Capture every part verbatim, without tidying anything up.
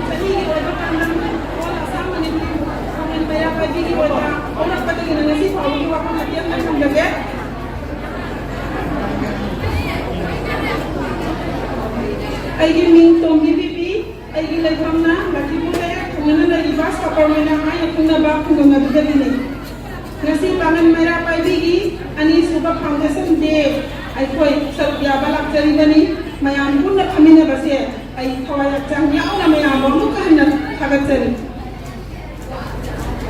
ꯆꯍꯤꯒꯤ ꯑꯣꯏꯕ ꯄꯥꯟꯗꯝ, ꯑꯣꯜ ꯑꯁꯥꯝ ꯃꯅꯤꯄꯨꯔ ꯄꯥꯡꯒꯜ ꯃꯩꯔꯥ ꯄꯥꯏꯕꯤꯒꯤ ꯑꯣꯏꯕ ꯍꯧꯔꯛꯄꯗꯒꯤꯅ ꯉꯁꯤ ꯐꯥꯎꯕꯒꯤ ꯋꯥꯐꯝ ꯑꯇꯦꯟꯕ ꯊꯝꯖꯒꯦ꯫ ꯑꯩꯒꯤ ꯃꯤꯡ ꯇꯣꯝꯕꯤ ꯕꯤꯕꯤ, ꯑꯩꯒꯤ ꯂꯩꯐꯝꯅ ꯂꯛꯈꯤꯄꯨꯔ ꯂꯩꯔꯛ ꯊꯪꯅꯅ ꯂꯩꯔꯤꯕ ꯁꯥꯄꯔ ꯃꯩꯔꯥ ꯍꯥꯏꯅ ꯈꯪꯅꯕ ꯈꯨꯡꯒꯪ ꯑꯗꯨꯗꯒꯤꯅꯤ꯫ ꯉꯁꯤ ꯄꯥꯡꯒꯜ ꯃꯩꯔꯥ ꯄꯥꯏꯕꯤꯒꯤ ꯑꯅꯤꯁꯨꯕ foundation day ꯑꯩꯈꯣꯏ ꯁꯔꯨꯛ ꯌꯥꯕ ꯂꯥꯛꯆꯔꯤꯕꯅꯤ꯫ ꯃꯌꯥꯝ ꯄꯨꯟꯅ ꯐꯝꯃꯤꯟꯅꯕꯁꯦ ꯑꯩ ꯊꯋꯥꯏ ꯍꯛꯆꯥꯡ ꯌꯥꯎꯅ ꯃꯌꯥꯝꯕꯨ ꯑꯃꯨꯛꯀ ꯍꯟꯅ ꯊꯥꯒꯠꯆꯔꯤ꯫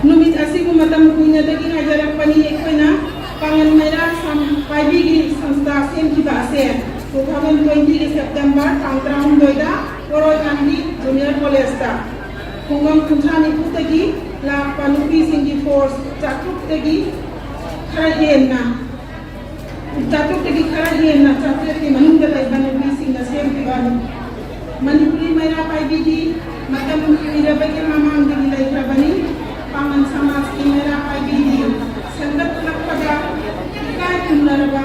ꯅꯨꯃꯤꯠ ꯑꯁꯤꯕꯨ ꯃꯇꯝ ꯀꯨꯏꯅꯗꯒꯤ ꯉꯥꯏꯖꯔꯛꯄꯅꯤ ꯑꯩꯈꯣꯏꯅ꯫ ꯄꯥꯡꯒꯜ ꯃꯩꯔꯥ ꯁꯝ ꯄꯥꯏꯕꯤꯒꯤ ꯁꯪꯁꯊꯥ ꯁꯦꯝꯈꯤꯕ ꯑꯁꯦ two thousand twenty ꯒꯤ September ꯇꯥꯡ ꯇꯔꯥꯍꯨꯝꯗꯣꯏꯗ ꯄꯣꯔꯣꯏꯀꯥꯟꯒꯤ Junior College ꯇ ꯈꯨꯡꯒꯪ ꯀꯨꯟꯊ꯭ꯔꯥ ꯅꯤꯐꯨꯗꯒꯤ ꯂꯥꯛꯄ ꯅꯨꯄꯤꯁꯤꯡꯒꯤ force ꯆꯥꯇ꯭ꯔꯨꯛꯇꯒꯤ ꯈꯔ ꯍꯦꯟꯅ, ꯆꯥꯇ꯭ꯔꯨꯛꯇꯒꯤ ꯈꯔ ꯍꯦꯟꯅ ꯆꯥꯇ꯭ꯔꯦꯠꯀꯤ ꯃꯅꯨꯡꯗ ꯂꯩꯕ ꯅꯨꯄꯤꯁꯤꯡꯅ ꯁꯦꯝꯈꯤꯕꯅꯤ꯫ ꯃꯅꯤꯄꯨꯔꯤ ꯃꯩꯔꯥ ꯄꯥꯏꯕꯤꯗꯤ ꯃꯇꯝ ꯀꯨꯏꯔꯕꯒꯤ ꯃꯃꯥꯡꯗꯒꯤ ꯂꯩꯈ꯭ꯔꯕꯅꯤ꯫ ꯄꯥꯉꯟ ꯁꯃꯥꯖꯀꯤ ꯃꯩꯔꯥ ꯄꯥꯏꯕꯤꯗꯤ ꯁꯦꯝꯒꯠꯂꯛꯄꯗ ꯏꯀꯥꯏ ꯈꯨꯝꯅꯔꯕ,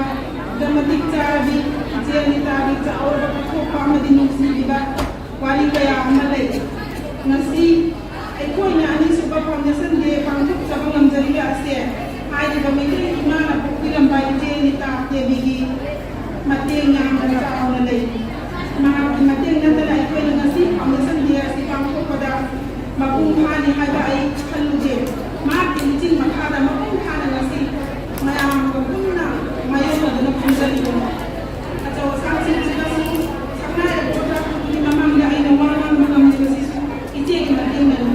ꯃꯇꯤꯛ ꯆꯥꯔꯕꯤ ꯏꯆꯦ ꯑꯅꯤꯇꯥꯒꯤ ꯆꯥꯎꯔꯕ ꯀꯠꯊꯣꯛꯄ ꯑꯃꯗꯤ ꯅꯨꯡꯁꯤꯕꯤꯕ ꯋꯥꯔꯤ ꯀꯌꯥ ꯑꯃ ꯂꯩ꯫ ꯉꯁꯤ ꯑꯩꯈꯣꯏꯅ ꯑꯅꯤꯁꯨꯕ foundation day ꯄꯥꯡꯊꯣꯛꯆꯕ ꯉꯝꯖꯔꯤꯕ ꯑꯁꯦ ꯍꯥꯏꯔꯤꯕ ꯃꯩꯇꯩ ꯏꯃꯥꯅ ꯄꯣꯛꯄꯤꯔꯝꯕ ꯏꯆꯦ ꯅꯤꯇꯥ ꯗꯦꯕꯤꯒꯤ ꯃꯇꯦꯡ ꯌꯥꯝꯅ ꯆꯥꯎꯅ ꯂꯩ꯫ ꯃꯍꯥꯛꯀꯤ ꯃꯇꯦꯡ ꯅꯠꯇꯅ ꯑꯩꯈꯣꯏꯅ ꯉꯁꯤ foundation day ꯑꯁꯤ ꯄꯥꯡꯊꯣꯛꯄꯗ ꯃꯄꯨꯡ ꯐꯥꯅꯤ ꯍꯥꯏꯕ ꯑꯩ ꯈꯜꯂꯨꯗꯦ꯫ ꯃꯍꯥꯛꯀꯤ ꯂꯨꯆꯤꯡ ꯃꯈꯥꯗ ꯃꯄꯨꯡ ꯐꯥꯅ ꯉꯁꯤ ꯃꯌꯥꯝꯒ ꯄꯨꯟꯅ ꯃꯥꯌꯣꯛꯅꯗꯨꯅ ꯐꯝꯖꯔꯤꯕꯅꯤ꯫ ꯑꯆꯧ ꯑꯁꯥꯡꯁꯤꯡꯁꯤꯗꯁꯨ ꯁꯛꯅꯥꯏꯔꯕ ꯑꯣꯖꯥꯁꯤꯡꯒꯤ ꯃꯃꯥꯡꯗ ꯑꯩꯅ ꯋꯥ ꯉꯥꯡꯕ ꯉꯝꯂꯤꯕꯁꯤꯁꯨ ꯏꯆꯦꯒꯤ ꯃꯇꯦꯡꯅꯅꯤ꯫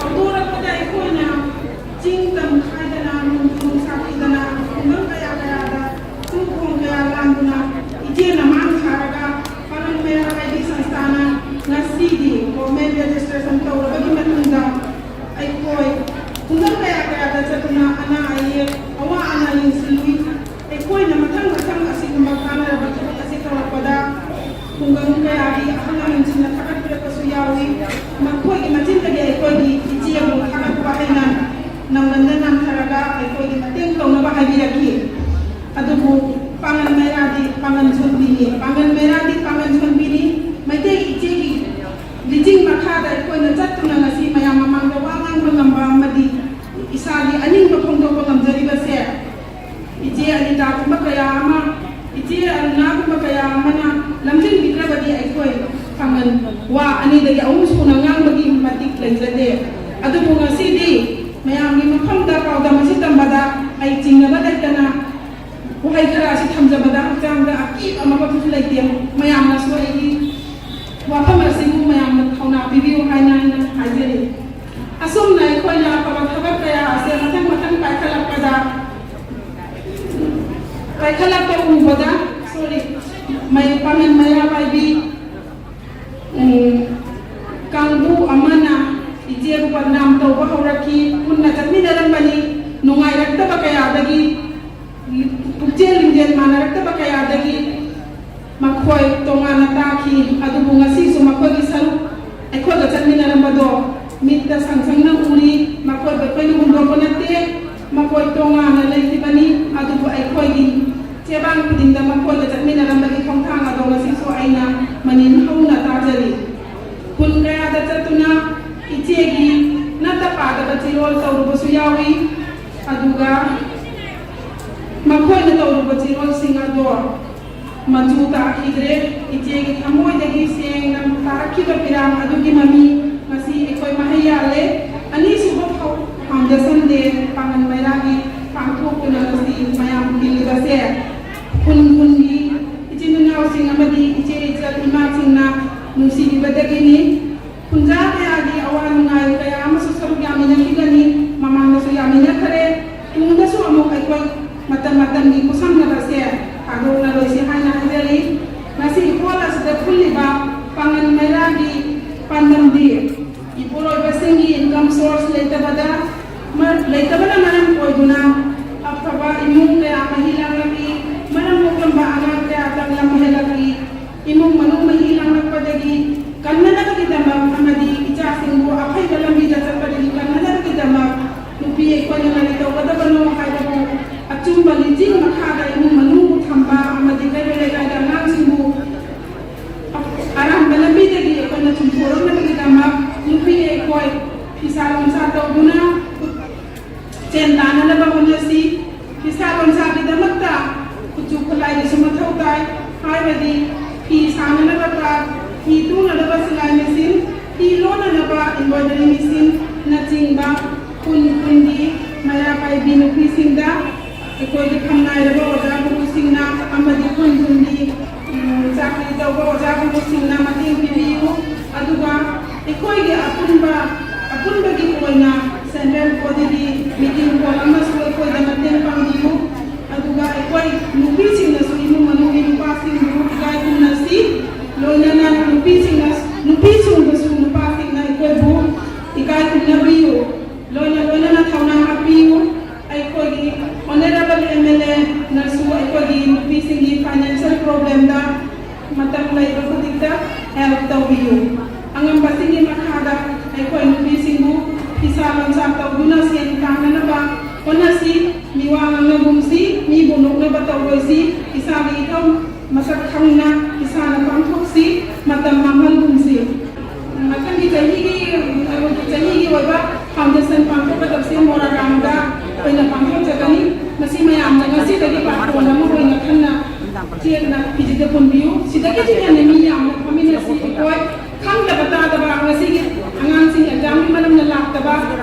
ꯍꯧꯗꯣꯔꯛꯄꯗ ꯑꯩꯈꯣꯏꯅ ꯆꯤꯡ ꯇꯝ ꯈꯥꯏꯗꯅ, ꯅꯣꯡꯖꯨ ꯅꯨꯡꯁꯥ ꯊꯤꯗꯅ, ꯈꯨꯡꯒꯪ ꯀꯌꯥ ꯀꯌꯥꯗ ꯆꯤꯡꯈꯣꯡ ꯀꯌꯥ ꯂꯥꯟꯗꯨꯅ ꯏꯆꯦꯅ ꯃꯥꯡ ꯊꯥꯔꯒ ꯄꯥꯉꯟ ꯃꯩꯔꯥ ꯄꯥꯏꯕꯤ ꯁꯪꯁꯊꯥꯅ ꯉꯁꯤꯗꯤ government registration ꯇꯧꯔꯕꯒꯤ ꯃꯇꯨꯡꯗ ꯑꯩꯈꯣꯏ ꯈꯨꯡꯒꯪ ꯀꯌꯥ ꯀꯌꯥꯗ ꯆꯠꯇꯨꯅ ꯑꯅꯥ ꯑꯌꯦꯛ ꯄꯥꯡꯒꯜ ꯃꯩꯔꯥꯗꯤ ꯄꯥꯡꯒꯜ ꯁꯣꯟꯕꯤꯅꯤ꯫ ꯃꯩꯇꯩ ꯏꯆꯦꯒꯤ ꯂꯤꯆꯤꯡ ꯃꯈꯥꯗ ꯑꯩꯈꯣꯏꯅ ꯆꯠꯇꯨꯅ ꯉꯁꯤ ꯃꯌꯥꯝ ꯃꯃꯥꯡꯗ ꯋꯥ ꯉꯥꯡꯕ ꯉꯝꯕ ꯑꯃꯗꯤ ꯏꯁꯥꯒꯤ ꯑꯅꯤꯡꯕ ꯐꯣꯡꯗꯣꯛꯄ ꯉꯝꯖꯔꯤꯕꯁꯦ ꯏꯆꯦ ꯑꯅꯤꯇꯥꯒꯨꯝꯕ ꯀꯌꯥ ꯑꯃ, ꯏꯆꯦ ꯑꯔꯨꯅꯥꯒꯨꯝꯕ ꯀꯌꯥ ꯑꯃꯅ ꯂꯝꯖꯤꯡꯕꯤꯗ꯭ꯔꯕꯗꯤ ꯑꯩꯈꯣꯏ ꯄꯥꯡꯒꯜ ꯋꯥ ꯑꯅꯤꯗꯒꯤ ꯑꯍꯨꯝ ꯁꯨꯅ ꯉꯥꯡꯕꯒꯤ ꯃꯇꯤꯛ ꯂꯩꯖꯗꯦ꯫ ꯑꯗꯨꯕꯨ ꯉꯁꯤꯗꯤ ꯃꯌꯥꯝꯒꯤ ꯃꯐꯝꯗ ꯄꯥꯎꯗꯝ ꯑꯁꯤ ꯇꯝꯕꯗ ꯑꯩ ꯆꯤꯡꯅꯕ ꯂꯩꯇꯅ ꯋꯥꯍꯩ ꯈꯔ ꯑꯁꯤ ꯊꯝꯖꯕꯗ ꯍꯛꯆꯥꯡꯗ ꯑꯀꯤꯕ ꯑꯃꯈꯛꯁꯨ ꯂꯩꯇꯦ꯫ ꯃꯌꯥꯝꯅꯁꯨ ꯑꯩꯒꯤ ꯋꯥꯐꯝ ꯑꯁꯤꯕꯨ ꯃꯌꯥꯝꯅ ꯊꯧꯅꯥ ꯄꯤꯕꯤꯌꯨ ꯍꯥꯏꯅ ꯑꯩꯅ ꯍꯥꯏꯖꯔꯤ꯫ ꯑꯁꯨꯝꯅ ꯑꯩꯈꯣꯏꯅ ꯑꯐꯕ ꯊꯕꯛ ꯀꯌꯥ ꯑꯁꯦ ꯃꯊꯪ ꯃꯊꯪ ꯄꯥꯏꯈꯠꯂꯛꯄꯗ, ꯄꯥꯏꯈꯠꯂꯛꯄ ꯎꯕꯗ, ꯁꯣꯔꯤ, ꯃꯩ ꯄꯥꯡꯒꯜ ꯃꯩꯔꯥ ꯄꯥꯏꯕꯤ, ꯎꯝ, ꯀꯥꯡꯕꯨ ꯑꯃꯅ ꯏꯆꯦꯕꯨ ꯕꯗꯅꯥꯝ ꯇꯧꯕ ꯍꯧꯔꯛꯈꯤ꯫ ꯄꯨꯟꯅ ꯆꯠꯃꯤꯟꯅꯔꯝꯕꯅꯤ꯫ ꯅꯨꯡꯉꯥꯏꯔꯛꯇꯕ ꯀꯌꯥꯗꯒꯤ, ꯄꯨꯛꯆꯦꯜ ꯂꯤꯡꯖꯦꯜ ꯃꯥꯟꯅꯔꯛꯇꯕ ꯀꯌꯥꯗꯒꯤ ꯃꯈꯣꯏ ꯇꯣꯉꯥꯟꯅ ꯇꯥꯈꯤ꯫ ꯑꯗꯨꯕꯨ ꯉꯁꯤꯁꯨ ꯃꯈꯣꯏꯒꯤ ꯁꯔꯨꯛ ꯑꯩꯈꯣꯏꯒ ꯆꯠꯃꯤꯟꯅꯔꯝꯕꯗꯣ ꯃꯤꯠꯇ ꯁꯪ ꯁꯪꯅ ꯎꯔꯤ꯫ ꯃꯈꯣꯏꯕꯨ ꯑꯩꯈꯣꯏꯅ ꯍꯨꯟꯗꯣꯛꯄ ꯅꯠꯇꯦ꯫ ꯃꯈꯣꯏ ꯇꯣꯉꯥꯟꯅ ꯂꯩꯈꯤꯕꯅꯤ꯫ ꯑꯗꯨꯕꯨ ꯑꯩꯈꯣꯏꯒꯤ ꯆꯦꯕꯥꯡ ꯈꯨꯗꯤꯡꯗ ꯃꯈꯣꯏꯒ ꯆꯠꯃꯤꯟꯅꯔꯝꯕꯒꯤ ꯈꯣꯡꯊꯥꯡ ꯑꯗꯣ ꯉꯁꯤꯁꯨ ꯑꯩꯅ ꯃꯅꯤꯡ ꯍꯧꯅ ꯇꯥꯖꯔꯤ꯫ ꯈꯨꯟ ꯀꯌꯥꯗ ꯆꯠꯇꯨꯅ ꯏꯆꯦꯒꯤ ꯅꯠꯇ ꯄꯥꯗꯕ ꯆꯤꯔꯣꯜ ꯇꯧꯔꯨꯕꯁꯨ ꯌꯥꯎꯏ꯫ ꯑꯗꯨꯒ ꯃꯈꯣꯏꯅ ꯇꯧꯔꯨꯕ ꯆꯤꯔꯣꯜꯁꯤꯡ ꯑꯗꯣ ꯃꯆꯨ ꯇꯥꯈꯤꯗ꯭ꯔꯦ꯫ ꯏꯆꯦꯒꯤ ꯊꯃꯣꯏꯗꯒꯤ ꯁꯦꯡꯅ ꯇꯥꯔꯛꯈꯤꯕ ꯄꯤꯔꯥꯡ ꯑꯗꯨꯒꯤ ꯃꯃꯤ ꯉꯁꯤ ꯑꯩꯈꯣꯏ ꯃꯍꯩ ꯌꯥꯜꯂꯦ꯫ ꯑꯅꯤꯁꯨꯕ ꯐꯥꯎ-, foundation day ꯄꯥꯡꯒꯜ ꯃꯩꯔꯥꯒꯤ ꯄꯥꯡꯊꯣꯛꯇꯨꯅ ꯉꯁꯤ ꯃꯌꯥꯝ ꯇꯤꯜꯂꯤꯕꯁꯦ ꯈꯨꯟ ꯈꯨꯟꯒꯤ ꯏꯆꯤꯟ ꯏꯅꯥꯎꯁꯤꯡ ꯑꯃꯗꯤ ꯏꯆꯦ ꯏꯆꯜ ꯏꯃꯥꯁꯤꯡꯅ ꯅꯨꯡꯁꯤꯕꯤꯕꯗꯒꯤꯅꯤ꯫ ꯈꯨꯟꯖꯥ ꯀꯌꯥꯒꯤ ꯑꯋꯥ ꯅꯨꯡꯉꯥꯏ ꯀꯌꯥ ꯑꯃꯁꯨ ꯁꯔꯨꯛ ꯌꯥꯃꯤꯟꯅꯈꯤꯒꯅꯤ꯫ ꯃꯃꯥꯡꯗꯁꯨ ꯌꯥꯃꯤꯟꯅꯈꯔꯦ꯫ ꯇꯨꯡꯗꯁꯨ ꯑꯃꯨꯛ ꯑꯩꯈꯣꯏ ꯃꯇꯝ ꯃꯇꯝꯒꯤ ꯄꯨꯁꯝꯅꯕꯁꯦ ꯊꯥꯗꯣꯛꯅꯔꯣꯏꯁꯤ ꯍꯥꯏꯅ ꯍꯥꯏꯖꯔꯤ꯫ ꯉꯁꯤ ꯍꯣꯜ ꯑꯁꯤꯗ ꯄꯨꯜꯂꯤꯕ ꯄꯥꯡꯒꯜ ꯃꯩꯔꯥꯒꯤ ꯄꯥꯟꯗꯝꯗꯤ ꯏꯄꯨꯔꯣꯏꯕꯁꯤꯡꯒꯤ income source ꯂꯩꯇꯕꯗ, ꯃꯔ-, ꯂꯩꯇꯕꯅ ꯃꯔꯝ ꯑꯣꯏꯗꯨꯅ ꯑꯐꯕ ꯏꯃꯨꯡ ꯀꯌꯥ ꯃꯍꯤ ꯂꯥꯡꯂꯛꯏ, ꯃꯔꯝ ꯃꯣꯛꯂꯝꯕ ꯑꯉꯥꯡ ꯀꯌꯥ ꯇꯝꯂꯝ ꯍꯦꯜꯂꯛꯏ, ꯏꯃꯨꯡ ꯃꯅꯨꯡ ꯃꯍꯤ ꯂꯥꯡꯂꯛꯄꯗꯒꯤ ꯀꯟꯅꯅꯕꯒꯤꯗꯃꯛ ꯑꯃꯗꯤ ꯏꯆꯥꯁꯤꯡꯕꯨ ꯑꯐꯩꯕ ꯂꯝꯕꯤꯗ ꯆꯠꯄꯗꯒꯤ ꯀꯟꯅꯅꯕꯒꯤꯗꯃꯛ ꯅꯨꯄꯤ ꯑꯩꯈꯣꯏꯅ ꯀꯔꯤ ꯇꯧꯒꯗꯕꯅꯣ ꯍꯥꯏꯕꯕꯨ ꯑꯆꯨꯝꯕ ꯂꯤꯆꯤꯡ ꯃꯈꯥꯗ ꯏꯃꯨꯡ ꯃꯅꯨꯡꯕꯨ ꯊꯝꯕ ꯑꯃꯗꯤ ꯀꯩꯔꯣꯜ ꯂꯩꯀꯥꯏꯗ ꯑꯉꯥꯡꯁꯤꯡ ꯑꯁꯤ ꯐꯤꯁꯥ ꯂꯣꯟꯁꯥꯒꯤꯗꯃꯛꯇ ꯈꯨꯠꯁꯨ ꯈꯨꯠꯂꯥꯏꯒꯤꯁꯨ ꯃꯊꯧ ꯇꯥꯏ꯫ ꯍꯥꯏꯕꯗꯤ ꯐꯤ ꯁꯥꯅꯅꯕ ꯇꯥ, ꯐꯤ ꯇꯨꯅꯅꯕ ꯁꯤꯂꯥꯏ ꯃꯦꯆꯤꯟ, ꯐꯤ ꯂꯣꯟꯅꯅꯕ embroidery machineꯅꯆꯤꯡꯕ ꯈꯨꯟ ꯈꯨꯟꯒꯤ ꯃꯩꯔꯥ ꯄꯥꯏꯕꯤ ꯅꯨꯄꯤꯁꯤꯡꯗ ꯑꯩꯈꯣꯏꯒꯤ ꯐꯝꯅꯥꯏꯔꯕ ꯑꯣꯖꯥ ꯒꯨꯔꯨꯁꯤꯡꯅ ꯑꯃꯗꯤ ꯈꯨꯟ ꯈꯨꯟꯒꯤ, ꯎꯝ, ꯆꯥꯀ꯭ꯔꯤ ꯇꯧꯕ ꯑꯣꯖꯥ ꯒꯨꯔꯨꯁꯤꯡꯅ ꯃꯇꯦꯡ ꯄꯤꯕꯤꯌꯨ꯫ ꯑꯗꯨꯒ ꯑꯩꯈꯣꯏꯒꯤ ꯑꯄꯨꯟꯕ, ꯑꯄꯨꯟꯕꯒꯤ ꯑꯣꯏꯅ central bodyꯒꯤ meeting hall ꯑꯃꯁꯨ ꯑꯩꯈꯣꯏꯗ ꯃꯇꯦꯡ ꯄꯥꯡꯕꯤꯌꯨ꯫ ꯑꯗꯨꯒ ꯑꯩꯈꯣꯏ ꯅꯨꯄꯤꯁꯤꯡꯅꯁꯨ ꯏꯃꯨꯡ ꯃꯅꯨꯡꯒꯤ ꯅꯨꯄꯥꯁꯤꯡꯕꯨ ꯏꯀꯥꯏ ꯈꯨꯝꯅꯁꯤ꯫ ꯂꯣꯏꯅꯅ ꯅꯨꯄꯤꯁꯤꯡꯅ, ꯅꯨꯄꯤꯁꯤꯡꯕꯨꯁꯨ ꯅꯨꯄꯥꯁꯤꯡꯅ ꯑꯩꯈꯣꯏꯕꯨ ꯏꯀꯥꯏ ꯈꯨꯝꯅꯕꯤꯌꯨ꯫ ꯂꯣꯏꯅ ꯂꯣꯏꯅꯅ ꯊꯧꯅꯥ ꯍꯥꯞꯄꯤꯌꯨ꯫ ꯑꯩꯈꯣꯏꯒꯤ honourable MLAꯅꯁꯨ ꯑꯩꯈꯣꯏꯒꯤ ꯅꯨꯄꯤꯁꯤꯡꯒꯤ financial problemꯗ ꯃꯇꯝ ꯂꯩꯕ ꯈꯨꯗꯤꯡꯗ help ꯇꯧꯕꯤꯌꯨ꯫ ꯑꯉꯝꯕꯁꯤꯡꯒꯤ ꯃꯈꯥꯗ ꯑꯩꯈꯣꯏ ꯅꯨꯄꯤꯁꯤꯡꯕꯨ ꯐꯤꯁꯥ ꯂꯣꯟꯁꯥ ꯇꯧꯗꯨꯅ ꯁꯦꯟ ꯇꯥꯟꯅꯅꯕ ꯍꯣꯠꯅꯁꯤ꯫ ꯃꯤꯋꯥ ꯉꯥꯡꯅꯒꯨꯝꯁꯤ, ꯃꯤꯕꯨ ꯅꯣꯛꯅꯕ ꯇꯧꯔꯣꯏꯁꯤ꯫ ꯏꯁꯥꯒꯤ ꯏꯊꯧ ꯃꯁꯛ ꯈꯪꯅ ꯏꯁꯥꯅ ꯄꯥꯡꯊꯣꯛꯁꯤ, ꯃꯇꯝ ꯃꯥꯡꯍꯟꯒꯨꯝꯁꯤ꯫ ꯃꯊꯪꯒꯤ ꯆꯍꯤꯒꯤ, ꯆꯍꯤꯒꯤ ꯑꯣꯏꯕ foundation ꯄꯥꯡꯊꯣꯛꯀꯗꯕꯁꯤ ꯃꯣꯔꯥꯒ꯭ꯔꯥꯝꯗ ꯑꯣꯏꯅ ꯄꯥꯡꯊꯣꯛꯆꯒꯅꯤ꯫ ꯃꯁꯤ ꯃꯌꯥꯝꯅ ꯉꯁꯤꯗꯒꯤ ꯄꯥꯊꯣꯟ ꯑꯃ ꯑꯣꯏꯅ ꯈꯟꯅ ꯆꯦꯠꯅ ꯐꯤꯖꯤꯗ ꯄꯨꯟꯕꯤꯌꯨ꯫ ꯁꯤꯗꯒꯤꯁꯨ ꯍꯦꯟꯅ ꯃꯤ ꯌꯥꯝꯅ ꯐꯝꯃꯤꯟꯅꯁꯤ꯫ ꯑꯩꯈꯣꯏ ꯈꯪꯗꯕ ꯇꯥꯗꯕ ꯉꯁꯤꯒꯤ ꯑꯉꯥꯡꯁꯤꯡ examꯒꯤ ꯃꯔꯝꯅ ꯂꯥꯛꯇꯕ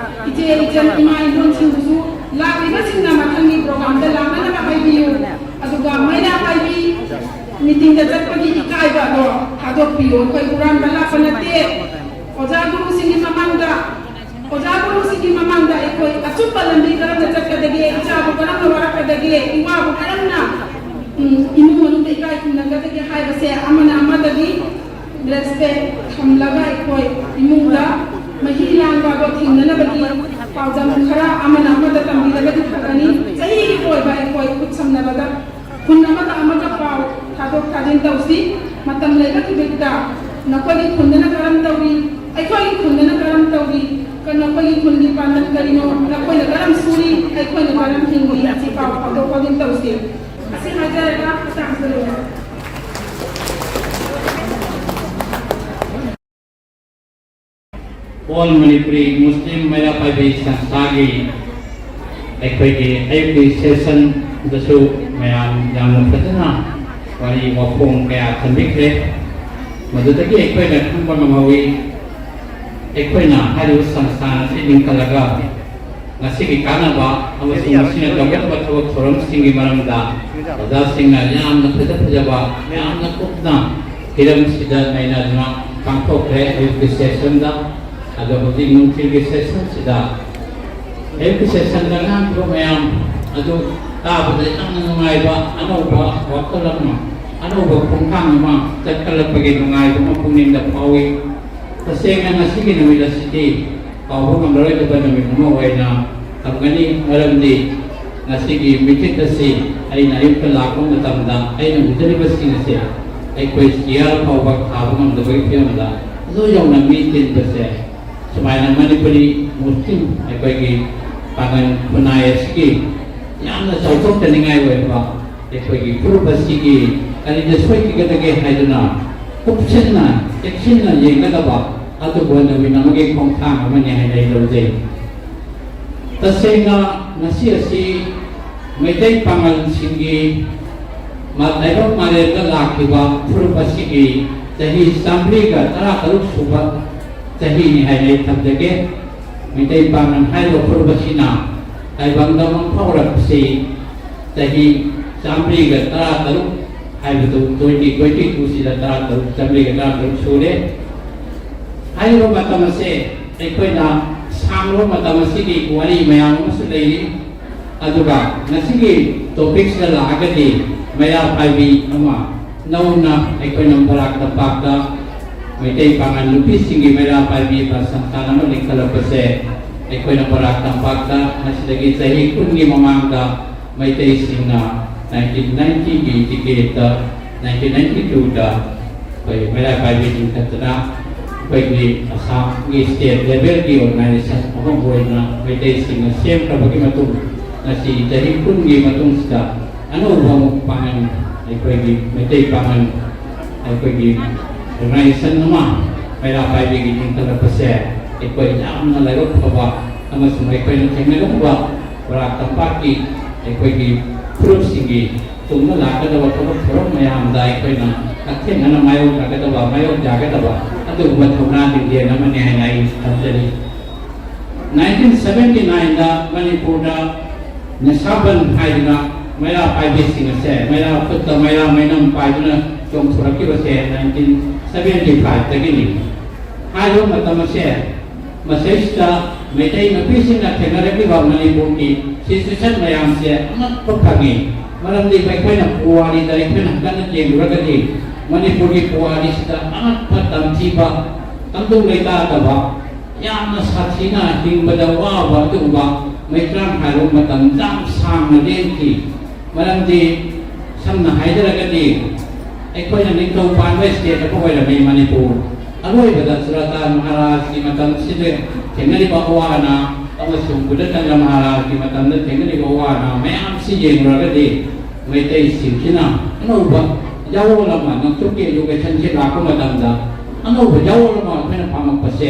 ꯏꯆꯦ ꯏꯆꯟ ꯏꯃꯥ ꯏꯟꯗꯣꯟꯁꯤꯡꯕꯨꯁꯨ ꯂꯥꯛꯂꯤꯕꯁꯤꯡꯅ ꯃꯊꯪꯒꯤ programꯗ ꯂꯥꯛꯅꯅꯕ ꯍꯥꯏꯕꯤꯌꯨ꯫ ꯑꯗꯨꯒ ꯃꯩꯔꯥ ꯄꯥꯏꯕꯤ meetingꯗ ꯆꯠꯄꯒꯤ ꯏꯀꯥꯏꯕ ꯑꯗꯣ ꯊꯥꯗꯣꯛꯄꯤꯌꯨ꯫ ꯑꯩꯈꯣꯏ ꯍꯨꯔꯥꯟꯕ ꯂꯥꯛꯄ ꯅꯠꯇꯦ꯫ ꯑꯣꯖꯥ ꯒꯨꯔꯨꯁꯤꯡꯒꯤ ꯃꯃꯥꯡꯗ, ꯑꯣꯖꯥ ꯒꯨꯔꯨꯁꯤꯡꯒꯤ ꯃꯃꯥꯡꯗ ꯑꯩꯈꯣꯏ ꯑꯆꯨꯝꯕ ꯂꯝꯕꯤ ꯀꯔꯝꯅ ꯆꯠꯀꯗꯒꯦ, ꯏꯆꯥꯕꯨ ꯀꯔꯝꯅ ꯋꯥꯔꯛꯀꯗꯒꯦ, ꯏꯋꯥꯕꯨ ꯀꯔꯝꯅ, ꯎꯝ, ꯏꯃꯨꯡ ꯃꯅꯨꯡꯗ ꯏꯀꯥꯏ ꯈꯨꯝꯅꯒꯗꯒꯦ ꯍꯥꯏꯕꯁꯦ ꯑꯃꯅ ꯑꯃꯗꯒꯤ respect ꯊꯝꯂꯒ ꯑꯩꯈꯣꯏ ꯏꯃꯨꯡꯗ ꯃꯍꯤ ꯂꯥꯡꯕ ꯑꯗꯣ ꯊꯤꯡꯅꯅꯕꯒꯤ ꯄꯥꯎꯗꯝ ꯈꯔ ꯑꯃꯅ ꯑꯃꯗ ꯇꯝꯕꯤꯔꯒꯗꯤ ꯐꯒꯅꯤ꯫ ꯆꯍꯤꯒꯤ ꯑꯣꯏꯕ ꯑꯩꯈꯣꯏ ꯈꯨꯠꯁꯝꯅꯕꯗ ꯈꯨꯟ ꯑꯃꯒ ꯑꯃꯒ ꯄꯥꯎ ꯊꯥꯗꯣꯛ ꯊꯥꯖꯤꯟ ꯇꯧꯁꯤ꯫ ꯃꯇꯝ ꯂꯩꯕ ꯈꯨꯗꯤꯡꯗ ꯅꯈꯣꯏꯒꯤ ꯈꯨꯟꯗꯅ ꯀꯔꯝ ꯇꯧꯔꯤ, ꯑꯩꯈꯣꯏꯒꯤ ꯈꯨꯟꯗꯅ ꯀꯔꯝ ꯇꯧꯔꯤ, ꯀ-, ꯅꯈꯣꯏꯒꯤ ꯈꯨꯟꯒꯤ ꯄꯥꯟꯗꯝ ꯀꯔꯤꯅꯣ, ꯅꯈꯣꯏꯅ ꯀꯔꯝ ꯁꯨꯔꯤ, ꯑꯩꯈꯣꯏꯅ ꯀꯔꯝ ꯍꯤꯡꯂꯤ, ꯑꯁꯤ ꯄꯥꯎ ꯐꯥꯎꯗꯣꯛ ꯐꯥꯎꯖꯤꯟ ꯇꯧꯁꯤ꯫ ꯑꯁꯤ ꯍꯥꯏꯖꯔꯒ ꯃꯇꯥꯡꯁꯤꯗ ꯂꯣꯏꯔꯦ꯫ All Manipuri Muslim ꯃꯩꯔꯥ ꯄꯥꯏꯕꯤ ꯁꯪꯁꯊꯥꯒꯤ ꯑꯩꯈꯣꯏꯒꯤ ꯑꯌꯨꯛꯀꯤ ꯁꯦꯁꯟꯗꯁꯨ ꯃꯌꯥꯝ ꯌꯥꯝꯅ ꯐꯖꯅ ꯋꯥꯔꯤ ꯋꯥꯐꯣꯡ ꯀꯌꯥ ꯊꯝꯕꯤꯈ꯭ꯔꯦ꯫ ꯃꯗꯨꯗꯒꯤ ꯑꯩꯈꯣꯏꯅ ꯈꯪꯕ ꯉꯝꯍꯧꯏ, ꯑꯩꯈꯣꯏꯅ ꯍꯥꯏꯔꯤꯕ ꯁꯪꯁꯊꯥꯟ ꯑꯁꯤ ꯂꯤꯡꯈꯠꯂꯒ ꯉꯁꯤꯒꯤ ꯀꯥꯟꯅꯕ ꯑꯃꯁꯨꯡ ꯃꯁꯤꯅ ꯇꯧꯒꯗꯕ ꯊꯕꯛ ꯊꯧꯔꯝꯁꯤꯡꯒꯤ ꯃꯔꯝꯗ ꯑꯣꯖꯥꯁꯤꯡꯅ ꯌꯥꯝꯅ ꯐꯖ ꯐꯖꯕ, ꯌꯥꯝꯅ ꯀꯨꯞꯅ ꯍꯤꯔꯝꯁꯤꯗ ꯅꯩꯅꯗꯨꯅ ꯄꯥꯡꯊꯣꯛꯈ꯭ꯔꯦ ꯑꯌꯨꯛꯀꯤ ꯁꯦꯁꯟꯗ꯫ ꯑꯗꯣ ꯍꯧꯖꯤꯛ ꯅꯨꯡꯊꯤꯜꯒꯤ ꯁꯦꯁꯟꯁꯤꯗ, ꯑꯌꯨꯛꯀꯤ ꯁꯦꯁꯟꯗ ꯉꯥꯡꯈꯤꯕ ꯃꯌꯥꯝ ꯑꯗꯨ ꯇꯥꯕꯗ ꯌꯥꯝꯅ ꯅꯨꯡꯉꯥꯏꯕ, ꯑꯅꯧꯕ ꯋꯥꯈꯜ ꯑꯃ, ꯑꯅꯧꯕ ꯈꯣꯡꯊꯥꯡ ꯑꯃ ꯆꯠꯈꯠꯂꯛꯄꯒꯤ ꯅꯨꯡꯉꯥꯏꯕ ꯑꯃ ꯄꯨꯛꯅꯤꯡꯗ ꯐꯥꯎꯏ꯫ ꯇꯁꯦꯡꯅ ꯉꯁꯤꯒꯤ ꯅꯨꯃꯤꯠ ꯑꯁꯤꯗꯤ ꯀꯥꯎꯕ ꯉꯝꯂꯔꯣꯏꯗꯕ ꯅꯨꯃꯤꯠ ꯑꯃ ꯑꯣꯏꯅ ꯊꯝꯒꯅꯤ, ꯃꯔꯝꯗꯤ ꯉꯁꯤꯒꯤ ꯃꯤꯇꯤꯡ ꯑꯁꯤ ꯑꯩꯅ ꯑꯌꯨꯛꯇ ꯂꯥꯛꯄ ꯃꯇꯝꯗ ꯑꯩꯅ ꯎꯖꯔꯤꯕꯁꯤꯡ ꯑꯁꯦ ꯑꯩꯈꯣꯏ ꯆꯤꯌꯥꯔ ꯐꯥꯎꯕ ꯊꯥꯕ ꯉꯝꯗꯕꯒꯤ ꯐꯤꯕꯝꯗ ꯑꯗꯨ ꯌꯧꯅ ꯃꯤ ꯇꯤꯟꯕꯁꯦ, ꯁꯨꯃꯥꯏꯅ ꯃꯅꯤꯄꯨꯔꯤ ꯃꯨꯁꯂꯤꯝ ꯑꯩꯈꯣꯏꯒꯤ ꯄꯥꯉꯜ ꯈꯨꯟꯅꯥꯏ ꯑꯁꯤꯒꯤ ꯌꯥꯝꯅ ꯆꯥꯎꯊꯣꯛꯆꯅꯤꯡꯉꯥꯏ ꯑꯣꯏꯕ ꯑꯩꯈꯣꯏꯒꯤ ꯐꯨꯔꯨꯞ ꯑꯁꯤꯒꯤ ꯀꯔꯤꯗ ꯁꯣꯏꯈꯤꯒꯗꯒꯦ ꯍꯥꯏꯗꯨꯅ ꯀꯨꯞꯁꯤꯟꯅ ꯆꯦꯛꯁꯤꯟꯅ ꯌꯦꯡꯒꯗꯕ ꯑꯗꯨꯒꯨꯝꯕ ꯅꯨꯃꯤꯠ ꯑꯃꯒꯤ ꯈꯣꯡꯊꯥꯡ ꯑꯃꯅꯤ ꯍꯥꯏꯅ ꯑꯩ ꯂꯧꯖꯩ꯫ ꯇꯁꯦꯡꯅ ꯉꯁꯤ ꯑꯁꯤ ꯃꯩꯇꯩ ꯄꯥꯉꯜꯁꯤꯡꯒꯤ ꯃꯥ-, ꯇꯥꯏꯕꯪ ꯃꯥꯂꯦꯝꯗ ꯂꯥꯛꯈꯤꯕ ꯐꯨꯔꯨꯞ ꯑꯁꯤꯒꯤ ꯆꯍꯤ ꯆꯥꯃꯔꯤꯒ ꯇꯔꯥꯇꯔꯨꯛ ꯁꯨꯕ ꯆꯍꯤꯅꯤ ꯍꯥꯏꯅ ꯑꯩ ꯊꯝꯖꯒꯦ꯫ ꯃꯩꯇꯩ ꯄꯥꯉꯜ ꯍꯥꯏꯔꯤꯕ ꯐꯨꯔꯨꯞ ꯑꯁꯤꯅ ꯇꯥꯏꯕꯪꯗ ꯃꯪꯐꯥꯎꯔꯛꯄꯁꯤ ꯆꯍꯤ ꯆꯥꯃꯔꯤꯒ ꯇꯔꯥꯇꯔꯨꯛ ꯍꯥꯏꯕꯗꯨ, twenty twenty two ꯁꯤꯗ ꯇꯔꯥꯇꯔꯨꯛ, ꯆꯥꯃꯔꯤꯒ ꯇꯔꯥꯇꯔꯨꯛ ꯁꯨꯔꯦ꯫ ꯍꯥꯏꯔꯤꯕ ꯃꯇꯝ ꯑꯁꯦ ꯑꯩꯈꯣꯏꯅ ꯁꯥꯡꯂꯕ ꯃꯇꯝ ꯑꯁꯤꯒꯤ ꯋꯥꯔꯤ ꯃꯌꯥꯝ ꯑꯃꯁꯨ ꯂꯩꯔꯤ꯫ ꯑꯗꯨꯒ ꯉꯁꯤꯒꯤ ꯇꯣꯄꯤꯛꯁꯤꯗ ꯂꯥꯛꯑꯒꯗꯤ ꯃꯩꯔꯥ ꯄꯥꯏꯕꯤ ꯑꯃ ꯅꯧꯅ ꯑꯩꯈꯣꯏꯅ ꯕꯔꯥꯛ ꯇꯝꯄꯥꯛꯇ ꯃꯩꯇꯩ ꯄꯥꯉꯜ ꯅꯨꯄꯤꯁꯤꯡꯒꯤ ꯃꯩꯔꯥ ꯄꯥꯏꯕꯤ ꯁꯪꯁꯊꯥꯟ ꯑꯃ ꯂꯤꯡꯈꯠꯂꯛꯄꯁꯦ ꯑꯩꯈꯣꯏꯅ ꯕꯔꯥꯛ ꯇꯝꯄꯥꯛꯇ ꯉꯁꯤꯗꯒꯤ ꯆꯍꯤ ꯀꯨꯟꯒꯤ ꯃꯃꯥꯡꯗ ꯃꯩꯇꯩꯁꯤꯡꯅ nineteen ninety ꯒꯤ ꯇꯤꯀꯦꯠꯇ nineteen ninety two ꯗ ꯑꯩꯈꯣꯏ ꯃꯩꯔꯥ ꯄꯥꯏꯕꯤ ꯂꯤꯡꯈꯠꯇꯅ ꯑꯩꯈꯣꯏꯒꯤ ꯑꯁꯥꯝꯒꯤ ꯁ꯭ꯇꯦꯠ ꯂꯦꯚꯦꯜꯒꯤ ꯑꯣꯔꯒꯅꯥꯏꯖꯦꯁꯟ ꯑꯃ ꯑꯣꯏꯅ ꯃꯩꯇꯩꯁꯤꯡꯅ ꯁꯦꯝꯈ꯭ꯔꯕꯒꯤ ꯃꯇꯨꯡ ꯉꯁꯤ ꯆꯍꯤ ꯀꯨꯟꯒꯤ ꯃꯇꯨꯡꯁꯤꯗ ꯑꯅꯧꯕ ꯑꯃꯨꯛ ꯄꯥꯡꯒꯜ ꯑꯩꯈꯣꯏꯒꯤ ꯃꯩꯇꯩ ꯄꯥꯡꯒꯜ ꯑꯩꯈꯣꯏꯒꯤ ꯑꯣꯔꯒꯅꯥꯏꯖꯦꯁꯟ ꯑꯃ ꯃꯩꯔꯥ ꯄꯥꯏꯕꯤꯒꯤ ꯂꯤꯡꯈꯠꯂꯛꯄꯁꯦ ꯑꯩꯈꯣꯏ ꯌꯥꯝꯅ ꯂꯥꯏꯕꯛ ꯐꯕ ꯑꯃꯁꯨꯡ ꯑꯩꯈꯣꯏꯅ ꯊꯦꯡꯅꯔꯝꯕ ꯕꯔꯥꯛ ꯇꯝꯄꯥꯛꯀꯤ ꯑꯩꯈꯣꯏꯒꯤ ꯐꯨꯔꯨꯞꯁꯤꯡꯒꯤ ꯇꯨꯡꯗ ꯂꯥꯛꯀꯗꯕ ꯊꯕꯛ ꯊꯧꯔꯝ ꯃꯌꯥꯝꯗ ꯑꯩꯈꯣꯏꯅ ꯍꯛꯊꯦꯡꯅꯅ ꯃꯥꯌꯣꯛꯅꯒꯗꯕ, ꯃꯥꯌꯣꯛ ꯌꯥꯒꯗꯕ ꯑꯗꯨꯒꯨꯝꯕ ꯊꯧꯅꯥ ꯂꯤꯡꯖꯦꯜ ꯑꯃꯅꯤ ꯍꯥꯏꯅ ꯑꯩ ꯊꯝꯖꯔꯤ꯫ ꯅꯥꯏꯟꯇꯤꯟ ꯁꯕꯦꯟꯇꯤ ꯅꯥꯏꯟꯗ ꯃꯅꯤꯄꯨꯔꯗ ꯅꯤꯁꯥꯕꯟ ꯍꯥꯏꯗꯅ ꯃꯩꯔꯥ ꯄꯥꯏꯕꯤꯁꯤꯡ ꯑꯁꯦ, ꯃꯩꯔꯥ ꯈꯨꯠꯇ ꯃꯩꯔꯥ ꯃꯩꯅꯝ ꯄꯥꯏꯗꯨꯅ ꯆꯣꯡꯊꯣꯔꯛꯈꯤꯕꯁꯦ ꯅꯥꯏꯟꯇꯤꯟ ꯁꯕꯦꯟꯇꯤ ꯐꯥꯏꯚꯇꯒꯤꯅꯤ꯫ ꯍꯥꯏꯔꯤꯕ ꯃꯇꯝ ꯑꯁꯦ ꯃꯁꯤꯗꯩꯁꯤꯗ ꯃꯩꯇꯩ ꯅꯨꯄꯤꯁꯤꯡꯅ ꯊꯦꯡꯅꯔꯛꯂꯤꯕ ꯃꯅꯤꯄꯨꯔꯒꯤ ꯁꯤꯆꯨꯋꯦꯁꯟ ꯃꯌꯥꯝꯁꯦ ꯑꯉꯛꯄ ꯐꯪꯉꯤ꯫ ꯃꯔꯝꯗꯤ ꯑꯩꯈꯣꯏꯅ ꯄꯨꯋꯥꯔꯤꯗ ꯑꯩꯈꯣꯏꯅ ꯀꯟꯅ ꯌꯦꯡꯂꯨꯔꯒꯗꯤ ꯃꯅꯤꯄꯨꯔꯒꯤ ꯄꯨꯋꯥꯔꯤꯁꯤꯗ ꯑꯉꯛꯄ ꯇꯝꯊꯤꯕ, ꯇꯪꯗꯨ ꯂꯩꯇꯥꯗꯕ, ꯌꯥꯝꯅ ꯁꯥꯊꯤꯅ ꯍꯤꯡꯕꯗ ꯋꯥꯕ ꯑꯗꯨꯒꯨꯝꯕ ꯃꯩꯇ꯭ꯔꯥꯡ ꯍꯥꯏꯔꯕ ꯃꯇꯝ ꯌꯥꯝ ꯁꯥꯡꯅ ꯂꯦꯟꯈꯤ꯫ ꯃꯔꯝꯗꯤ ꯁꯝꯅ ꯍꯥꯏꯖꯔꯒꯗꯤ ꯑꯩꯈꯣꯏꯅ ꯅꯤꯡꯊꯧ ꯄꯥꯟꯕ ꯁ꯭ꯇꯦꯠ ꯑꯃ ꯑꯣꯏꯔꯝꯃꯤ ꯃꯅꯤꯄꯨꯔ꯫ ꯑꯔꯣꯏꯕꯗ ꯆꯨꯔꯥꯆꯥꯟ ꯃꯍꯥꯔꯥꯖꯀꯤ ꯃꯇꯝꯁꯤꯗ ꯊꯦꯡꯅꯔꯤꯕ ꯑꯋꯥ ꯑꯅꯥ ꯑꯃꯁꯨꯡ ꯕꯨꯙꯆꯟꯗ꯭ꯔ ꯃꯍꯥꯔꯥꯖꯀꯤ ꯃꯇꯝꯗ ꯊꯦꯡꯅꯔꯤꯕ ꯑꯋꯥ ꯑꯅꯥ ꯃꯌꯥꯝꯁꯤ ꯌꯦꯡꯂꯨꯔꯒꯗꯤ ꯃꯩꯇꯩꯁꯤꯡꯁꯤꯅ ꯑꯅꯧꯕ ꯌꯥꯑꯣꯜ ꯑꯃ, ꯅꯣꯡꯆꯨꯞꯀꯤ ꯏꯗꯨꯀꯦꯁꯟꯁꯤ ꯂꯥꯛꯄ ꯃꯇꯝꯗ ꯑꯅꯧꯕ ꯌꯥꯑꯣꯜ ꯑꯃ ꯑꯩꯈꯣꯏꯅ ꯄꯥꯝꯃꯛꯄꯁꯦ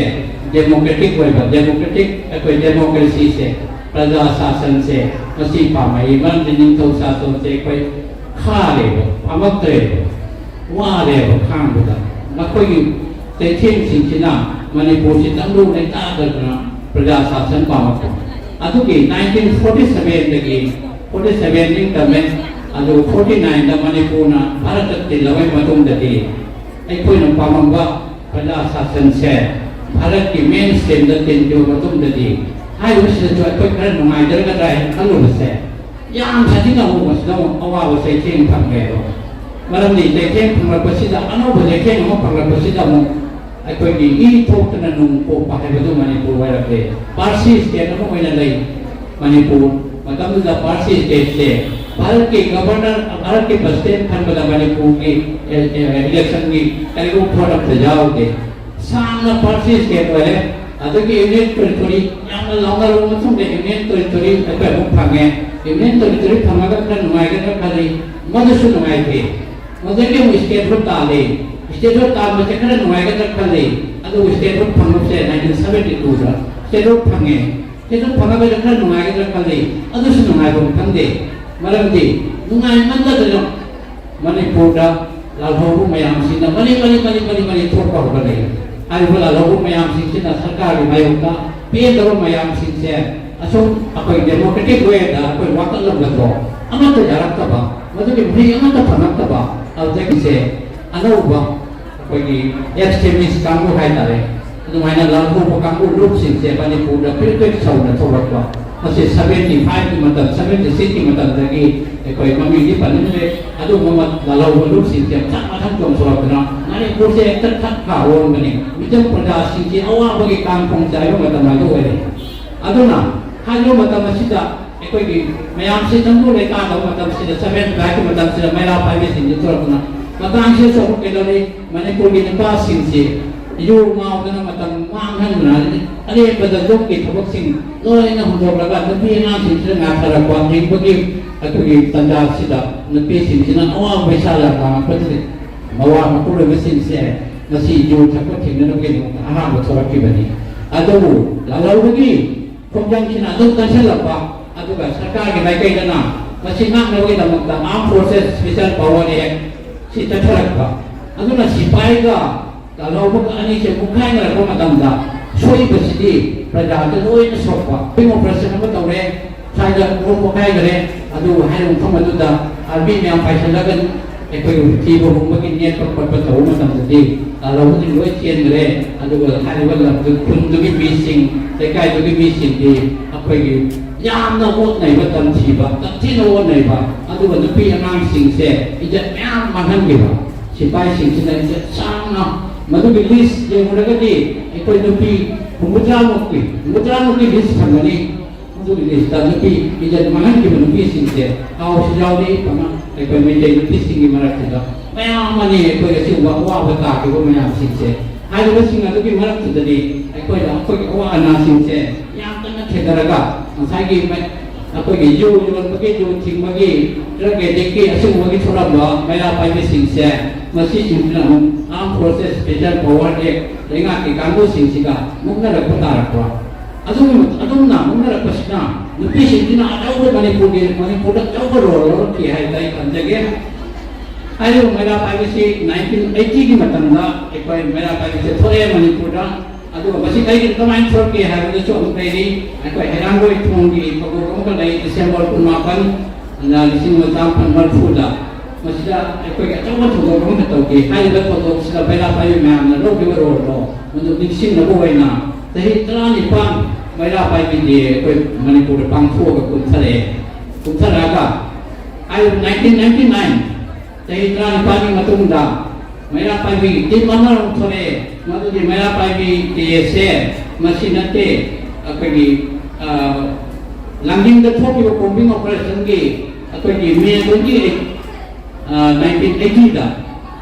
ꯗꯦꯃꯣꯀ꯭ꯔꯦꯇꯤꯛ ꯑꯣꯏꯕ, ꯗꯦꯃꯣꯀ꯭ꯔꯦꯇꯤꯛ ꯑꯩꯈꯣꯏ ꯗꯦꯃꯣꯀ꯭ꯔꯦꯁꯤꯁꯦ, ꯄ꯭ꯔꯖꯥ ꯁꯥꯁꯟꯁꯦ ꯃꯁꯤ ꯄꯥꯝꯃꯛꯏ꯫ ꯃꯔꯝꯗꯤ ꯅꯤꯡꯊꯧ ꯁꯥꯁꯟꯁꯦ ꯑꯩꯈꯣꯏ ꯈꯥꯔꯦꯕ, ꯄꯥꯝꯃꯛꯇ꯭ꯔꯦꯕ, ꯋꯥꯔꯦꯕ ꯈꯥꯡꯕꯗ꯫ ꯃꯈꯣꯏꯒꯤ ꯆꯩꯊꯦꯡꯁꯤꯡꯁꯤꯅ ꯃꯅꯤꯄꯨꯔꯁꯤ ꯇꯪꯗꯨ ꯂꯩꯇꯥꯗꯗꯅ ꯄ꯭ꯔꯖꯥ ꯁꯥꯁꯟ ꯄꯥꯝꯃꯛꯄ꯫ ꯑꯗꯨꯒꯤ ꯅꯥꯏꯟꯇꯤꯟ ꯐꯣꯔꯇꯤ ꯁꯕꯦꯟꯗꯒꯤ, ꯐꯣꯔꯇꯤ ꯁꯕꯦꯟ ꯅꯤꯡꯇꯝꯃꯦ, ꯑꯗꯨ ꯐꯣꯔꯇꯤ ꯅꯥꯏꯟꯗ ꯃꯅꯤꯄꯨꯔꯅ ꯚꯥꯔꯠꯇ ꯇꯤꯜꯂꯕꯩ ꯃꯇꯨꯡꯗꯗꯤ ꯑꯩꯈꯣꯏꯅ ꯄꯥꯝꯃꯝꯕ ꯄ꯭ꯔꯖꯥ ꯁꯥꯁꯟꯁꯦ ꯚꯥꯔꯠꯀꯤ ꯃꯦꯟ ꯁ꯭ꯇ꯭ꯔꯤꯝꯗ ꯇꯤꯟꯈꯤꯕ ꯃꯇꯨꯡꯗꯗꯤ ꯍꯥꯏꯔꯤꯕꯁꯤꯗꯁꯨ ꯑꯩꯈꯣꯏ ꯈꯔ ꯅꯨꯡꯉꯥꯏꯖꯔꯒꯗ꯭ꯔꯥ ꯍꯥꯏꯅ ꯈꯜꯂꯨꯕꯁꯦ ꯌꯥꯝ ꯁꯥꯊꯤꯅ ꯑꯃꯨꯛ ꯃꯁꯤꯗ ꯑꯃꯨꯛ ꯑꯋꯥꯕ ꯆꯩꯊꯦꯡ ꯐꯪꯉꯦꯕ꯫ ꯃꯔꯝꯗꯤ ꯆꯩꯊꯦꯡ ꯐꯪꯂꯛꯄꯁꯤꯗ, ꯑꯅꯧꯕ ꯆꯩꯊꯦꯡ ꯑꯃ ꯐꯪꯂꯛꯄꯁꯤꯗ ꯑꯃꯨꯛ ꯑꯩꯈꯣꯏꯒꯤ ꯏ ꯊꯣꯛꯇꯅ ꯅꯣꯡ ꯄꯣꯛꯄ ꯍꯥꯏꯕꯗꯨ ꯃꯅꯤꯄꯨꯔ ꯑꯣꯏꯔꯛꯂꯦ꯫ ꯄꯥꯔꯁꯤ ꯁ꯭ꯇꯦꯠ ꯑꯃ ꯑꯣꯏꯅ ꯂꯩ ꯃꯅꯤꯄꯨꯔ꯫ ꯃꯇꯝꯗꯨꯗ ꯄꯥꯔꯁꯤ ꯁ꯭ꯇꯦꯠꯁꯦ ꯚꯥꯔꯠꯀꯤ ꯒꯕꯔꯅꯔ, ꯚꯥꯔꯠꯀꯤ ꯄ꯭ꯔꯁꯤꯗꯦꯟ ꯈꯟꯕꯗ ꯃꯅꯤꯄꯨꯔꯒꯤ ꯏꯂꯦꯛꯁꯟꯒꯤ ꯀꯔꯤꯒꯨꯝꯕ ꯚꯣꯠ ꯑꯃꯠꯇ ꯌꯥꯎꯗꯦ꯫ ꯁꯥꯡꯅ ꯄꯥꯔꯁꯤ ꯁ꯭ꯇꯦꯠ ꯑꯣꯏꯔꯦ꯫ ꯑꯗꯒꯤ ꯌꯨꯅꯤꯌꯟ ꯇꯦꯔꯤꯇꯣꯔꯤ ꯌꯥꯝꯅ ꯂꯥꯎꯅꯔꯕ ꯃꯇꯨꯡꯗ ꯌꯨꯅꯤꯌꯟ ꯇꯦꯔꯤꯇꯣꯔꯤ ꯑꯩꯈꯣꯏ ꯑꯃꯨꯛ ꯐꯪꯉꯦ꯫ ꯌꯨꯅꯤꯌꯟ ꯇꯦꯔꯤꯇꯣꯔꯤ ꯐꯪꯉꯒ ꯈꯔ ꯅꯨꯡꯉꯥꯏꯒꯗ꯭ꯔꯥ ꯈꯜꯂꯤ, ꯃꯗꯨꯁꯨ ꯅꯨꯡꯉꯥꯏꯇꯦ꯫ ꯃꯗꯒꯤ ꯑꯃꯨꯛ ꯁ꯭ꯇꯦꯠꯍꯨꯗ ꯇꯥꯜꯂꯤ꯫ ꯁ꯭ꯇꯦꯠꯍꯨꯗ ꯇꯥꯟꯕꯁꯦ ꯈꯔ ꯅꯨꯡꯉꯥꯏꯒꯗ꯭ꯔꯥ ꯈꯜꯂꯤ, ꯑꯗꯨꯕꯨ ꯁ꯭ꯇꯦꯠꯍꯨꯗ ꯐꯪꯕꯁꯦ ꯅꯥꯏꯟꯇꯤꯟ ꯁꯕꯦꯟꯇꯤ ꯇꯨꯗ ꯁ꯭ꯇꯦꯠꯍꯨꯗ ꯐꯪꯉꯦ꯫ ꯁꯤ ꯑꯗꯨꯝ ꯐꯪꯉꯒꯗꯤ ꯈꯔ ꯅꯨꯡꯉꯥꯏꯒꯗ꯭ꯔꯥ ꯈꯜꯂꯤ꯫ ꯑꯗꯨꯁꯨ ꯅꯨꯡꯉꯥꯏꯐꯝ ꯈꯪꯗꯦ꯫ ꯃꯔꯝꯗꯤ ꯅꯨꯡꯉꯥꯏꯃꯟꯗꯗꯅ ꯃꯅꯤꯄꯨꯔꯗ ꯂꯥꯜꯍꯧꯕ ꯃꯌꯥꯝꯁꯤꯅ ꯃꯔꯤ ꯃꯔꯤ ꯃꯔꯤ ꯃꯔꯤ ꯃꯔꯤ ꯊꯣꯛꯄ ꯍꯧꯒꯠꯂꯛꯏ꯫ ꯍꯥꯏꯔꯤꯕ ꯂꯥꯜꯍꯧꯕ ꯃꯌꯥꯝꯁꯤꯡꯁꯤꯅ ꯁꯔꯀꯥꯔꯒꯤ ꯃꯥꯌꯣꯛꯇ ꯄꯦꯟꯗꯕ ꯃꯌꯥꯝꯁꯤꯡꯁꯦ ꯑꯁꯨꯝ ꯑꯩꯈꯣꯏ democratic way ꯗ ꯑꯩꯈꯣꯏ ꯋꯥꯀꯠꯂꯝꯕꯗꯣ ꯑꯃꯠꯇ ꯌꯥꯔꯛꯇꯕ, ꯃꯗꯨꯒꯤ ꯃꯍꯩ ꯑꯃꯠꯇ ꯐꯪꯉꯛꯇꯕ, ꯑꯗꯨꯗꯒꯤꯁꯦ ꯑꯅꯧꯕ ꯑꯩꯈꯣꯏꯒꯤ extremist ꯀꯥꯡꯕꯨ ꯍꯥꯏꯇꯥꯔꯦ, ꯑꯗꯨꯃꯥꯏꯅ ꯂꯥꯜꯍꯧꯕ ꯀꯥꯡꯕꯨ ꯂꯨꯞꯁꯤꯡꯁꯦ ꯃꯅꯤꯄꯨꯔꯗ ꯄ꯭ꯔꯤꯛ ꯄ꯭ꯔꯤꯛ ꯁꯧꯅ ꯊꯣꯛꯂꯛꯄ, ꯃꯁꯤ seventy five ꯀꯤ ꯃꯇꯝ, seventy six ꯀꯤ ꯃꯇꯝꯗꯒꯤ ꯑꯩꯈꯣꯏ ꯃꯃꯤꯡꯗꯤ ꯄꯟꯅꯤꯡꯗ꯭ꯔꯦ, ꯑꯗꯨꯒꯨꯝꯕ ꯂꯥꯜꯍꯧꯕ ꯂꯨꯞꯁꯤꯡꯁꯦ ꯃꯊꯪ ꯃꯊꯪ ꯆꯣꯡꯊꯣꯔꯛꯇꯨꯅ ꯃꯅꯤꯄꯨꯔꯁꯦ ꯍꯦꯛꯇ ꯊꯛ ꯈꯥ ꯑꯣꯟꯕꯅꯤ꯫ ꯃꯤꯆꯝ ꯄ꯭ꯔꯖꯥꯁꯤꯡꯁꯤ ꯑꯋꯥꯕꯒꯤ ꯀꯥꯡꯈꯣꯡ ꯆꯥꯏꯕ ꯃꯇꯝ ꯍꯥꯏꯗꯨ ꯑꯣꯏꯔꯦ꯫ ꯑꯗꯨꯅ ꯍꯥꯏꯔꯤꯕ ꯃꯇꯝ ꯑꯁꯤꯗ ꯑꯩꯈꯣꯏꯒꯤ ꯃꯌꯥꯝꯁꯤ ꯅꯝꯕꯨ ꯂꯩꯇꯥꯗꯕ ꯃꯇꯝꯁꯤꯗ, seventy five ꯀꯤ ꯃꯇꯝꯁꯤꯗ ꯃꯩꯔꯥ ꯄꯥꯏꯕꯤꯁꯤꯡꯁꯤ ꯊꯣꯔꯛꯇꯨꯅ ꯃꯇꯥꯡꯁꯤꯗꯁꯨ ꯑꯃꯨꯛ ꯀꯩꯗꯧꯔꯤ, ꯃꯅꯤꯄꯨꯔꯒꯤ ꯅꯨꯄꯥꯁꯤꯡꯁꯤ ꯌꯨ ꯉꯥꯎꯗꯅ ꯃꯇꯝ ꯃꯥꯡꯍꯟꯗꯅ ꯑꯔꯦꯝꯕꯗ ꯌꯨꯝꯒꯤ ꯊꯕꯛꯁꯤꯡ ꯂꯣꯏꯅ ꯍꯨꯟꯗꯣꯛꯂꯒ ꯅꯨꯄꯤ ꯑꯉꯥꯡꯁꯤꯡꯁꯤꯗ ꯉꯥꯊꯔꯛꯄ ꯍꯤꯡꯕꯒꯤ ꯑꯩꯈꯣꯏꯒꯤ ꯇꯥꯟꯖꯥꯁꯤꯗ ꯅꯨꯄꯤꯁꯤꯡꯁꯤꯅ ꯑꯋꯥꯕ ꯏꯁꯥꯗ ꯂꯥꯡꯉꯛꯄꯁꯤꯗ ꯃꯋꯥ ꯃꯄꯨꯔꯣꯏꯕꯁꯤꯡꯁꯦ ꯉꯁꯤ ꯌꯨ ꯊꯛꯄ ꯊꯤꯡꯅꯅꯕꯒꯤꯗꯃꯛꯇ ꯑꯍꯥꯟꯕ ꯊꯣꯛꯂꯛꯈꯤꯕꯅꯤ꯫ ꯑꯗꯨꯕꯨ ꯂꯥꯜꯍꯧꯕꯒꯤ ꯈꯣꯡꯖꯪꯁꯤꯅ ꯑꯗꯨꯝ ꯀꯟꯁꯤꯜꯂꯛꯄ, ꯑꯗꯨꯒ ꯁꯔꯀꯥꯔꯒꯤ ꯃꯥꯏꯀꯩꯗꯅ ꯃꯁꯤ ꯉꯥꯛꯅꯕꯒꯤꯗꯃꯛꯇ Armed Forces Special Power Act ꯁꯤ ꯆꯠꯊꯔꯛꯄ꯫ ꯑꯗꯨꯅ ꯁꯤꯐꯥꯏꯒ ꯂꯥꯜꯍꯧꯕꯒ ꯑꯅꯤꯁꯦ ꯃꯨꯛꯈꯥꯏꯅꯔꯛꯄ ꯃꯇꯝꯗ ꯁꯣꯛꯏꯕꯁꯤꯗꯤ ꯄ꯭ꯔꯖꯥꯗ ꯂꯣꯏꯅ ꯁꯣꯛꯄ꯫ Operation ꯑꯃ ꯇꯧꯔꯦ, ꯁ꯭ꯋꯥꯏꯗ ꯃꯣꯠ ꯄꯣꯈꯥꯏꯈꯔꯦ, ꯑꯗꯨꯕꯨ ꯍꯥꯏꯔꯤꯕ ꯃꯐꯝ ꯑꯗꯨꯗ army ꯃꯌꯥꯝ ꯄꯥꯏꯁꯤꯜꯂꯒ ꯑꯩꯈꯣꯏꯒꯤ ꯊꯤꯕ ꯍꯨꯝꯕꯒꯤ ꯅꯦꯠꯄ ꯈꯣꯠꯄ ꯇꯧꯕ ꯃꯇꯝꯗꯗꯤ ꯂꯥꯜꯍꯧꯕꯁꯤꯡ ꯂꯣꯏ ꯆꯦꯟꯈ꯭ꯔꯦ꯫ ꯑꯗꯨꯒ ꯍꯥꯏꯔꯤꯕ ꯂꯝꯗꯨ, ꯈꯨꯟꯗꯨꯒꯤ ꯃꯤꯁꯤꯡ, ꯂꯩꯀꯥꯏꯗꯨꯒꯤ ꯃꯤꯁꯤꯡꯗꯤ ꯑꯩꯈꯣꯏꯒꯤ ꯌꯥꯝꯅ ꯑꯣꯠꯅꯩꯕ, ꯇꯝꯊꯤꯕ, ꯇꯝꯊꯤꯅ ꯑꯣꯠꯅꯩꯕ, ꯑꯗꯨꯒ ꯅꯨꯄꯤ ꯑꯉꯥꯡꯁꯤꯡꯁꯦ ꯏꯖꯠ ꯃꯌꯥꯝ ꯃꯥꯡꯍꯟꯈꯤꯕ꯫ ꯁꯤꯐꯥꯏꯁꯤꯡꯁꯤꯅ ꯏꯖꯠ ꯁꯥꯡꯅ, ꯃꯗꯨꯒꯤ list ꯌꯦꯡꯂꯨꯔꯒꯗꯤ ꯑꯩꯈꯣꯏ ꯅꯨꯄꯤ ꯍꯨꯝꯐꯨꯇꯔꯥꯃꯨꯛꯀꯤ, ꯍꯨꯝꯐꯨꯇꯔꯥꯃꯨꯛꯀꯤ list ꯐꯪꯒꯅꯤ꯫ ꯑꯗꯨꯒꯤ list ꯇ ꯅꯨꯄꯤ ꯏꯖꯠ ꯃꯥꯡꯍꯟꯈꯤꯕ ꯅꯨꯄꯤꯁꯤꯡꯁꯦ ꯍꯥꯎꯁꯨ ꯌꯥꯎꯔꯤ꯫ ꯑꯩꯈꯣꯏ ꯃꯩꯇꯩ ꯅꯨꯄꯤꯁꯤꯡꯒꯤ ꯃꯔꯛꯁꯤꯗ ꯃꯌꯥꯝ ꯑꯃꯅꯤ ꯑꯩꯈꯣꯏ ꯑꯁꯤꯒꯨꯝꯕ ꯑꯋꯥꯕ ꯇꯥꯈꯤꯕ ꯃꯌꯥꯝꯁꯤꯡꯁꯦ꯫ ꯍꯥꯏꯔꯤꯕꯁꯤꯡ ꯑꯗꯨꯒꯤ ꯃꯔꯛꯇꯨꯗꯗꯤ ꯑꯩꯈꯣꯏꯅ ꯑꯩꯈꯣꯏꯒꯤ ꯑꯋꯥ ꯑꯅꯥꯁꯤꯡꯁꯦ ꯌꯥꯝ ꯀꯟꯅ ꯊꯦꯡꯅꯔꯒ ꯉꯁꯥꯏꯒꯤ ꯃ-, ꯑꯩꯈꯣꯏꯒꯤ ꯌꯨ ꯌꯣꯟꯕꯒꯤ, ꯌꯨ ꯊꯤꯡꯕꯒꯤ, drug addict ꯀꯤ, ꯑꯁꯤꯒꯨꯝꯕꯒꯤ ꯊꯣꯛꯂꯝꯕ ꯃꯩꯔꯥ ꯄꯥꯏꯕꯤꯁꯤꯡꯁꯦ ꯃꯁꯤꯁꯤꯡꯁꯤꯅ ꯑꯃꯨꯛ Armed Forces Special Power Act ꯂꯩꯉꯥꯛꯀꯤ ꯀꯥꯡꯕꯨꯁꯤꯡꯁꯤꯒ ꯃꯨꯛꯅꯔꯛꯄ ꯇꯥꯔꯛꯄ꯫ ꯑꯗꯨꯒꯤ ꯃꯇꯨꯡ ꯑꯗꯨꯝꯅ ꯃꯨꯛꯅꯔꯛꯄꯁꯤꯅ ꯅꯨꯄꯤꯁꯤꯡꯁꯤꯅ ꯑꯆꯧꯕ ꯃꯅꯤꯄꯨꯔꯒꯤ ꯃꯅꯤꯄꯨꯔꯗ ꯑꯆꯧꯕ ꯔꯣꯜ ꯂꯧꯔꯛꯈꯤ ꯍꯥꯏꯕꯗ ꯑꯩ ꯊꯝꯖꯒꯦ꯫ ꯍꯥꯏꯔꯤꯕ ꯃꯩꯔꯥ ꯄꯥꯏꯕꯤꯁꯤ ꯅꯥꯏꯟꯇꯤꯟ ꯑꯩꯠꯇꯤꯒꯤ ꯃꯇꯝꯗ ꯑꯩꯈꯣꯏ ꯃꯩꯔꯥ ꯄꯥꯏꯕꯤꯁꯦ ꯊꯣꯛꯑꯦ ꯃꯅꯤꯄꯨꯔꯗ꯫ ꯑꯗꯨꯒ ꯃꯁꯤ ꯀꯔꯤꯒꯤꯅ ꯀꯃꯥꯏꯅ ꯊꯣꯛꯂꯛꯀꯦ ꯍꯥꯏꯕꯗꯁꯨ ꯑꯃꯨꯛ ꯂꯩꯔꯤ꯫ ꯑꯩꯈꯣꯏ ꯍꯩꯔꯥꯡꯒꯣꯏ ꯊꯣꯡꯒꯤ ꯊꯧꯗꯣꯛ ꯑꯃꯈꯛ ꯂꯩ, ꯗꯤꯁꯦꯝꯕꯔ ꯀꯨꯟꯃꯥꯄꯟ, ꯂꯤꯁꯤꯡ ꯑꯃ ꯆꯥꯃꯥꯄꯟ ꯃꯔꯤꯐꯨꯗ꯫ ꯃꯁꯤꯗ ꯑꯩꯈꯣꯏꯒꯤ ꯑꯆꯧꯕ ꯊꯧꯗꯣꯛ ꯑꯃꯈꯛ ꯇꯧꯈꯤ꯫ ꯍꯥꯏꯔꯤꯕ ꯊꯧꯗꯣꯛꯁꯤꯗ ꯃꯩꯔꯥ ꯄꯥꯏꯕꯤ ꯃꯌꯥꯝꯅ ꯂꯧꯈꯤꯕ ꯔꯣꯜꯗꯣ ꯃꯗꯨ ꯅꯤꯡꯁꯤꯡꯅꯕ ꯑꯣꯏꯅ ꯆꯍꯤ ꯇꯔꯥꯅꯤꯄꯥꯟ ꯃꯩꯔꯥ ꯄꯥꯏꯕꯤꯗꯤ ꯑꯩꯈꯣꯏ ꯃꯅꯤꯄꯨꯔꯗ ꯄꯥꯡꯊꯣꯛꯑꯒ ꯀꯨꯝꯊꯔꯛꯑꯦ꯫ ꯀꯨꯝꯊꯔꯛꯑꯒ ꯍꯥꯏꯔꯤꯕ ꯅꯥꯏꯟꯇꯤꯟ ꯅꯥꯏꯟꯇꯤ ꯅꯥꯏꯟ ꯆꯍꯤ ꯇꯔꯥꯅꯤꯄꯥꯜꯒꯤ ꯃꯇꯨꯡꯗ ꯃꯩꯔꯥ ꯄꯥꯏꯕꯤꯒꯤ ꯇꯤꯝ ꯑꯃꯔꯣꯝ ꯊꯣꯛꯂꯛꯑꯦ꯫ ꯃꯗꯨꯗꯤ ꯃꯩꯔꯥ ꯄꯥꯏꯕꯤ ꯇꯦꯁꯦ ꯃꯁꯤ ꯅꯠꯇꯦ, ꯑꯩꯈꯣꯏꯒꯤ, ꯑ, ꯂꯥꯡꯖꯤꯡꯗ ꯊꯣꯛꯈꯤꯕ ꯀꯣꯝꯕꯤꯡ ꯑꯣꯄꯔꯦꯁꯟꯒꯤ ꯑꯩꯈꯣꯏꯒꯤ ꯃꯦ ꯇ꯭ꯋꯦꯟꯇꯤ ꯑꯩꯠ, ꯅꯥꯏꯟꯇꯤꯟ ꯑꯩꯠꯇꯤꯗ,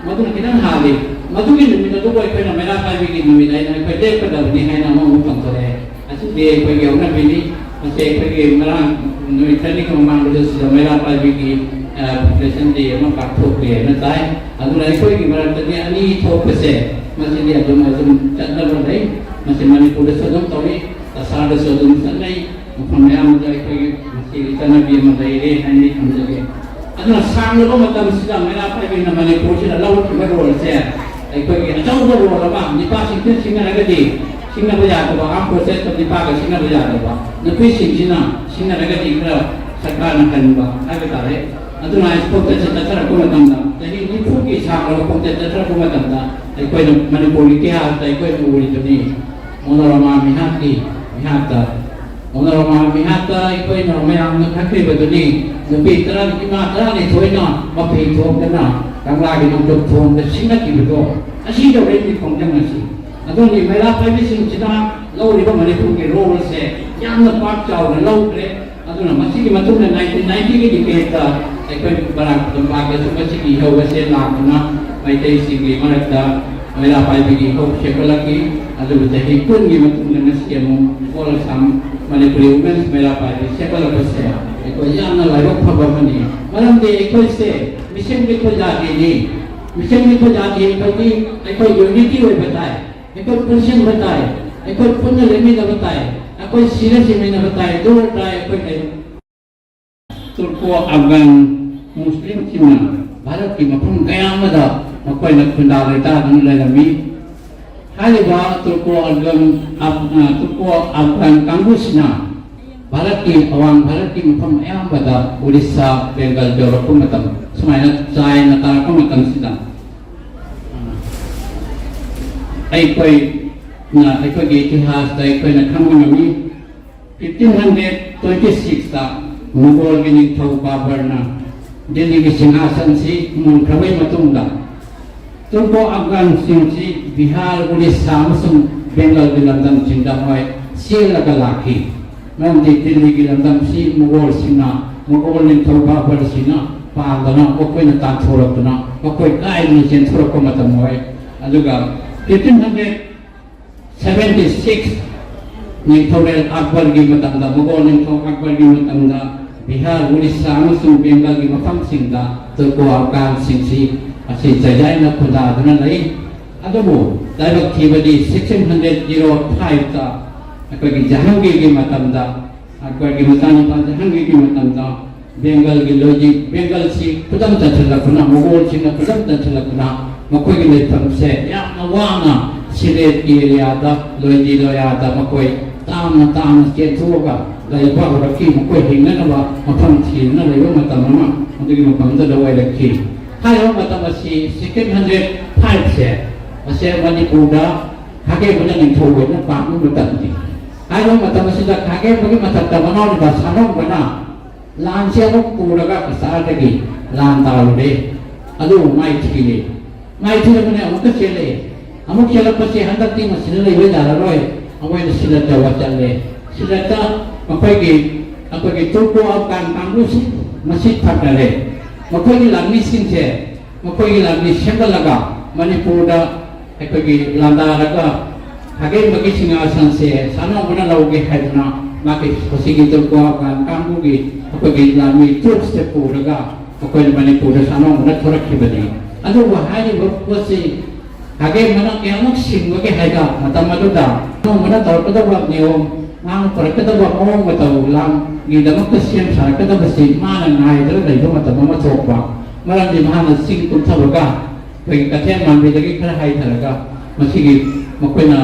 ꯃꯗꯨꯅ ꯈꯤꯇꯪ ꯍꯥꯜꯂꯤ꯫ ꯃꯗꯨꯒꯤ ꯅꯨꯃꯤꯠ ꯑꯗꯨꯕꯨ ꯑꯩꯈꯣꯏꯅ ꯃꯩꯔꯥ ꯄꯥꯏꯕꯤꯒꯤ ꯅꯨꯃꯤꯠ ꯍꯥꯏꯅ ꯑꯩꯈꯣꯏ ꯂꯦꯞꯀꯗꯕꯅꯤ ꯍꯥꯏꯅ ꯑꯃꯃꯨꯛ ꯄꯥꯡꯊꯣꯔꯛꯑꯦ꯫ ꯑꯁꯤꯗꯤ ꯑꯩꯈꯣꯏꯒꯤ ꯍꯧꯅꯕꯤꯅꯤ꯫ ꯃꯁꯤ ꯑꯩꯈꯣꯏꯒꯤ ꯉꯔꯥꯡ ꯅꯨꯃꯤꯠ ꯈꯔꯅꯤꯒꯤ ꯃꯃꯥꯡꯗꯁꯨ ꯁꯤꯗ ꯃꯩꯔꯥ ꯄꯥꯏꯕꯤꯒꯤ, ꯑ, ꯄꯣꯄꯨꯂꯦꯁꯟ ꯗꯦ ꯑꯃ ꯄꯥꯡꯊꯣꯛꯂꯦ ꯍꯥꯏꯅ ꯇꯥꯏ꯫ ꯑꯗꯨꯅ ꯑꯩꯈꯣꯏꯒꯤ ꯃꯔꯛꯇꯗꯤ ꯑꯅꯤ ꯊꯣꯛꯄꯁꯦ ꯃꯁꯤꯗꯤ ꯑꯗꯨꯝ, ꯑꯗꯨꯝ ꯆꯠꯅꯕ ꯂꯩ꯫ ꯃꯁꯤ ꯃꯅꯤꯄꯨꯔꯗꯁꯨ ꯑꯗꯨꯝ ꯇꯧꯏ, ꯀꯁꯥꯔꯗꯁꯨ ꯑꯗꯨꯝ ꯆꯠꯅꯩ꯫ ꯃꯐꯝ ꯃꯌꯥꯝꯗ ꯑꯩꯈꯣꯏꯒꯤ ꯃꯁꯤꯒꯤ ꯆꯠꯅꯕꯤ ꯑꯃ ꯂꯩꯔꯦ ꯍꯥꯏꯅ ꯊꯝꯖꯒꯦ꯫ ꯑꯗꯨꯅ ꯁꯥꯡꯂꯕ ꯃꯇꯝꯁꯤꯗ ꯃꯩꯔꯥ ꯄꯥꯏꯕꯤꯅ ꯃꯅꯤꯄꯨꯔꯁꯤꯗ ꯂꯧꯔꯛꯈꯤꯕ ꯔꯣꯜꯁꯦ ꯑꯩꯈꯣꯏꯒꯤ ꯑꯆꯧꯕ ꯔꯣꯜ ꯑꯃ, ꯅꯤꯄꯥꯁꯤꯡꯁꯤꯅ ꯁꯤꯡꯅꯔꯒꯗꯤ ꯁꯤꯡꯅꯕ ꯌꯥꯗꯕ, ꯑꯥꯔꯝ ꯐꯣꯔꯁꯦꯁꯇ ꯅꯤꯄꯥꯒ ꯁꯤꯡꯅꯕ ꯌꯥꯗꯕ, ꯅꯨꯄꯤꯁꯤꯡꯁꯤꯅ ꯁꯤꯡꯅꯔꯒꯗꯤ ꯈꯔ ꯁꯔꯀꯥꯔꯅ ꯍꯟꯕ ꯍꯥꯏꯕ ꯇꯥꯔꯦ꯫ ꯑꯗꯨꯅ ꯑꯩ ꯈꯣꯡꯆꯠꯁꯦ ꯆꯠꯊꯔꯛꯄ ꯃꯇꯝꯗ, ꯆꯍꯤ ꯅꯤꯐꯨꯒꯤ ꯁꯥꯡꯂꯕ ꯈꯣꯡꯆꯠ ꯆꯠꯊꯔꯛꯄ ꯃꯇꯝꯗ ꯑꯩꯈꯣꯏꯅ ꯃꯅꯤꯄꯨꯔꯒꯤ ꯏꯇꯤꯍꯥꯁꯇ ꯑꯩꯈꯣꯏꯅ ꯎꯔꯤꯕꯅꯤ꯫ ꯃꯣꯅꯣꯔꯃꯥ ꯃꯤꯍꯥꯠꯀꯤ ꯃꯤꯍꯥꯠꯇ, ꯃꯣꯅꯣꯔꯃꯥ ꯃꯤꯍꯥꯠꯇ ꯑꯩꯈꯣꯏꯅ ꯃꯌꯥꯝꯅ ꯈꯪꯈ꯭ꯔꯤꯕꯗꯨꯅꯤ꯫ ꯅꯨꯄꯤ ꯇꯔꯥ, ꯏꯃꯥ ꯇꯔꯥꯅꯤꯊꯣꯏꯅ ꯃꯐꯤ ꯊꯣꯛꯇꯅ ꯀꯪꯂꯥꯒꯤ ꯅꯣꯡꯆꯨꯞ ꯊꯣꯡꯗ ꯁꯤꯡꯅꯈꯤꯕꯗꯣ ꯑꯁꯤ ꯌꯧꯔꯛꯏꯅꯤ ꯈꯣꯡꯖꯪ ꯑꯁꯤ꯫ ꯑꯗꯨꯅꯤ ꯃꯩꯔꯥ ꯄꯥꯏꯕꯤꯁꯤꯡꯁꯤꯅ ꯂꯧꯔꯤꯕ ꯃꯅꯤꯄꯨꯔꯒꯤ ꯔꯣꯜꯁꯦ ꯌꯥꯝꯅ ꯄꯥꯛ ꯆꯥꯎꯅ ꯂꯧꯈ꯭ꯔꯦ꯫ ꯑꯗꯨꯅ ꯃꯁꯤꯒꯤ ꯃꯇꯨꯡꯗ ꯅꯥꯏꯟꯇꯤꯟ ꯅꯥꯏꯟꯇꯤꯒꯤ ꯗꯤꯀꯦꯠꯇ ꯑꯩꯈꯣꯏ ꯕꯔꯥꯛ ꯇꯝꯄꯥꯛꯇꯁꯨ ꯃꯁꯤꯒꯤ ꯏꯍꯧ ꯑꯁꯦ ꯂꯥꯛꯇꯨꯅ ꯃꯩꯇꯩꯁꯤꯡꯒꯤ ꯃꯔꯛꯇ ꯃꯩꯔꯥ ꯄꯥꯏꯕꯤꯒꯤ ꯏꯍꯧ ꯁꯦꯝꯒꯠꯂꯛꯈꯤ꯫ ꯑꯗꯨꯕꯨ ꯆꯍꯤ ꯀꯨꯟꯒꯤ ꯃꯇꯨꯡꯗ ꯉꯁꯤ ꯑꯃꯨꯛ ꯑꯣꯜ ꯑꯁꯥꯝ ꯃꯅꯤꯄꯨꯔꯤ ꯋꯨꯃꯦꯟꯁ ꯃꯩꯔꯥ ꯄꯥꯏꯕꯤ ꯁꯦꯝꯒꯠꯂꯛꯄꯁꯦ ꯑꯩꯈꯣꯏ ꯌꯥꯝꯅ ꯂꯥꯏꯕꯛ ꯐꯕ ꯑꯃꯅꯤ꯫ ꯃꯔꯝꯗꯤ ꯑꯩꯈꯣꯏꯁꯦ ꯃꯤꯁꯦꯝ ꯂꯤꯛꯄ ꯖꯥꯇꯤꯅꯤ꯫ ꯃꯤꯁꯦꯝ ꯂꯤꯛꯄ ꯖꯥꯇꯤ ꯑꯩꯈꯣꯏꯗꯤ ꯑꯩꯈꯣꯏ ꯌꯨꯅꯤꯇꯤ ꯑꯣꯏꯕ ꯇꯥꯏ꯫ ꯑꯩꯈꯣꯏ ꯄꯨꯟꯁꯤꯟꯕ ꯇꯥꯏ꯫ ꯑꯩꯈꯣꯏ ꯄꯨꯟꯅ ꯂꯦꯞꯃꯤꯟꯅꯕ ꯇꯥꯏ꯫ ꯑꯩꯈꯣꯏ ꯁꯤꯔ ꯁꯤꯃꯤꯟꯅꯕ ꯇꯥꯏ, ꯑꯗꯨ ꯑꯣꯏ ꯇꯥꯏ ꯑꯩꯈꯣꯏ ꯂꯩ꯫ ꯇꯨꯔꯀꯣ ꯑꯐꯒꯥꯟ ꯃꯨꯁꯂꯤꯝꯁꯤꯡꯅ ꯚꯥꯔꯠꯀꯤ ꯃꯐꯝ ꯀꯌꯥ ꯑꯃꯗ ꯃꯈꯣꯏꯅ ꯈꯨꯟꯗꯥ ꯂꯩꯇꯥꯗꯨꯅ ꯂꯩꯔꯝꯃꯤ꯫ ꯍꯥꯏꯔꯤꯕ ꯇꯨꯔꯀꯣ ꯑꯐꯒꯥꯟ, ꯑꯐ-, ꯑ, ꯇꯨꯔꯀꯣ ꯑꯐꯒꯥꯟ ꯀꯥꯡꯕꯨꯁꯤꯅ ꯚꯥꯔꯠꯀꯤ, ꯑꯋꯥꯡ ꯚꯥꯔꯠꯀꯤ ꯃꯐꯝ ꯑꯌꯥꯝꯕꯗ, ꯎꯔꯤꯁꯥ, ꯕꯦꯡꯒꯜ ꯌꯧꯔꯛꯄ ꯃꯇꯝ, ꯁꯨꯃꯥꯏꯅ ꯆꯥꯏꯅ ꯇꯥꯔꯛꯄ ꯃꯇꯝꯁꯤꯗ, ꯑꯩꯈꯣꯏꯅ, ꯑꯩꯈꯣꯏꯒꯤ ꯏꯇꯤꯍꯥꯁꯇ ꯑꯩꯈꯣꯏꯅ ꯈꯪꯕ ꯉꯝꯃꯤ꯫ Fifteen hundred twenty sixꯇ ꯃꯨꯒꯣꯜꯒꯤ ꯅꯤꯡꯊꯧ ꯕꯥꯕꯔꯅ ꯗꯤꯜꯂꯤꯒꯤ ꯁꯤꯡꯍꯥꯁꯟꯁꯤ ꯃꯨꯟꯈ꯭ꯔꯕꯩ ꯃꯇꯨꯡꯗ, ꯇꯨꯔꯀꯣ ꯑꯐꯒꯥꯟꯁꯤꯡꯁꯤ ꯕꯤꯍꯥꯔ, ꯎꯔꯤꯁꯥ ꯑꯃꯁꯨꯡ ꯕꯦꯡꯒꯜꯒꯤ ꯂꯝꯗꯝꯁꯤꯡꯗ ꯃꯣꯏ ꯆꯦꯜꯂꯒ ꯂꯥꯛꯈꯤ꯫ ꯃꯔꯝꯗꯤ ꯗꯤꯜꯂꯤꯒꯤ ꯂꯝꯗꯝꯁꯤ ꯃꯨꯒꯣꯜꯁꯤꯡꯅ, ꯃꯨꯒꯣꯜ ꯅꯤꯡꯊꯧ ꯕꯥꯕꯔꯁꯤꯡꯅ ꯄꯥꯟꯗꯅ, ꯃꯈꯣꯏꯅ ꯇꯥꯟꯊꯣꯔꯛꯇꯨꯅ, ꯃꯈꯣꯏ ꯀꯥꯏꯗꯅ ꯆꯦꯟꯊꯣꯔꯛꯄ ꯃꯇꯝ ꯑꯣꯏ꯫ ꯑꯗꯨꯒ fifteen hundred seventy six ꯅꯤꯡꯊꯧꯔꯦꯜ ꯑꯛꯕꯔꯒꯤ ꯃꯇꯝꯗ, ꯃꯨꯒꯣꯜ ꯅꯤꯡꯊꯧ ꯑꯛꯕꯔꯒꯤ ꯃꯇꯝꯗ ꯕꯤꯍꯥꯔ, ꯎꯔꯤꯁꯥ ꯑꯃꯁꯨꯡ ꯕꯦꯡꯒꯜꯒꯤ ꯃꯐꯝꯁꯤꯡꯗ ꯇꯨꯔꯀꯣ ꯑꯐꯒꯥꯟꯁꯤꯡꯁꯤ ꯑꯁꯤ ꯆꯩꯖꯥꯏꯅ ꯈꯨꯟꯗꯥꯗꯨꯅ ꯂꯩ꯫ ꯑꯗꯨꯕꯨ ꯂꯥꯏꯕꯛ ꯊꯤꯕꯗꯤ sixteen hundred zero fiveꯇ ꯑꯩꯈꯣꯏꯒꯤ ꯖꯍꯥꯡꯒꯤꯔꯒꯤ ꯃꯇꯝꯗ, ꯑꯛꯕꯔꯒꯤ ꯃꯆꯥꯅꯨꯄꯥ ꯖꯍꯥꯡꯒꯤꯔꯒꯤ ꯃꯇꯝꯗ ꯕꯦꯡꯒꯜꯒꯤ ꯂꯣꯏꯖꯤꯛ, ꯕꯦꯡꯒꯜꯁꯤ ꯈꯨꯗꯝ ꯆꯟꯁꯤꯜꯂꯛꯄꯅ, ꯃꯨꯒꯣꯜꯁꯤꯡꯅ ꯈꯨꯗꯝ ꯆꯟꯁꯤꯜꯂꯛꯄꯅ ꯃꯈꯣꯏꯒꯤ ꯂꯩꯐꯝꯁꯦ ꯌꯥꯝꯅ ꯋꯥꯅ ꯁꯤꯂꯦꯠꯀꯤ ꯑꯦꯔꯤꯌꯥꯗ, ꯂꯣꯏꯖꯤ ꯂꯣꯌꯥꯗ ꯃꯈꯣꯏ ꯇꯥꯝꯅ ꯇꯥꯝꯅ ꯆꯦꯟꯊꯣꯛꯑꯒ ꯂꯩꯕ ꯍꯧꯔꯛꯈꯤ꯫ ꯃꯈꯣꯏ ꯍꯤꯡꯅꯅꯕ ꯃꯐꯝ ꯊꯤꯗꯨꯅ ꯂꯩꯕ ꯃꯇꯝ ꯑꯃ ꯑꯗꯨꯒꯤ ꯃꯐꯝꯗꯨꯗ ꯑꯣꯏꯔꯛꯈꯤ꯫ ꯍꯥꯏꯔꯤꯕ ꯃꯇꯝ ꯑꯁꯤ sixteen hundred fiveꯁꯦ, ꯑꯁꯦ ꯃꯅꯤꯄꯨꯔꯗ ꯈꯥꯒꯦꯝꯕꯅ ꯅꯤꯡꯊꯧ ꯑꯣꯏꯅ ꯄꯥꯟꯕ ꯃꯇꯝꯅꯤ꯫ ꯍꯥꯏꯔꯤꯕ ꯃꯇꯝ ꯑꯁꯤꯗ ꯈꯥꯒꯦꯝꯕꯒꯤ ꯃꯊꯛꯇ ꯃꯅꯥꯎꯅꯨꯄꯥ ꯁꯥꯅꯧꯕꯅ ꯂꯥꯟꯁꯦ ꯑꯃꯨꯛ ꯄꯨꯔꯒ ꯀꯁꯥꯔꯗꯒꯤ ꯂꯥꯟ ꯇꯥꯔꯨꯔꯦ꯫ ꯑꯗꯨꯕꯨ ꯃꯥꯏꯊꯤꯔꯦ꯫ ꯃꯥꯏꯊꯤꯔꯕꯅꯦ, ꯑꯃꯨꯛꯀ ꯆꯦꯜꯂꯛꯑꯦ꯫ ꯑꯃꯨꯛ ꯆꯦꯜꯂꯛꯄꯁꯦ ꯍꯟꯗꯛꯇꯤ ꯃꯁꯤꯗ ꯂꯩꯕ ꯌꯥꯔꯔꯣꯏ꯫ ꯑꯃꯣꯏꯅ ꯁꯤꯂꯠ ꯌꯧꯕ ꯆꯠꯂꯦ꯫ ꯁꯤꯂꯠꯇ ꯃꯈꯣꯏꯒꯤ, ꯑꯩꯈꯣꯏꯒꯤ ꯇꯨꯔꯀꯣ ꯑꯐꯒꯥꯟ ꯀꯥꯡꯕꯨꯁꯤ ꯃꯁꯤ ꯊꯛꯅꯔꯦ꯫ ꯃꯈꯣꯏꯒꯤ ꯂꯥꯟꯃꯤꯁꯤꯡꯁꯦ, ꯃꯈꯣꯏꯒꯤ ꯂꯥꯟꯃꯤ ꯁꯦꯝꯒꯠꯂꯒ ꯃꯅꯤꯄꯨꯔꯗ ꯑꯩꯈꯣꯏꯒꯤ ꯂꯥꯟꯗꯥꯔꯒ ꯈꯥꯒꯦꯝꯕꯒꯤ ꯁꯤꯡꯍꯥꯁꯟꯁꯦ ꯁꯥꯅꯧꯕꯅ ꯂꯧꯒꯦ ꯍꯥꯏꯗꯅ ꯃꯥꯒꯤ ꯃꯁꯤꯒꯤ ꯇꯨꯔꯀꯣ ꯑꯐꯒꯥꯟ ꯀꯥꯡꯕꯨꯒꯤ ꯑꯩꯈꯣꯏꯒꯤ ꯂꯥꯟꯃꯤ ꯇ꯭ꯔꯨꯞꯁꯦ ꯄꯨꯔꯒ ꯃꯈꯣꯏꯅ ꯃꯅꯤꯄꯨꯔꯗ ꯁꯥꯅꯧꯕꯅ ꯊꯣꯔꯛꯈꯤꯕꯅꯤ꯫ ꯑꯗꯨꯕꯨ ꯍꯥꯏꯔꯤꯕ ꯄꯣꯠꯁꯤ ꯈꯥꯒꯦꯝꯕꯅ ꯀꯌꯥꯃꯨꯛ ꯁꯤꯡꯕꯒꯦ ꯍꯥꯏꯕ ꯃꯇꯝ ꯑꯗꯨꯗ ꯁꯥꯅꯧꯕꯅ ꯇꯧꯔꯛꯀꯗꯧꯕ ꯅꯤꯌꯣꯝ ꯃꯍꯥꯛꯅ ꯄꯨꯔꯛꯀꯗꯕ ꯃꯑꯣꯡ ꯃꯇꯧ, ꯂꯥꯟꯒꯤꯗꯃꯛꯇ ꯁꯦꯝ ꯁꯥꯔꯛꯀꯗꯕꯁꯤ ꯃꯥꯅ ꯉꯥꯏꯗꯨꯅ ꯂꯩꯕ ꯃꯇꯝ ꯑꯃ ꯊꯣꯛꯄ꯫ ꯃꯔꯝꯗꯤ ꯃꯍꯥꯛꯅ ꯆꯤꯡ ꯀꯨꯝꯊꯕꯒ ꯑꯩꯈꯣꯏꯒꯤ ꯀꯩꯊꯦꯜ ꯃꯥꯟꯕꯤꯗꯒꯤ ꯈꯔ ꯍꯥꯏꯊꯔꯒ, ꯃꯁꯤꯒꯤ ꯃꯈꯣꯏꯅ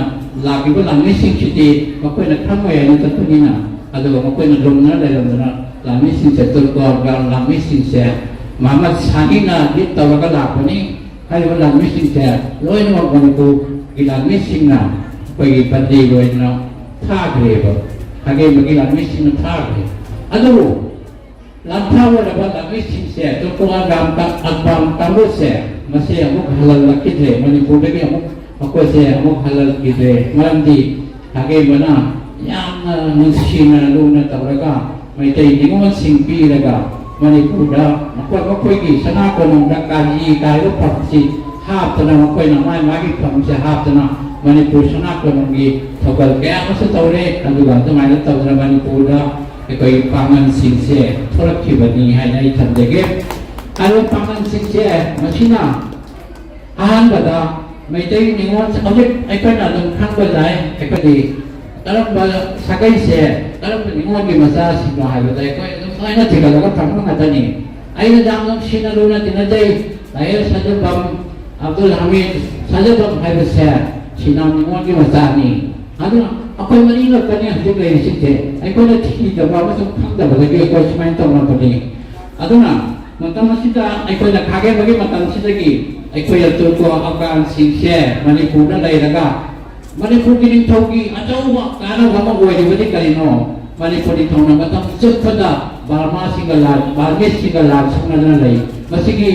ꯂꯥꯛꯂꯤꯕ ꯂꯥꯟꯃꯤꯁꯤꯡꯁꯤꯗꯤ ꯃꯈꯣꯏꯅ ꯈꯪꯉꯣꯏ ꯍꯥꯏꯅ ꯆꯠꯄꯅꯤꯅ, ꯑꯗꯨꯒ ꯃꯈꯣꯏꯅ ꯂꯨꯝꯅ ꯂꯩꯔꯝꯗꯅ ꯂꯥꯟꯃꯤꯁꯤꯡꯁꯦ, ꯇꯨꯔꯀꯣ ꯑꯐꯒꯥꯟ ꯂꯥꯟꯃꯤꯁꯤꯡꯁꯦ ꯃꯍꯃꯗ ꯁꯥꯍꯤꯅ ꯂꯤꯠ ꯇꯧꯔꯒ ꯂꯥꯛꯄꯅꯤ꯫ ꯍꯥꯏꯔꯤꯕ ꯂꯥꯟꯃꯤꯁꯤꯡꯁꯦ ꯂꯣꯏꯅꯃꯛ ꯃꯅꯤꯄꯨꯔꯒꯤ ꯂꯥꯟꯃꯤꯁꯤꯡꯅ ꯑꯩꯈꯣꯏꯒꯤ ꯕꯟꯗꯤꯒꯤ ꯑꯣꯏꯅ ꯊꯥꯈ꯭ꯔꯦꯕ꯫ ꯈꯥꯒꯦꯝꯕꯒꯤ ꯂꯥꯟꯃꯤꯁꯤꯡꯅ ꯊꯥꯈ꯭ꯔꯦ꯫ ꯑꯗꯨꯕꯨ ꯂꯥꯟꯊꯥ ꯑꯣꯏꯔꯕ ꯂꯥꯟꯃꯤꯁꯤꯡꯁꯦ, ꯇꯨꯔꯀꯣ ꯑꯐꯒꯥꯟ ꯀꯥꯡꯕꯨꯁꯦ, ꯃꯁꯤ ꯑꯃꯨꯛ ꯍꯜꯍꯜꯂꯛꯈꯤꯗ꯭ꯔꯦ, ꯃꯅꯤꯄꯨꯔꯗꯒꯤ ꯑꯃꯨꯛ ꯃꯈꯣꯏꯁꯦ ꯑꯃꯨꯛ ꯍꯜꯍꯜꯈꯤꯗ꯭ꯔꯦ꯫ ꯃꯔꯝꯗꯤ ꯈꯥꯒꯦꯝꯕꯅ ꯌꯥꯝꯅ ꯅꯨꯡꯁꯤꯅ ꯂꯨꯅ ꯇꯧꯔꯒ ꯃꯩꯇꯩ ꯅꯤꯉꯣꯜꯁꯤꯡ ꯄꯤꯔꯒ ꯃꯅꯤꯄꯨꯔꯗ ꯃꯈꯣꯏ ꯃꯈꯣꯏꯒꯤ ꯁꯅꯥ ꯀꯣꯅꯨꯡꯗ ꯀꯥꯖꯤ ꯀꯥꯏꯕ ꯐꯝꯁꯤ ꯍꯥꯞꯇꯅ, ꯃꯈꯣꯏꯅ ꯃꯥꯏ ꯃꯥꯒꯤ ꯐꯝꯁꯦ ꯍꯥꯞꯇꯅ ꯃꯅꯤꯄꯨꯔ ꯁꯅꯥ ꯀꯣꯅꯨꯡꯒꯤ ꯊꯧꯒꯜ ꯀꯌꯥ ꯑꯃꯁꯨ ꯇꯧꯔꯦ꯫ ꯑꯗꯨꯒ ꯑꯗꯨꯃꯥꯏꯅ ꯇꯧꯗꯅ ꯃꯅꯤꯄꯨꯔꯗ ꯑꯩꯈꯣꯏꯒꯤ ꯄꯥꯡꯒꯜꯁꯤꯡꯁꯦ ꯊꯣꯛꯂꯛꯈꯤꯕꯅꯤ ꯍꯥꯏꯅ ꯑꯩ ꯊꯝꯖꯒꯦ꯫ ꯍꯥꯏꯔꯤꯕ ꯄꯥꯡꯒꯜꯁꯤꯡꯁꯦ ꯃꯁꯤꯅ ꯑꯍꯥꯟꯕꯗ ꯃꯩꯇꯩ ꯅꯤꯉꯣꯜ ꯍꯧꯖꯤꯛ ꯑꯩꯈꯣꯏꯅ ꯑꯗꯨꯝ ꯈꯪꯕ ꯂꯩ꯫ ꯑꯩꯈꯣꯏꯗꯤ ꯀꯔꯝꯕ ꯁꯥꯒꯩꯁꯦ, ꯀꯔꯝꯕ ꯅꯤꯉꯣꯜꯒꯤ ꯃꯆꯥꯁꯤꯡꯅꯣ ꯍꯥꯏꯕꯗ ꯑꯩꯈꯣꯏ ꯑꯗꯨꯝ ꯂꯣꯏꯅ ꯊꯤꯒꯠꯂꯒ ꯐꯪꯕ ꯉꯥꯛꯇꯅꯤ꯫ ꯑꯩꯅ ꯌꯥꯝ ꯅꯨꯡꯁꯤꯅ ꯂꯨꯅ ꯇꯤꯟꯅꯖꯩ꯫ ꯂꯥꯏꯔꯦꯜ ꯁꯟꯖꯝꯕꯝ, ꯑꯕꯗꯨꯜ ꯍꯃꯤꯗ ꯁꯟꯖꯝꯕꯝ ꯍꯥꯏꯕꯁꯦ ꯁꯤꯅꯥꯝ ꯅꯤꯉꯣꯜꯒꯤ ꯃꯆꯥꯅꯤ꯫ ꯑꯗꯨꯅ ꯑꯩꯈꯣꯏ ꯃꯔꯤ ꯈꯛꯇꯅꯤ ꯍꯧꯖꯤꯛ ꯂꯩꯔꯤꯁꯤꯡꯁꯦ꯫ ꯑꯩꯈꯣꯏꯅ ꯊꯤꯗꯕ ꯑꯃꯁꯨꯡ ꯈꯪꯗꯕꯗꯒꯤ ꯑꯩꯈꯣꯏ ꯁꯨꯃꯥꯏꯅ ꯇꯧꯅꯕꯅꯤ꯫ ꯑꯗꯨꯅ ꯃꯇꯝ ꯑꯁꯤꯗ ꯑꯩꯈꯣꯏꯅ ꯈꯥꯒꯦꯝꯕꯒꯤ ꯃꯇꯝꯁꯤꯗꯒꯤ ꯑꯩꯈꯣꯏꯅ ꯇꯨꯔꯀꯣ ꯑꯐꯒꯥꯟꯁꯤꯡꯁꯦ ꯃꯅꯤꯄꯨꯔꯗ ꯂꯩꯔꯒ ꯃꯅꯤꯄꯨꯔꯒꯤ ꯅꯤꯡꯊꯧꯒꯤ ꯑꯆꯧꯕ ꯀꯥꯟꯅꯕ ꯑꯃ ꯑꯣꯏꯔꯤꯕꯗꯤ ꯀꯔꯤꯅꯣ? ꯃꯅꯤꯄꯨꯔ ꯅꯤꯡꯊꯧꯅ ꯃꯇꯝ ꯆꯨꯞꯄꯗ ꯕꯔꯃꯥꯁꯤꯡꯒ ꯂꯥꯟ, ꯕꯔꯃꯤꯁꯁꯤꯡꯒ ꯂꯥꯟ ꯁꯣꯛꯅꯗꯨꯅ ꯂꯩ꯫ ꯃꯁꯤꯒꯤ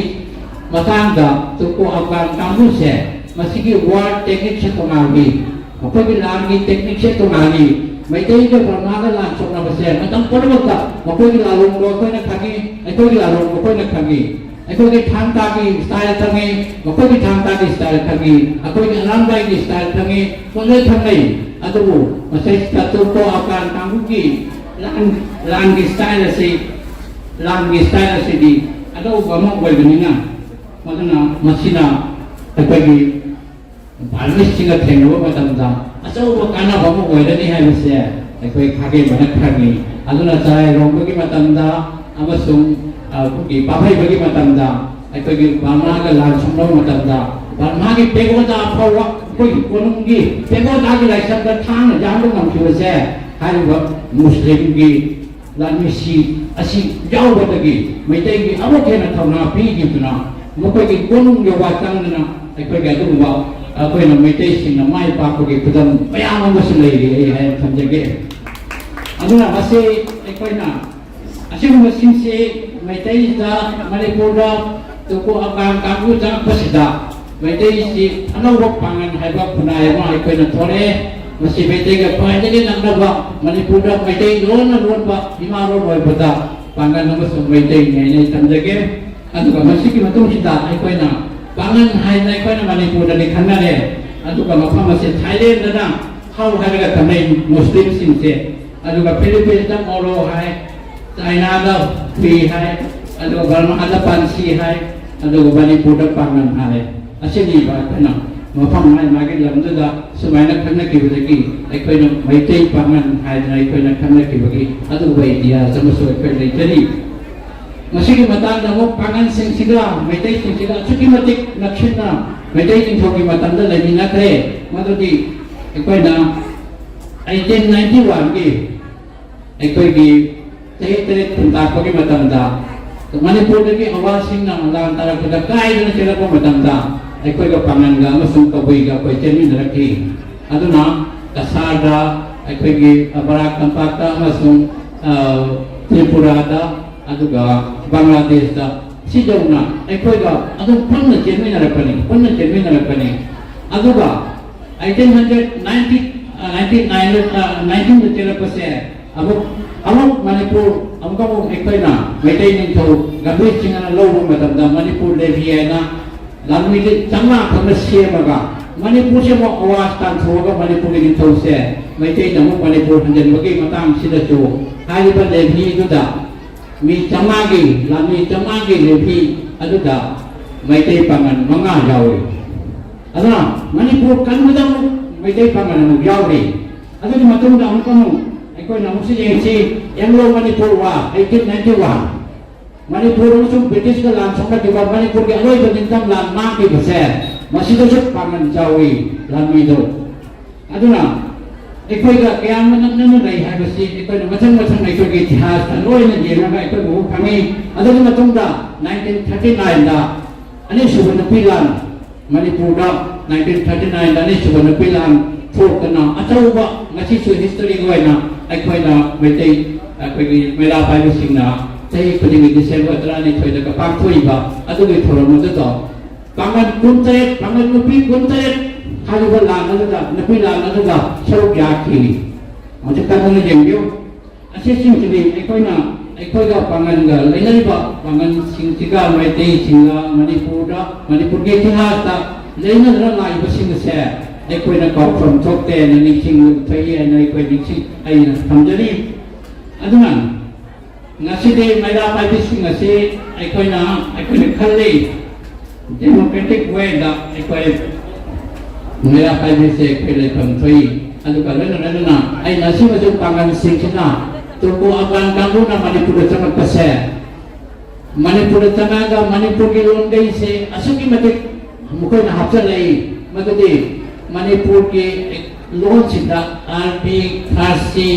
ꯃꯇꯥꯡꯗ ꯇꯨꯔꯀꯣ ꯑꯐꯒꯥꯟ ꯀꯥꯡꯕꯨꯁꯦ ꯃꯁꯤꯒꯤ ꯋꯥꯔ ꯇꯦꯛꯅꯤꯛꯁꯦ ꯇꯣꯉꯥꯟꯕꯤ, ꯃꯈꯣꯏꯒꯤ ꯂꯥꯟꯒꯤ ꯇꯦꯛꯅꯤꯛꯁꯦ ꯇꯣꯉꯥꯟꯕꯤ꯫ ꯃꯩꯇꯩꯒ ꯕꯔꯃꯥꯒ ꯂꯥꯟ ꯁꯣꯛꯅꯕꯁꯦ ꯃꯇꯝ ꯄꯨꯝꯅꯃꯛꯇ ꯃꯈꯣꯏꯒꯤ ꯂꯥꯂꯣꯡꯗꯣ ꯑꯩꯈꯣꯏꯅ ꯈꯪꯉꯤ, ꯑꯩꯈꯣꯏꯒꯤ ꯂꯥꯂꯣꯡꯗꯣ ꯑꯩꯈꯣꯏꯅ ꯈꯪꯉꯤ꯫ ꯑꯩꯈꯣꯏꯒꯤ ꯊꯥꯡ ꯇꯥꯒꯤ ꯁ꯭ꯇꯥꯏꯜ ꯈꯪꯉꯤ, ꯃꯈꯣꯏꯒꯤ ꯊꯥꯡ ꯇꯥꯒꯤ ꯁ꯭ꯇꯥꯏꯜ ꯈꯪꯉꯤ, ꯑꯩꯈꯣꯏꯒꯤ ꯑꯔꯥꯝꯕꯥꯏꯒꯤ ꯁ꯭ꯇꯥꯏꯜ ꯈꯪꯉꯤ, ꯂꯣꯏꯅ ꯈꯪꯅꯩ꯫ ꯑꯗꯨꯕꯨ ꯃꯁꯤꯗꯩꯁꯤꯗ ꯇꯨꯔꯀꯣ ꯑꯐꯒꯥꯟ ꯀꯥꯡꯕꯨꯒꯤ ꯂꯥꯟ, ꯂꯥꯟꯒꯤ ꯁ꯭ꯇꯥꯏꯜ ꯑꯁꯤ, ꯂꯥꯟꯒꯤ ꯁ꯭ꯇꯥꯏꯜ ꯑꯁꯤꯗꯤ ꯑꯅꯧꯕ ꯑꯃ ꯑꯣꯏꯕꯅꯤꯅ, ꯃꯗꯨꯅ ꯃꯁꯤꯅ ꯑꯩꯈꯣꯏꯒꯤ ꯕꯔꯃꯤꯁꯁꯤꯡꯒ ꯊꯦꯡꯅꯕ ꯃꯇꯝꯗ ꯑꯆꯧꯕ ꯀꯥꯟꯅꯕ ꯑꯃ ꯑꯣꯏꯔꯅꯤ ꯍꯥꯏꯕꯁꯦ ꯑꯩꯈꯣꯏ ꯈꯥꯒꯦꯝꯕꯅ ꯈꯪꯉꯤ꯫ ꯑꯗꯨꯅ ꯆꯔꯥꯏꯔꯣꯝꯕꯒꯤ ꯃꯇꯝꯗ ꯑꯃꯁꯨꯡ ꯑꯩꯈꯣꯏꯒꯤ ꯄꯥꯐꯩꯕꯒꯤ ꯃꯇꯝꯗ, ꯑꯩꯈꯣꯏꯒꯤ ꯕꯔꯃꯥꯒ ꯂꯥꯟ ꯁꯣꯛꯅꯕ ꯃꯇꯝꯗ, ꯕꯔꯃꯥꯒꯤ ꯄꯦꯒꯣꯗꯥ ꯐꯥꯎꯕ ꯑꯩꯈꯣꯏꯒꯤ ꯀꯣꯅꯨꯡꯒꯤ ꯄꯦꯒꯣꯗꯥꯒꯤ ꯂꯥꯏꯁꯪꯗ ꯊꯥꯡꯅ ꯌꯥꯟꯕ ꯉꯝꯈꯤꯕꯁꯦ ꯍꯥꯏꯔꯤꯕ ꯃꯨꯁꯂꯤꯝꯒꯤ ꯂꯥꯟꯃꯤꯁꯤ ꯑꯁꯤ ꯌꯥꯎꯕꯗꯒꯤ, ꯃꯩꯇꯩꯒꯤ ꯑꯃꯨꯛ ꯍꯦꯟꯅ ꯊꯧꯅꯥ ꯄꯤꯈꯤꯗꯨꯅ, ꯃꯈꯣꯏꯒꯤ ꯀꯣꯅꯨꯡ ꯌꯧꯕ ꯆꯪꯗꯅ ꯑꯩꯈꯣꯏꯒꯤ ꯑꯗꯨꯒꯨꯝꯕ ꯑꯩꯈꯣꯏꯅ ꯃꯩꯇꯩꯁꯤꯡꯅ ꯃꯥꯏ ꯄꯥꯛꯄꯒꯤ ꯈꯨꯗꯝ ꯃꯌꯥꯝ ꯑꯃꯁꯨ ꯂꯩꯔꯤ ꯑꯩ ꯍꯥꯏꯅ ꯊꯝꯖꯒꯦ꯫ ꯑꯗꯨꯅ ꯃꯁꯤ ꯑꯩꯈꯣꯏꯅ ꯑꯁꯤꯒꯨꯝꯕꯁꯤꯡꯁꯤ ꯃꯩꯇꯩꯗ, ꯃꯅꯤꯄꯨꯔꯗ ꯇꯨꯀꯨ ꯑꯀꯥꯟ ꯀꯥꯡꯕꯨ ꯆꯪꯉꯛꯄꯁꯤꯗ ꯃꯩꯇꯩꯁꯤ ꯑꯅꯧꯕ ꯄꯥꯡꯒꯜ ꯍꯥꯏꯕ ꯈꯨꯟꯅꯥꯏ ꯑꯃ ꯑꯩꯈꯣꯏꯅ ꯊꯣꯛꯂꯛꯑꯦ꯫ ꯃꯁꯤ ꯃꯩꯇꯩꯒ ꯈ꯭ꯋꯥꯏꯗꯒꯤ ꯅꯛꯅꯕ, ꯃꯅꯤꯄꯨꯔꯗ ꯃꯩꯇꯩ ꯂꯣꯟꯅ ꯂꯣꯟꯕ ꯏꯃꯥ ꯂꯣꯟ ꯑꯣꯏꯕꯗ ꯄꯥꯡꯒꯜ ꯑꯃꯁꯨꯡ ꯃꯩꯇꯩꯅꯤ ꯍꯥꯏꯅ ꯑꯩ ꯊꯝꯖꯒꯦ꯫ ꯑꯗꯨꯒ ꯃꯁꯤꯒꯤ ꯃꯇꯨꯡꯁꯤꯗ ꯑꯩꯈꯣꯏꯅ ꯄꯥꯡꯒꯜ ꯍꯥꯏꯅ ꯑꯩꯈꯣꯏꯅ ꯃꯅꯤꯄꯨꯔꯗꯗꯤ ꯈꯪꯅꯔꯦ꯫ ꯑꯗꯨꯒ ꯃꯐꯝ ꯑꯁꯤ ꯊꯥꯏꯂꯦꯟꯗꯅ ꯍꯥꯎ ꯍꯥꯏꯔꯒ ꯈꯪꯅꯩ ꯃꯨꯁꯂꯤꯝꯁꯤꯡꯁꯦ꯫ ꯑꯗꯨꯒ ꯐꯤꯂꯤꯄꯤꯟꯁꯇ ꯃꯣꯔꯣ ꯍꯥꯏ, ꯆꯥꯏꯅꯥꯗ ꯍꯨꯏ ꯍꯥꯏ, ꯑꯗꯨꯒ ꯕꯔꯃꯥꯗ ꯄꯥꯟꯁꯤ ꯍꯥꯏ, ꯑꯗꯨꯒ ꯃꯅꯤꯄꯨꯔꯗ ꯄꯥꯡꯒꯜ ꯍꯥꯏ꯫ ꯑꯁꯤꯅꯤꯕ ꯑꯩꯈꯣꯏꯅ ꯃꯐꯝ ꯃꯥꯒꯤ ꯃꯥꯒꯤ ꯂꯝꯗꯨꯗ ꯁꯨꯃꯥꯏꯅ ꯈꯪꯅꯈꯤꯕꯗꯒꯤ ꯑꯩꯈꯣꯏꯅ ꯃꯩꯇꯩ ꯄꯥꯡꯒꯜ ꯍꯥꯏꯗꯅ ꯑꯩꯈꯣꯏꯅ ꯈꯪꯅꯈꯤꯕꯒꯤ ꯑꯗꯨꯒꯨꯝꯕ ꯏꯇꯤꯍꯥꯁ ꯑꯃꯁꯨ ꯑꯩꯈꯣꯏ ꯂꯩꯖꯔꯤ꯫ ꯃꯁꯤꯒꯤ ꯃꯇꯥꯡꯗ ꯑꯃꯨꯛ ꯄꯥꯡꯒꯜꯁꯤꯡꯁꯤꯒ ꯃꯩꯇꯩꯁꯤꯡꯁꯤꯒ ꯑꯁꯨꯛꯀꯤ ꯃꯇꯤꯛ ꯅꯛꯁꯤꯟꯅ ꯃꯩꯇꯩ ꯅꯤꯡꯊꯧꯒꯤ ꯃꯇꯝꯗ ꯂꯩꯃꯤꯟꯅꯈ꯭ꯔꯦ꯫ ꯃꯗꯨꯗꯤ ꯑꯩꯈꯣꯏꯅ ꯑꯩꯇꯤꯟ ꯅꯥꯏꯟꯇꯤ ꯋꯥꯟꯒꯤ ꯑꯩꯈꯣꯏꯒꯤ ꯆꯍꯤ ꯇꯔꯦꯠ ꯈꯨꯟꯇꯥꯛꯄꯒꯤ ꯃꯇꯝꯗ ꯃꯅꯤꯄꯨꯔꯗꯒꯤ ꯑꯋꯥꯁꯤꯡꯅ ꯂꯥꯟ ꯇꯥꯔꯛꯄꯗ ꯀꯥꯏꯗꯅ ꯆꯦꯜꯂꯛꯄ ꯃꯇꯝꯗ ꯑꯩꯈꯣꯏꯒ ꯄꯥꯡꯒꯟꯒ ꯑꯃꯁꯨꯡ ꯀꯕꯨꯏꯒ ꯑꯩꯈꯣꯏ ꯆꯦꯟꯃꯤꯟꯅꯔꯛꯈꯤ꯫ ꯑꯗꯨꯅ ꯀꯁꯥꯔꯗ, ꯑꯩꯈꯣꯏꯒꯤ ꯕꯔꯥꯛ ꯇꯝꯄꯥꯛꯇ ꯑꯃꯁꯨꯡ, ꯑ, ꯇ꯭ꯔꯤꯄꯨꯔꯥꯗ, ꯑꯗꯨꯒ ꯕꯪꯒ꯭ꯂꯥꯗꯦꯁꯇ ꯁꯤꯗꯧꯅ ꯑꯩꯈꯣꯏꯒ ꯑꯗꯨꯝ ꯄꯨꯟꯅ ꯆꯦꯟꯃꯤꯟꯅꯔꯛꯄꯅꯤ, ꯄꯨꯟꯅ ꯆꯦꯟꯃꯤꯟꯅꯔꯛꯄꯅꯤ꯫ ꯑꯗꯨꯒ ꯑꯩꯇꯤꯟ ꯍꯟꯗ꯭ꯔꯦꯠ ꯅꯥꯏꯟꯇꯤ, ꯑ, ꯅꯥꯏꯟꯇꯤ ꯅꯥꯏꯟ, ꯑ, ꯅꯥꯏꯟꯇꯤꯟꯗ ꯆꯦꯜꯂꯛꯄꯁꯦ ꯑꯃꯨꯛ, ꯑꯃꯨꯛ ꯃꯅꯤꯄꯨꯔ ꯑꯃꯨꯛ ꯑꯃꯨꯛ ꯑꯩꯈꯣꯏꯅ ꯃꯩꯇꯩ ꯅꯤꯡꯊꯧ ꯒꯝꯚꯤꯔ ꯁꯤꯡꯍꯅ ꯂꯧꯕ ꯃꯇꯝꯗ ꯃꯅꯤꯄꯨꯔ ꯂꯦꯚꯤ ꯍꯥꯏꯅ ꯂꯥꯟꯃꯤꯗꯤ ꯆꯥꯝꯃꯉꯥ ꯈꯛꯅ ꯁꯦꯝꯃꯒ ꯃꯅꯤꯄꯨꯔꯁꯦ ꯑꯃꯨꯛ ꯑꯋꯥꯁ ꯇꯥꯟꯊꯣꯛꯑꯒ ꯃꯅꯤꯄꯨꯔꯒꯤ ꯅꯤꯡꯊꯧꯁꯦ ꯃꯩꯇꯩꯅ ꯑꯃꯨꯛ ꯃꯅꯤꯄꯨꯔ ꯍꯟꯖꯤꯟꯕꯒꯤ ꯃꯇꯥꯡꯁꯤꯗꯁꯨ ꯍꯥꯏꯔꯤꯕ ꯂꯦꯚꯤꯗꯨꯗ ꯃꯤ ꯆꯥꯝꯃꯉꯥꯒꯤ, ꯂꯥꯟꯃꯤ ꯆꯥꯝꯃꯉꯥꯒꯤ ꯂꯦꯚꯤ ꯑꯗꯨꯗ ꯃꯩꯇꯩ ꯄꯥꯡꯒꯜ ꯃꯉꯥ ꯌꯥꯎꯏ꯫ ꯑꯗꯨꯅ ꯃꯅꯤꯄꯨꯔ ꯀꯟꯕꯗ ꯑꯃꯨꯛ ꯃꯩꯇꯩ ꯄꯥꯡꯒꯜ ꯑꯃꯨꯛ ꯌꯥꯎꯔꯤ꯫ ꯑꯗꯨꯒꯤ ꯃꯇꯨꯡꯗ ꯑꯃꯨꯛ ꯑꯃꯨꯛ ꯑꯩꯈꯣꯏꯅ ꯑꯃꯨꯛꯁꯨ ꯌꯦꯡꯁꯤ, Anglo Manipur war, eighteen ninety one, Manipur ꯑꯃꯁꯨꯡ ꯕ꯭ꯔꯤꯇꯤꯁꯀ ꯂꯥꯟ ꯁꯣꯛꯅꯈꯤꯕ ꯃꯅꯤꯄꯨꯔꯒꯤ ꯑꯔꯣꯏꯕ ꯅꯤꯡꯇꯝ ꯂꯥꯟ ꯃꯥꯡꯈꯤꯕꯁꯦ, ꯃꯁꯤꯗꯁꯨ ꯄꯥꯡꯒꯜ ꯌꯥꯎꯏ ꯂꯥꯟꯃꯤꯗꯣ꯫ ꯑꯗꯨꯅ ꯑꯩꯈꯣꯏꯒ ꯀꯌꯥꯝ ꯅꯛꯅꯅ ꯂꯩ ꯍꯥꯏꯕꯁꯤ ꯑꯩꯈꯣꯏꯅ ꯃꯊꯪ ꯃꯊꯪ ꯑꯩꯈꯣꯏꯒꯤ ꯏꯇꯤꯍꯥꯁꯇ ꯂꯣꯏꯅ ꯌꯦꯡꯉꯒ ꯑꯩꯈꯣꯏ ꯎꯕ ꯐꯪꯉꯤ꯫ ꯑꯗꯨꯒꯤ ꯃꯇꯨꯡꯗ ꯅꯥꯏꯟꯇꯤꯟ ꯊꯥꯔꯇꯤ ꯅꯥꯏꯟꯗ ꯑꯅꯤꯁꯨꯕ ꯅꯨꯄꯤ ꯂꯥꯟ, ꯃꯅꯤꯄꯨꯔꯗ ꯅꯥꯏꯟꯇꯤꯟ ꯊꯥꯔꯇꯤ ꯅꯥꯏꯟꯗ ꯑꯅꯤꯁꯨꯕ ꯅꯨꯄꯤ ꯂꯥꯟ ꯊꯣꯛꯇꯅ ꯑꯆꯧꯕ, ꯉꯁꯤꯁꯨ ꯍꯤꯁꯇꯣꯔꯤꯒꯤ ꯑꯣꯏꯅ ꯑꯩꯈꯣꯏꯅ ꯃꯩꯇꯩ, ꯑꯩꯈꯣꯏꯒꯤ ꯃꯩꯔꯥ ꯄꯥꯏꯕꯁꯤꯡꯅ ꯆꯍꯤ ꯈꯨꯗꯤꯡꯒꯤ ꯗꯤꯁꯦꯝꯕꯔ ꯇꯔꯥꯅꯤꯊꯣꯏꯗ ꯄꯥꯡꯊꯣꯛꯏꯕ ꯑꯗꯨꯒꯤ ꯊꯧꯔꯝ ꯑꯗꯨꯗꯣ ꯄꯥꯡꯒꯜ ꯀꯨꯟꯇꯔꯦꯠ, ꯄꯥꯡꯒꯜ ꯅꯨꯄꯤ ꯀꯨꯟꯇꯔꯦꯠ ꯍꯥꯏꯔꯤꯕ ꯂꯥꯟ ꯑꯗꯨꯗ, ꯅꯨꯄꯤ ꯂꯥꯟ ꯑꯗꯨꯗ ꯁꯔꯨꯛ ꯌꯥꯈꯤ꯫ ꯍꯧꯖꯤꯛ ꯀꯟꯅ ꯌꯦꯡꯕꯤꯌꯨ꯫ ꯑꯁꯤꯁꯤꯡꯁꯤꯗꯤ ꯑꯩꯈꯣꯏꯅ, ꯑꯩꯈꯣꯏꯒ ꯄꯥꯡꯒꯜꯒ ꯂꯩꯅꯔꯤꯕ ꯄꯥꯡꯒꯜꯁꯤꯡꯁꯤꯒ, ꯃꯩꯇꯩꯁꯤꯡꯒ, ꯃꯅꯤꯄꯨꯔꯗ, ꯃꯅꯤꯄꯨꯔꯒꯤ ꯏꯇꯤꯍꯥꯁꯇ ꯂꯩꯅꯗꯨꯅ ꯂꯥꯛꯏꯕꯁꯤꯡ ꯑꯁꯦ ꯑꯩꯈꯣꯏꯅ ꯀꯥꯎꯐꯝ ꯊꯣꯛꯇꯦ ꯍꯥꯏꯅ ꯅꯤꯡꯁꯤꯡꯕ ꯊꯣꯛꯏ ꯍꯥꯏꯅ ꯑꯩꯈꯣꯏ ꯅꯤꯡꯁꯤꯡ, ꯑꯩꯅ ꯊꯝꯖꯔꯤ꯫ ꯑꯗꯨꯅ ꯉꯁꯤꯗꯤ ꯃꯩꯔꯥ ꯄꯥꯏꯕꯤꯁꯤꯡ ꯑꯁꯤ ꯑꯩꯈꯣꯏꯅ, ꯑꯩꯈꯣꯏꯅ ꯈꯜꯂꯤ, ꯗꯦꯃꯣꯀ꯭ꯔꯦꯇꯤꯛ ꯋꯦꯗ ꯑꯩꯈꯣꯏ ꯃꯩꯔꯥ ꯄꯥꯏꯕꯤꯁꯦ ꯑꯩꯈꯣꯏ ꯂꯩꯐꯝ ꯊꯣꯛꯏ꯫ ꯑꯗꯨꯒ ꯂꯣꯏꯅ ꯂꯣꯏꯅꯅ ꯑꯩꯅ ꯑꯁꯤꯃꯁꯨ ꯄꯥꯡꯒꯜꯁꯤꯡꯁꯤꯅ ꯇꯨꯔꯀꯣ ꯑꯐꯒꯥꯟ ꯀꯥꯡꯕꯨꯅ ꯃꯅꯤꯄꯨꯔꯗ ꯆꯪꯂꯛꯄꯁꯦ, ꯃꯅꯤꯄꯨꯔꯗ ꯆꯪꯉꯛꯑꯒ ꯃꯅꯤꯄꯨꯔꯒꯤ ꯂꯣꯟꯈꯩꯁꯦ ꯑꯁꯨꯛꯀꯤ ꯃꯇꯤꯛ ꯃꯈꯣꯏꯅ ꯍꯥꯞꯆꯤꯜꯂꯛꯏ꯫ ꯃꯗꯨꯗꯤ ꯃꯅꯤꯄꯨꯔꯒꯤ ꯂꯣꯟꯁꯤꯗ ꯑꯔꯕꯤ, ꯐꯥꯔꯁꯤ,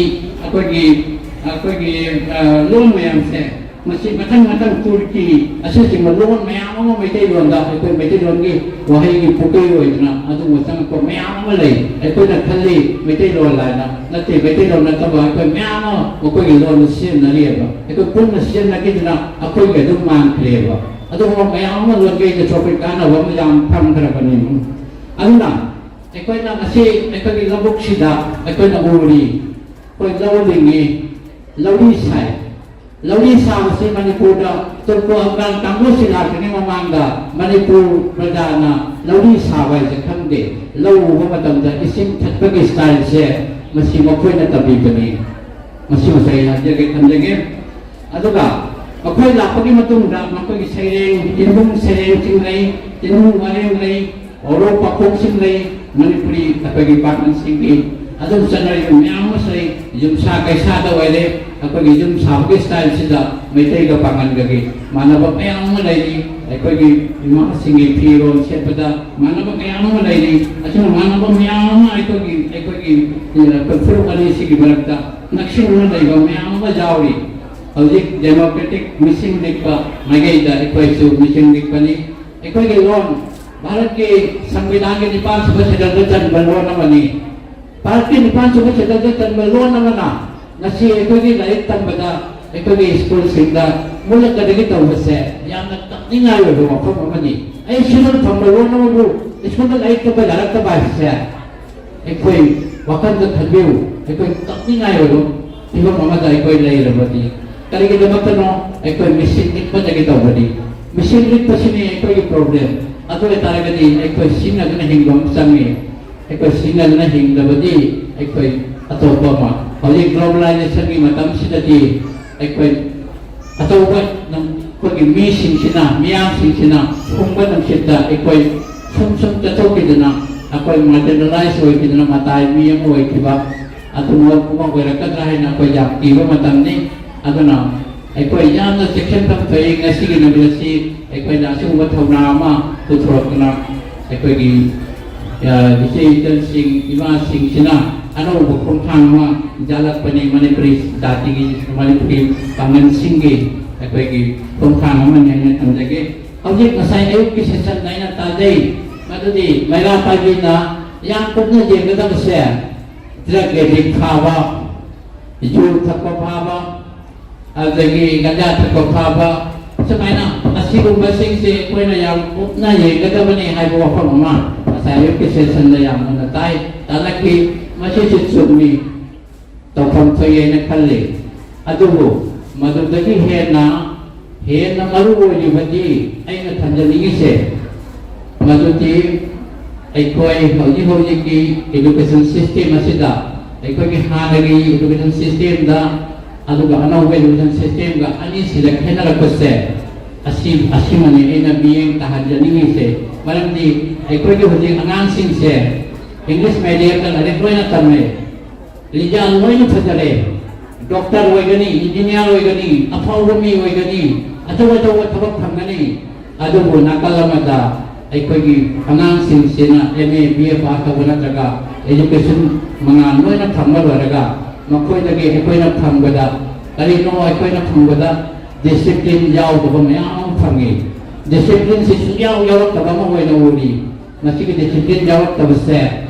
ꯑꯩꯈꯣꯏꯒꯤ, ꯑꯩꯈꯣꯏꯒꯤ, ꯑ, ꯂꯣꯟ ꯃꯌꯥꯝꯁꯦ, ꯃꯁꯤ ꯃꯊꯪ ꯃꯊꯪ ꯇꯨꯔꯀꯤ ꯑꯁꯤꯆꯤꯡꯕ ꯂꯣꯟ ꯃꯌꯥꯝ ꯑꯃ ꯃꯩꯇꯩꯂꯣꯟꯗ, ꯑꯩꯈꯣꯏ ꯃꯩꯇꯩꯂꯣꯟꯒꯤ ꯋꯥꯍꯩꯒꯤ ꯄꯨꯀꯩ ꯑꯣꯏꯗꯅ ꯑꯗꯨꯒꯨꯝꯕ ꯆꯪꯉꯛꯄ ꯃꯌꯥꯝ ꯑꯃ ꯂꯩ꯫ ꯑꯩꯈꯣꯏꯅ ꯈꯜꯂꯤ ꯃꯩꯇꯩꯂꯣꯟ ꯍꯥꯏꯅ, ꯅꯠꯇꯦ, ꯃꯩꯇꯩꯂꯣꯟ ꯅꯠꯇꯕ ꯑꯩꯈꯣꯏ ꯃꯌꯥꯝ ꯑꯃ ꯃꯈꯣꯏꯒꯤ ꯂꯣꯟꯗ ꯁꯤꯖꯤꯟꯅꯔꯤꯑꯕ꯫ ꯑꯩꯈꯣꯏ ꯄꯨꯟꯅ ꯁꯤꯖꯤꯟꯅꯈꯤꯗꯨꯅ ꯑꯩꯈꯣꯏꯒꯤ ꯑꯗꯨꯝ ꯃꯥꯡꯈ꯭ꯔꯦꯕ꯫ ꯑꯗꯨꯒꯨꯝꯕ ꯃꯌꯥꯝ ꯑꯃ ꯂꯣꯟꯒꯩꯗꯁꯨ ꯑꯩꯈꯣꯏ ꯀꯥꯟꯅꯕ ꯑꯃ ꯌꯥꯝ ꯐꯪꯈ꯭ꯔꯕꯅꯤ꯫ ꯑꯗꯨꯅ ꯑꯩꯈꯣꯏꯅ ꯉꯁꯤ ꯑꯩꯈꯣꯏꯒꯤ ꯂꯧꯕꯨꯛꯁꯤꯗ ꯑꯩꯈꯣꯏꯅ ꯎꯔꯤ, ꯑꯩꯈꯣꯏ ꯂꯧ ꯂꯤꯡꯉꯤ, ꯂꯧꯔꯤ ꯁꯥꯏ꯫ ꯂꯧꯔꯤ ꯁꯥꯕꯁꯤ ꯃꯅꯤꯄꯨꯔꯗ ꯇꯨꯔꯀꯣ ꯑꯐꯒꯥꯟ ꯀꯥꯡꯕꯨꯁꯤ ꯂꯥꯛꯇ꯭ꯔꯤꯉꯩ ꯃꯃꯥꯡꯗ ꯃꯅꯤꯄꯨꯔ ꯄ꯭ꯔꯖꯥꯅ ꯂꯧꯔꯤ ꯁꯥꯕ ꯍꯥꯏꯁꯦ ꯈꯪꯗꯦ꯫ ꯂꯧ ꯎꯕ ꯃꯇꯝꯗ ꯏꯁꯤꯡ ꯊꯠꯄꯒꯤ ꯁ꯭ꯇꯥꯏꯜꯁꯦ ꯃꯁꯤ ꯃꯈꯣꯏꯅ ꯇꯝꯕꯤꯕꯅꯤ꯫ ꯃꯁꯤꯃꯁꯨ ꯑꯩ ꯍꯥꯏꯖꯒꯦ, ꯊꯝꯖꯒꯦ꯫ ꯑꯗꯨꯒ ꯃꯈꯣꯏ ꯂꯥꯛꯄꯒꯤ ꯃꯇꯨꯡꯗ ꯃꯈꯣꯏꯒꯤ ꯁꯩꯔꯦꯡ, ꯆꯤꯟꯕꯨꯡ ꯁꯩꯔꯦꯡꯁꯤꯡ ꯂꯩ, ꯆꯤꯟꯕꯨꯡ ꯋꯥꯔꯦꯡ ꯂꯩ, ꯋꯥꯔꯣꯛ ꯄꯥꯈꯣꯡꯁꯤꯡ ꯂꯩ, ꯃꯅꯤꯄꯨꯔꯤ ꯑꯩꯈꯣꯏꯒꯤ ꯄꯥꯛꯅꯝꯁꯤꯡꯒꯤ ꯑꯗꯨꯝ ꯆꯠꯅꯔꯤꯕ ꯃꯌꯥꯝ ꯑꯃꯁꯨ ꯂꯩ꯫ ꯌꯨꯝꯁꯥ ꯀꯩꯁꯥꯗ ꯑꯣꯏꯔꯦ, ꯑꯩꯈꯣꯏꯒꯤ ꯌꯨꯝ ꯁꯥꯕꯒꯤ ꯁ꯭ꯇꯥꯏꯜꯁꯤꯗ ꯃꯩꯇꯩꯒ ꯄꯥꯡꯒꯜꯒꯒꯤ ꯃꯥꯟꯅꯕ ꯃꯌꯥꯝ ꯑꯃ ꯂꯩꯔꯤ꯫ ꯑꯩꯈꯣꯏꯒꯤ ꯏꯃꯥꯁꯤꯡꯒꯤ ꯐꯤꯔꯣꯜ ꯁꯦꯠꯄꯗ ꯃꯥꯟꯅꯕ ꯃꯌꯥꯝ ꯑꯃ ꯂꯩꯔꯤ꯫ ꯑꯁꯤꯅ ꯃꯥꯟꯅꯕ ꯃꯌꯥꯝ ꯑꯃ ꯑꯩꯈꯣꯏꯒꯤ, ꯑꯩꯈꯣꯏꯒꯤ, ꯑ, ꯐꯨꯔꯨꯞ ꯑꯅꯤꯁꯤꯒꯤ ꯃꯔꯛꯇ ꯅꯛꯁꯤꯟꯅꯅ ꯂꯩꯕ ꯃꯌꯥꯝ ꯑꯃ ꯌꯥꯎꯔꯤ꯫ ꯍꯧꯖꯤꯛ ꯗꯦꯃꯣꯀ꯭ꯔꯦꯇꯤꯛ ꯃꯤꯁꯤꯡ ꯂꯤꯛꯄ ꯃꯥꯏꯀꯩꯗ ꯑꯩꯈꯣꯏꯁꯨ ꯃꯤꯁꯤꯡ ꯂꯤꯛꯄꯅꯤ꯫ ꯑꯩꯈꯣꯏꯒꯤ ꯂꯣꯟ ꯚꯥꯔꯠꯀꯤ ꯁꯪꯕꯤꯙꯥꯟꯒꯤ ꯅꯤꯄꯥꯟ ꯁꯨꯕ ꯁꯦꯗꯨꯜꯗ ꯆꯟꯕ ꯂꯣꯟ ꯑꯃꯅꯤ꯫ ꯚꯥꯔꯠꯀꯤ ꯅꯤꯄꯥꯟ ꯁꯨꯕ ꯁꯦꯗꯨꯜꯗ ꯆꯟꯕ ꯂꯣꯟ ꯑꯃꯅ ꯉꯁꯤ ꯑꯩꯈꯣꯏꯒꯤ ꯂꯥꯏꯔꯤꯛ ꯇꯝꯕꯗ, ꯑꯩꯈꯣꯏꯒꯤ ꯁ꯭ꯀꯨꯜꯁꯤꯡꯗ ꯃꯨꯜꯂꯛꯀꯗꯒꯤ ꯇꯧꯕꯁꯦ ꯌꯥꯝꯅ ꯀꯞꯅꯤꯡꯉꯥꯏ ꯑꯣꯏꯕ ꯋꯥꯐꯝ ꯑꯃꯅꯤ꯫ ꯑꯩ ꯁꯦꯗꯨꯜ ꯐꯪꯕ ꯂꯣꯟ ꯑꯃꯕꯨ ꯁ꯭ꯀꯨꯜꯗ ꯂꯥꯏꯔꯤꯛ ꯇꯝꯕ ꯌꯥꯔꯛꯇꯕ ꯍꯥꯏꯕꯁꯦ ꯑꯩꯈꯣꯏ ꯋꯥꯈꯜꯗ ꯈꯟꯕꯤꯌꯨ, ꯑꯩꯈꯣꯏ ꯀꯞꯅꯤꯡꯉꯥꯏ ꯑꯣꯏꯕ ꯐꯤꯕꯝ ꯑꯃꯗ ꯑꯩꯈꯣꯏ ꯂꯩꯔꯕꯗꯤ꯫ ꯀꯔꯤꯒꯤꯗꯃꯛꯇꯅꯣ? ꯑꯩꯈꯣꯏ ꯃꯤꯁꯤꯡ ꯂꯤꯛꯄꯗꯒꯤ ꯇꯧꯕꯅꯤ꯫ ꯃꯤꯁꯤꯡ ꯂꯤꯛꯄꯁꯤꯅꯤ ꯑꯩꯈꯣꯏꯒꯤ ꯄ꯭ꯔꯣꯕ꯭ꯂꯦꯝ꯫ ꯑꯗꯨ ꯑꯣꯏꯇꯥꯔꯒꯗꯤ ꯑꯩꯈꯣꯏ ꯁꯤꯡꯅꯗꯨꯅ ꯍꯤꯡꯕ ꯑꯃ ꯆꯪꯉꯤ꯫ ꯑꯩꯈꯣꯏ ꯁꯤꯡꯅꯗꯨꯅ ꯍꯤꯡꯗꯕꯗꯤ ꯑꯩꯈꯣꯏ ꯑꯇꯣꯞꯄ ꯑꯃ, ꯍꯧꯖꯤꯛ ꯒ꯭ꯂꯣꯕꯦꯂꯥꯏꯖꯦꯁꯟꯒꯤ ꯃꯇꯝꯁꯤꯗꯗꯤ ꯑꯩꯈꯣꯏ ꯑꯆꯧꯕ ꯅꯝ-, ꯑꯩꯈꯣꯏꯒꯤ ꯃꯤꯁꯤꯡꯁꯤꯅ, ꯃꯤꯌꯥꯝꯁꯤꯡꯁꯤꯅ ꯐꯨꯝꯕ ꯅꯨꯡꯁꯤꯠꯇ ꯑꯩꯈꯣꯏ ꯁꯨꯝ ꯁꯨꯝ ꯆꯠꯊꯣꯛꯈꯤꯗꯅ, ꯑꯩꯈꯣꯏ ꯃꯥꯔꯖꯤꯅꯦꯂꯥꯏꯁ ꯑꯣꯏꯈꯤꯗꯅ, ꯃꯇꯥꯏ ꯃꯤ ꯑꯃ ꯑꯣꯏꯈꯤꯕ ꯑꯗꯨꯒꯨꯝꯕ ꯑꯃ ꯑꯣꯏꯔꯛꯀꯗ꯭ꯔꯥ ꯍꯥꯏꯅ ꯑꯩꯈꯣꯏ ꯌꯥꯝ ꯀꯤꯕ ꯃꯇꯝꯅꯤ꯫ ꯑꯗꯨꯅ ꯑꯩꯈꯣꯏ ꯌꯥꯝꯅ ꯆꯦꯛꯁꯤꯟꯐꯝ ꯊꯣꯛꯏ꯫ ꯉꯁꯤꯒꯤ ꯅꯨꯃꯤꯠ ꯑꯁꯤ ꯑꯩꯈꯣꯏꯅ ꯑꯁꯤꯒꯨꯝꯕ ꯊꯧꯅꯥ ꯑꯃ ꯄꯨꯊꯣꯔꯛꯇꯨꯅ ꯑꯩꯈꯣꯏꯒꯤ, ꯑ, ꯏꯆꯦ ꯏꯆꯜꯁꯤꯡ, ꯏꯃꯥꯁꯤꯡꯁꯤꯅ ꯑꯅꯧꯕ ꯈꯣꯡꯊꯥꯡ ꯑꯃ ꯌꯥꯜꯂꯛꯄꯅꯤ꯫ ꯃꯅꯤꯄꯨꯔꯤ ꯖꯥꯇꯤꯒꯤ, ꯃꯅꯤꯄꯨꯔꯤ ꯄꯥꯡꯒꯜꯁꯤꯡꯒꯤ ꯑꯩꯈꯣꯏꯒꯤ ꯈꯣꯡꯊꯥꯡ ꯑꯃꯅꯤ ꯍꯥꯏꯅ ꯊꯝꯖꯒꯦ꯫ ꯍꯧꯖꯤꯛ ꯉꯁꯥꯏ ꯑꯌꯨꯛꯀꯤ ꯁꯦꯁꯟꯗ ꯑꯩꯅ ꯇꯥꯖꯩ, ꯃꯗꯨꯗꯤ ꯃꯩꯔꯥ ꯄꯥꯏꯕꯤꯅ ꯌꯥꯝ ꯀꯨꯞꯅ ꯌꯦꯡꯒꯗꯕꯁꯦ ꯗ꯭ꯔꯒ ꯑꯦꯗꯤꯛ ꯐꯥꯕ, ꯌꯨ ꯊꯛꯄ ꯐꯥꯕ, ꯑꯗꯒꯤ ꯒꯟꯖꯥ ꯊꯛꯄ ꯐꯥꯕ, ꯁꯨꯃꯥꯏꯅ ꯑꯁꯤꯒꯨꯝꯕꯁꯤꯡꯁꯦ ꯑꯩꯈꯣꯏꯅ ꯌꯥꯝ ꯀꯨꯞꯅ ꯌꯦꯡꯒꯗꯕꯅꯤ ꯍꯥꯏꯕ ꯋꯥꯐꯝ ꯑꯃ ꯉꯁꯥꯏ ꯑꯌꯨꯛꯀꯤ ꯁꯦꯁꯟꯗ ꯌꯥꯝ ꯃꯨꯟꯅ ꯇꯥꯏ, ꯇꯥꯂꯛꯈꯤ꯫ ꯃꯁꯤꯁꯨ ꯆꯨꯝꯃꯤ, ꯇꯧꯐꯝ ꯊꯣꯛꯏ ꯍꯥꯏꯅ ꯈꯜꯂꯤ꯫ ꯑꯗꯨꯕꯨ ꯃꯗꯨꯗꯒꯤ ꯍꯦꯟꯅ, ꯍꯦꯟꯅ ꯃꯔꯨ ꯑꯣꯏꯔꯤꯕꯗꯤ ꯑꯩꯅ ꯊꯝꯖꯅꯤꯡꯉꯤꯁꯦ, ꯃꯗꯨꯗꯤ ꯑꯩꯈꯣꯏ ꯍꯧꯖꯤꯛ ꯍꯧꯖꯤꯛꯀꯤ education system ꯑꯁꯤꯗ, ꯑꯩꯈꯣꯏꯒꯤ ꯍꯥꯟꯅꯒꯤ education systemꯗ ꯑꯗꯨꯒ ꯑꯅꯧꯕ education systemꯒ ꯑꯅꯤꯁꯤꯗ ꯈꯦꯠꯅꯔꯛꯄꯁꯦ, ꯑꯁꯤ, ꯑꯁꯤꯃꯅꯤ ꯑꯩꯅ ꯃꯤꯠꯌꯦꯡ ꯇꯥꯍꯟꯖꯅꯤꯡꯉꯤꯁꯦ꯫ ꯃꯔꯝꯗꯤ ꯑꯩꯈꯣꯏꯒꯤ ꯍꯧꯖꯤꯛ ꯑꯉꯥꯡꯁꯤꯡꯁꯦ ꯏꯪꯂꯤꯁ ꯃꯦꯗꯤꯌꯝꯗ ꯂꯥꯏꯔꯤꯛ ꯂꯣꯏꯅ ꯇꯝꯃꯦ꯫ ꯔꯤꯖꯜ ꯂꯣꯏꯅ ꯐꯖꯔꯦ꯫ ꯗꯣꯛꯇꯔ ꯑꯣꯏꯒꯅꯤ, ꯏꯟꯖꯤꯅꯤꯌꯥꯔ ꯑꯣꯏꯒꯅꯤ, ꯑꯐꯥꯎꯕ ꯃꯤ ꯑꯣꯏꯒꯅꯤ, ꯑꯆꯧ ꯑꯆꯧꯕ ꯊꯕꯛ ꯐꯪꯒꯅꯤ꯫ ꯑꯗꯨꯕꯨ ꯅꯥꯀꯜ ꯑꯃꯗ ꯑꯩꯈꯣꯏꯒꯤ ꯑꯉꯥꯡꯁꯤꯡꯁꯤꯅ M A, B A pass ꯇꯧꯕ ꯅꯠꯇ꯭ꯔꯒ ꯏꯖꯨꯀꯦꯁꯟ ꯃꯉꯥꯜ ꯂꯣꯏꯅ ꯐꯪꯕ ꯂꯣꯏꯔꯒ ꯃꯈꯣꯏꯗꯒꯤ ꯑꯩꯈꯣꯏꯅ ꯐꯪꯕꯗ ꯀꯔꯤꯅꯣ? ꯑꯩꯈꯣꯏꯅ ꯐꯪꯕꯗ ꯗꯤꯁꯤꯄ꯭ꯂꯤꯟ ꯌꯥꯎꯗꯕ ꯃꯌꯥꯝ ꯑꯃ ꯐꯪꯉꯤ꯫ ꯗꯤꯁꯤꯄ꯭ꯂꯤꯟꯁꯤ ꯁꯨꯡꯌꯥꯎ ꯌꯥꯎꯔꯛꯇꯕ ꯑꯃ ꯑꯣꯏꯅ ꯎꯔꯤ꯫ ꯃꯁꯤꯒꯤ ꯗꯤꯁꯤꯄ꯭ꯂꯤꯟ ꯌꯥꯎꯔꯛꯇꯕꯁꯦ,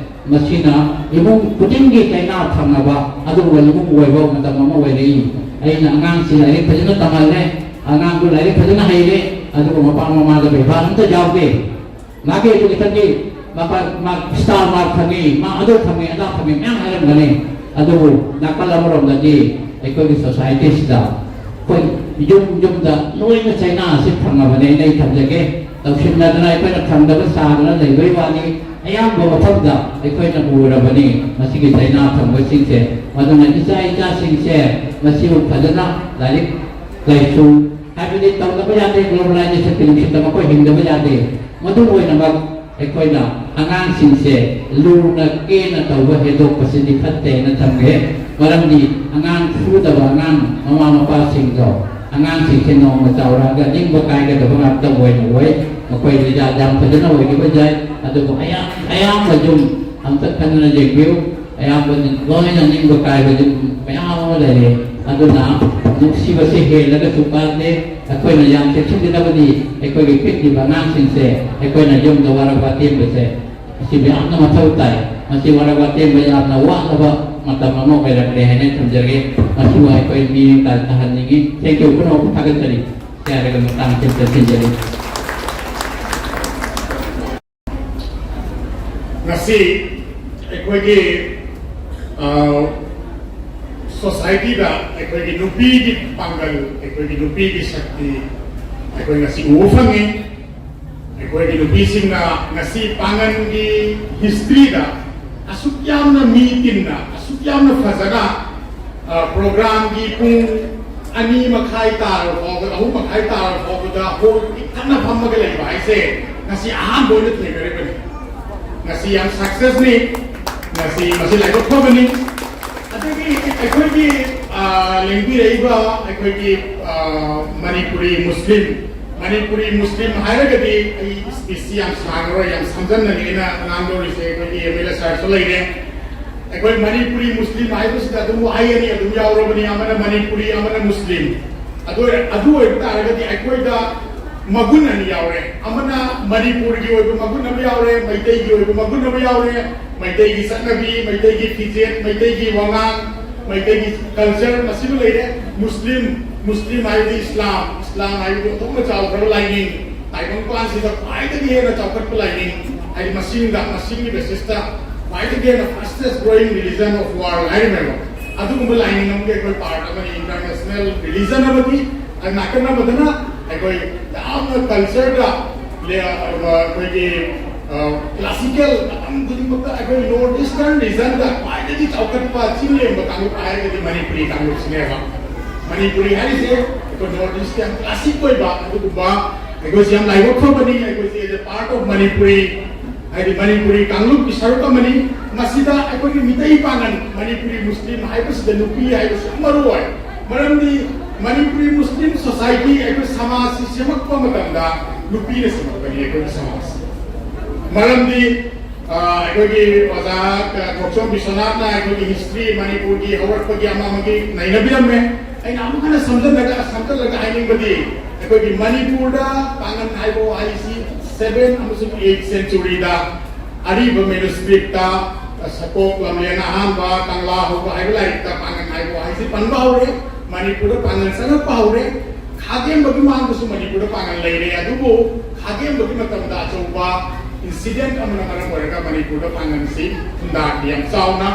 ꯃꯁꯤꯅ ꯏꯃꯨꯡ ꯈꯨꯗꯤꯡꯒꯤ ꯆꯩꯅꯥ ꯐꯪꯅꯕ ꯑꯗꯨꯒꯨꯝꯕ ꯏꯃꯨꯡ ꯑꯣꯏꯕ ꯃꯇꯝ ꯑꯃ ꯑꯣꯏꯔꯛꯏ꯫ ꯑꯩꯅ ꯑꯉꯥꯡꯁꯤ ꯂꯥꯏꯔꯤꯛ ꯐꯖꯅ ꯇꯝꯍꯜꯂꯦ, ꯑꯉꯥꯡꯗꯨ ꯂꯥꯏꯔꯤꯛ ꯐꯖꯅ ꯍꯩꯔꯦ, ꯑꯗꯨꯕꯨ ꯃꯄꯥ ꯃꯃꯥꯗ ꯕꯦꯕꯥꯔ ꯑꯝꯇ ꯌꯥꯎꯗꯦ꯫ ꯃꯥꯒꯤ ꯑꯦꯖꯨꯀꯦꯁꯟꯒꯤ ꯃꯥ ꯁ꯭ꯇꯥꯔ ꯃꯥꯔꯛ ꯐꯪꯉꯤ, ꯃꯥ ꯑꯗꯨ ꯐꯪꯉꯤ, ꯑꯗꯥ ꯐꯪꯉꯤ ꯃꯌꯥꯝ ꯍꯥꯏꯔꯝꯒꯅꯤ꯫ ꯑꯗꯨꯕꯨ ꯅꯥꯀꯜ ꯑꯃꯔꯣꯝꯗꯗꯤ ꯑꯩꯈꯣꯏꯒꯤ ꯁꯣꯁꯥꯏꯇꯤꯁꯤꯗ ꯑꯩꯈꯣꯏ ꯌꯨꯝ ꯌꯨꯝꯗ ꯂꯣꯏꯅ ꯆꯩꯅꯥ ꯑꯁꯤ ꯐꯪꯉꯕꯅꯦ꯫ ꯑꯩ ꯊꯝꯖꯒꯦ, ꯇꯧꯁꯤꯟꯅꯗꯅ ꯑꯩꯈꯣꯏꯅ ꯐꯪꯗꯕ ꯁꯥꯗꯅ ꯂꯩꯕꯩ ꯋꯥꯅꯤ꯫ ꯑꯌꯥꯝꯕ ꯃꯐꯝꯗ ꯑꯩꯈꯣꯏꯅ ꯎꯔꯕꯅꯤ ꯃꯁꯤꯒꯤ ꯆꯩꯅꯥ ꯐꯪꯕꯁꯤꯡꯁꯦ꯫ ꯑꯗꯨꯅ ꯏꯆꯥ ꯏꯆꯥꯁꯤꯡꯁꯦ ꯃꯁꯤꯕꯨ ꯐꯖꯅ ꯂꯥꯏꯔꯤꯛ ꯂꯥꯏꯁꯨ ꯍꯥꯏꯕꯗꯤ ꯇꯧꯗꯕ ꯌꯥꯗꯦ꯫ ꯒ꯭ꯂꯣꯕꯦꯂꯥꯏꯖꯦꯁꯟꯒꯤ ꯅꯨꯡꯁꯤꯠꯇ ꯃꯈꯣꯏ ꯍꯤꯡꯗꯕ ꯌꯥꯗꯦ꯫ ꯃꯗꯨ ꯑꯣꯏꯅꯃꯛ ꯑꯩꯈꯣꯏꯅ ꯑꯉꯥꯡꯁꯤꯡꯁꯦ ꯂꯨꯅ ꯀꯦꯅ ꯇꯧꯕ ꯍꯦꯟꯗꯣꯛꯄꯁꯤꯗꯤ ꯐꯠꯇꯦꯅ ꯊꯝꯈ꯭ꯔꯦ꯫ ꯃꯔꯝꯗꯤ ꯑꯉꯥꯡ ꯐꯨꯗꯕ ꯑꯉꯥꯡ ꯃꯃꯥ ꯃꯄꯥꯁꯤꯡꯗꯣ, ꯑꯉꯥꯡꯁꯤꯡꯁꯦ ꯅꯣꯡꯃ ꯆꯥꯎꯔꯛꯑꯒ ꯅꯤꯡꯕ ꯀꯥꯏꯒꯗꯕ ꯉꯥꯛꯇ ꯑꯣꯏꯅ ꯑꯣꯏ꯫ ꯃꯈꯣꯏ ꯔꯤꯖꯜ ꯌꯥꯝ ꯐꯖꯅ ꯑꯣꯏꯈꯤꯕ ꯌꯥꯏ, ꯑꯗꯨꯕꯨ ꯑꯌꯥꯝ-, ꯑꯌꯥꯝꯕ ꯌꯨꯝ ꯑꯝꯇ ꯈꯟꯗꯨꯅ ꯌꯦꯡꯕꯤꯌꯨ꯫ ꯑꯌꯥꯝꯕ ꯂꯣꯏꯅ ꯅꯤꯡꯕ ꯀꯥꯏꯕ ꯌꯨꯝ ꯃꯌꯥꯝ ꯑꯃ ꯂꯩꯔꯦ꯫ ꯑꯗꯨꯅ ꯅꯨꯡꯁꯤꯕꯁꯦ ꯍꯦꯜꯂꯒꯁꯨ ꯀꯥꯟꯗꯦ꯫ ꯑꯩꯈꯣꯏꯅ ꯌꯥꯝ ꯆꯦꯛꯁꯤꯟꯒꯗꯕꯗꯤ ꯑꯩꯈꯣꯏꯒꯤ ꯄꯤꯛꯂꯤꯕ ꯑꯉꯥꯡꯁꯤꯡꯁꯦ ꯑꯩꯈꯣꯏꯅ ꯌꯨꯝꯗ ꯋꯥꯔꯛꯄ ꯑꯇꯦꯟꯕꯁꯦ ꯃꯁꯤ ꯌꯥꯝꯅ ꯃꯊꯧ ꯇꯥꯏ꯫ ꯃꯁꯤ ꯋꯥꯔꯛꯄ ꯑꯇꯦꯟꯕ ꯌꯥꯝꯅ ꯋꯥꯠꯂꯕ ꯃꯇꯝ ꯑꯃ ꯑꯣꯏꯔꯛꯂꯦ ꯍꯥꯏꯅ ꯊꯝꯖꯒꯦ꯫ ꯃꯁꯤꯕꯨ ꯑꯩꯈꯣꯏ ꯃꯤꯠꯌꯦꯡ ꯇꯥꯍꯟꯅꯤꯡꯉꯤ꯫ Thank you꯫ ꯄꯨꯝꯅꯃꯛꯄꯨ ꯊꯥꯒꯠꯆꯔꯤ꯫ ꯌꯥꯔꯒ ꯃꯇꯥꯡ ꯑꯁꯤꯗ ꯊꯝꯖꯔꯤ꯫ ꯉꯁꯤ ꯑꯩꯈꯣꯏꯒꯤ ꯁꯣꯁꯥꯏꯇꯤꯗ ꯑꯩꯈꯣꯏꯒꯤ ꯅꯨꯄꯤꯒꯤ ꯄꯥꯡꯒꯜ, ꯑꯩꯈꯣꯏꯒꯤ ꯅꯨꯄꯤꯒꯤ ꯁꯛꯇꯤ ꯑꯩꯈꯣꯏ ꯉꯁꯤ ꯎꯕ ꯐꯪꯉꯤ꯫ ꯑꯩꯈꯣꯏꯒꯤ ꯅꯨꯄꯤꯁꯤꯡꯅ ꯉꯁꯤ ꯄꯥꯡꯒꯜꯒꯤ ꯍꯤꯁꯇ꯭ꯔꯤꯗ ꯑꯁꯨꯛ ꯌꯥꯝꯅ ꯃꯤ ꯇꯤꯟꯅ, ꯑꯁꯨꯛ ꯌꯥꯝꯅ ꯐꯖꯅ ꯄ꯭ꯔꯣꯒ꯭ꯔꯥꯝꯒꯤ ꯄꯨꯡ ꯑꯅꯤ ꯃꯈꯥꯏ ꯇꯥꯔꯕ ꯐꯥꯎꯕ, ꯑꯍꯨꯝ ꯃꯈꯥꯏ ꯇꯥꯔꯕ ꯐꯥꯎꯕꯗ ꯍꯣꯜ ꯄꯤꯛ ꯊꯟꯅ ꯐꯝꯃꯒ ꯂꯩꯕ ꯍꯥꯏꯁꯦ ꯉꯁꯤ ꯑꯍꯥꯟꯕ ꯑꯣꯏꯅ ꯊꯦꯡꯅꯔꯤꯕꯅꯤ꯫ ꯉꯁꯤ ꯌꯥꯝ ꯁꯛꯁꯦꯁꯅꯤ꯫ ꯉꯁꯤ ꯃꯁꯤ ꯂꯥꯏꯕꯛ ꯐꯕꯅꯤ꯫ ꯑꯗꯒꯤ ꯑꯩꯈꯣꯏꯒꯤ, ꯑ, ꯂꯦꯡꯕꯤꯔꯛꯏꯕ ꯑꯩꯈꯣꯏꯒꯤ, ꯑ, ꯃꯅꯤꯄꯨꯔꯤ ꯃꯨꯁꯂꯤꯝ, ꯃꯅꯤꯄꯨꯔꯤ ꯃꯨꯁꯂꯤꯝ ꯍꯥꯏꯔꯒꯗꯤ ꯑꯩ ꯁ꯭ꯄꯤꯆꯁꯤ ꯌꯥꯝ ꯁꯥꯡꯉꯔꯣꯏ, ꯌꯥꯝ ꯁꯝꯖꯟꯅꯅꯤ ꯑꯩꯅ ꯉꯥꯡꯗꯧꯔꯤꯁꯦ꯫ ꯑꯩꯈꯣꯏꯒꯤ ꯑꯦꯝ ꯑꯦꯜ ꯑꯦ ꯁꯥꯔꯁꯨ ꯂꯩꯔꯦ꯫ ꯑꯩꯈꯣꯏ ꯃꯅꯤꯄꯨꯔꯤ ꯃꯨꯁꯂꯤꯝ ꯍꯥꯏꯕꯁꯤꯗ ꯑꯗꯨꯝ ꯋꯥꯍꯩ ꯑꯅꯤ ꯑꯗꯨꯝ ꯌꯥꯎꯔꯕꯅꯤ, ꯑꯃꯅ ꯃꯅꯤꯄꯨꯔꯤ, ꯑꯃꯅ ꯃꯨꯁꯂꯤꯝ꯫ ꯑꯗꯨ ꯑꯣꯏ-, ꯑꯗꯨ ꯑꯣꯏꯕ ꯇꯥꯔꯒꯗꯤ ꯑꯩꯈꯣꯏꯗ ꯃꯒꯨꯟ ꯑꯅꯤ ꯌꯥꯎꯔꯦ꯫ ꯑꯃꯅ ꯃꯅꯤꯄꯨꯔꯒꯤ ꯑꯣꯏꯕ ꯃꯒꯨꯟ ꯑꯃ ꯌꯥꯎꯔꯦ, ꯃꯩꯇꯩꯒꯤ ꯑꯣꯏꯕ ꯃꯒꯨꯟ ꯑꯃ ꯌꯥꯎꯔꯦ꯫ ꯃꯩꯇꯩꯒꯤ ꯆꯠꯅꯕꯤ, ꯃꯩꯇꯩꯒꯤ ꯐꯤꯖꯦꯠ, ꯃꯩꯇꯩꯒꯤ ꯋꯥꯉꯥꯡ, ꯃꯩꯇꯩꯒꯤ ꯀꯜꯆꯔ ꯃꯁꯤꯃ ꯂꯩꯔꯦ꯫ ꯃꯨꯁꯂꯤꯝ, ꯃꯨꯁꯂꯤꯝ ꯍꯥꯏꯕꯗꯤ ꯏꯁꯂꯥꯝ, ꯏꯁꯂꯥꯝ ꯍꯥꯏꯕꯗꯤ ꯑꯣꯟꯊꯣꯛꯅ ꯆꯥꯎꯈ꯭ꯔꯕ ꯂꯥꯏꯅꯤꯡ, ꯇꯥꯏꯕꯪꯄꯥꯟꯁꯤꯗ ꯈ꯭ꯋꯥꯏꯗꯒꯤ ꯍꯦꯟꯅ ꯆꯥꯎꯈꯠꯄ ꯂꯥꯏꯅꯤꯡ, ꯍꯥꯏꯗꯤ ꯃꯁꯤꯡꯗ, ꯃꯁꯤꯡꯒꯤ ꯕꯦꯁꯤꯁꯇ ꯈ꯭ꯋꯥꯏꯗꯒꯤ ꯍꯦꯟꯅ fastest growing religion of world ꯍꯥꯏꯔꯤꯕꯅꯦꯕ꯫ ꯑꯗꯨꯒꯨꯝꯕ ꯂꯥꯏꯅꯤꯡ ꯑꯃꯒꯤ ꯑꯩꯈꯣꯏ ꯄꯥꯔꯠ ꯑꯃꯅꯤ, ꯏꯟꯇꯔꯅꯦꯁꯅꯦꯜ ꯔꯤꯂꯤꯖꯟ ꯑꯃꯒꯤ꯫ ꯑꯗꯨ ꯅꯥꯀꯟ ꯑꯃꯗꯅ ꯑꯩꯈꯣꯏ ꯌꯥꯝꯅ ꯀꯜꯆꯔꯗ ꯂꯦ-, ꯑꯩꯈꯣꯏꯒꯤ, ꯑ, ꯀ꯭ꯂꯥꯁꯤꯀꯦꯜ ꯃꯇꯝ ꯈꯨꯗꯤꯡꯃꯛꯇ ꯑꯩꯈꯣꯏ ꯅꯣꯔꯠ ꯏꯁꯇꯔꯟ ꯔꯤꯖꯟꯗ ꯈ꯭ꯋꯥꯏꯗꯒꯤ ꯆꯥꯎꯈꯠꯄ ꯆꯤꯡ ꯂꯦꯝꯕ ꯀꯥꯡꯂꯨꯞ ꯍꯥꯏꯔꯒꯗꯤ ꯃꯅꯤꯄꯨꯔꯤ ꯀꯥꯡꯂꯨꯞꯁꯤꯅꯦꯕ꯫ ꯃꯅꯤꯄꯨꯔꯤ ꯍꯥꯏꯔꯤꯁꯦ ꯑꯩꯈꯣꯏ ꯅꯣꯔꯠ ꯏꯁꯀꯤ ꯌꯥꯝ ꯀ꯭ꯂꯥꯁꯤꯛ ꯑꯣꯏꯕ ꯑꯗꯨꯒꯨꯝꯕ, ꯑꯩꯈꯣꯏꯁꯦ ꯌꯥꯝ ꯂꯥꯏꯕꯛ ꯐꯕꯅꯤ꯫ ꯑꯩꯈꯣꯏꯁꯦ as a part of Manipuri, ꯍꯥꯏꯗꯤ ꯃꯅꯤꯄꯨꯔꯤ ꯀꯥꯡꯂꯨꯞꯀꯤ ꯁꯔꯨꯛ ꯑꯃꯅꯤ꯫ ꯃꯁꯤꯗ ꯑꯩꯈꯣꯏꯒꯤ ꯃꯤꯇꯩ ꯄꯥꯉꯜ, ꯃꯅꯤꯄꯨꯔꯤ ꯃꯨꯁꯂꯤꯝ ꯍꯥꯏꯕꯁꯤꯗ ꯅꯨꯄꯤ ꯍꯥꯏꯕꯁꯤ ꯌꯥꯝ ꯃꯔꯨ ꯑꯣꯏ꯫ ꯃꯔꯝꯗꯤ ꯃꯅꯤꯄꯨꯔꯤ ꯃꯨꯁꯂꯤꯝ ꯁꯣꯁꯥꯏꯇꯤ, ꯑꯩꯈꯣꯏ ꯁꯃꯥꯖꯁꯤ ꯁꯦꯝꯃꯛꯄ ꯃꯇꯝꯗ ꯅꯨꯄꯤꯅ ꯁꯦꯝꯃꯛꯄꯅꯤ ꯑꯩꯈꯣꯏꯒꯤ ꯁꯃꯥꯖꯁꯤ꯫ ꯃꯔꯝꯗꯤ, ꯑ, ꯑꯩꯈꯣꯏꯒꯤ ꯑꯣꯖꯥ, ꯑ, ꯊꯣꯛꯆꯣꯝ ꯕꯤꯁ꯭ꯋꯅꯥꯊꯅ ꯑꯩꯈꯣꯏꯒꯤ ꯍꯤꯁꯇ꯭ꯔꯤ, ꯃꯅꯤꯄꯨꯔꯒꯤ ꯍꯧꯔꯛꯄꯒꯤ ꯑꯃ ꯑꯃꯒꯤ ꯅꯩꯅꯕꯤꯔꯝꯃꯦ꯫ ꯑꯩꯅ ꯑꯃꯨꯛ ꯍꯟꯅ ꯁꯝꯖꯜꯂꯒ, ꯁꯝꯖꯜꯂꯒ ꯍꯥꯏꯅꯤꯡꯕꯗꯤ, ꯑꯩꯈꯣꯏꯒꯤ ꯃꯅꯤꯄꯨꯔꯗ ꯄꯥꯉꯟ ꯍꯥꯏꯕ ꯋꯥꯍꯩꯁꯤ seven ꯑꯃꯁꯨꯡ eight centuryꯗ ꯑꯔꯤꯕ ꯃꯦꯅꯨꯁꯀ꯭ꯔꯤꯞꯇ, ꯑ, ꯁꯀꯣꯛ ꯂꯝꯂꯦꯟ ꯑꯍꯥꯟꯕ, ꯀꯪꯂꯥ ꯍꯧꯕ ꯍꯥꯏꯕ ꯂꯥꯏꯔꯤꯛꯇ ꯄꯥꯉꯟ ꯍꯥꯏꯕ ꯋꯥꯍꯩꯁꯤ ꯄꯟꯕ ꯍꯧꯔꯦ꯫ ꯃꯅꯤꯄꯨꯔꯗ ꯄꯥꯉꯟ ꯆꯪꯂꯛꯄ ꯍꯧꯔꯦ꯫ ꯈꯥꯒꯦꯝꯕꯒꯤ ꯃꯥꯡꯗꯁꯨ ꯃꯅꯤꯄꯨꯔꯗ ꯄꯥꯉꯟ ꯂꯩꯔꯦ, ꯑꯗꯨꯕꯨ ꯈꯥꯒꯦꯝꯕꯒꯤ ꯃꯇꯝꯗ ꯑꯆꯧꯕ incident ꯑꯃꯅ ꯃꯔꯝ ꯑꯣꯏꯔꯒ ꯃꯅꯤꯄꯨꯔꯗ ꯄꯥꯉꯟꯁꯤ ꯈꯨꯟꯗꯥꯈꯤ ꯌꯥꯝ ꯆꯥꯎꯅ꯫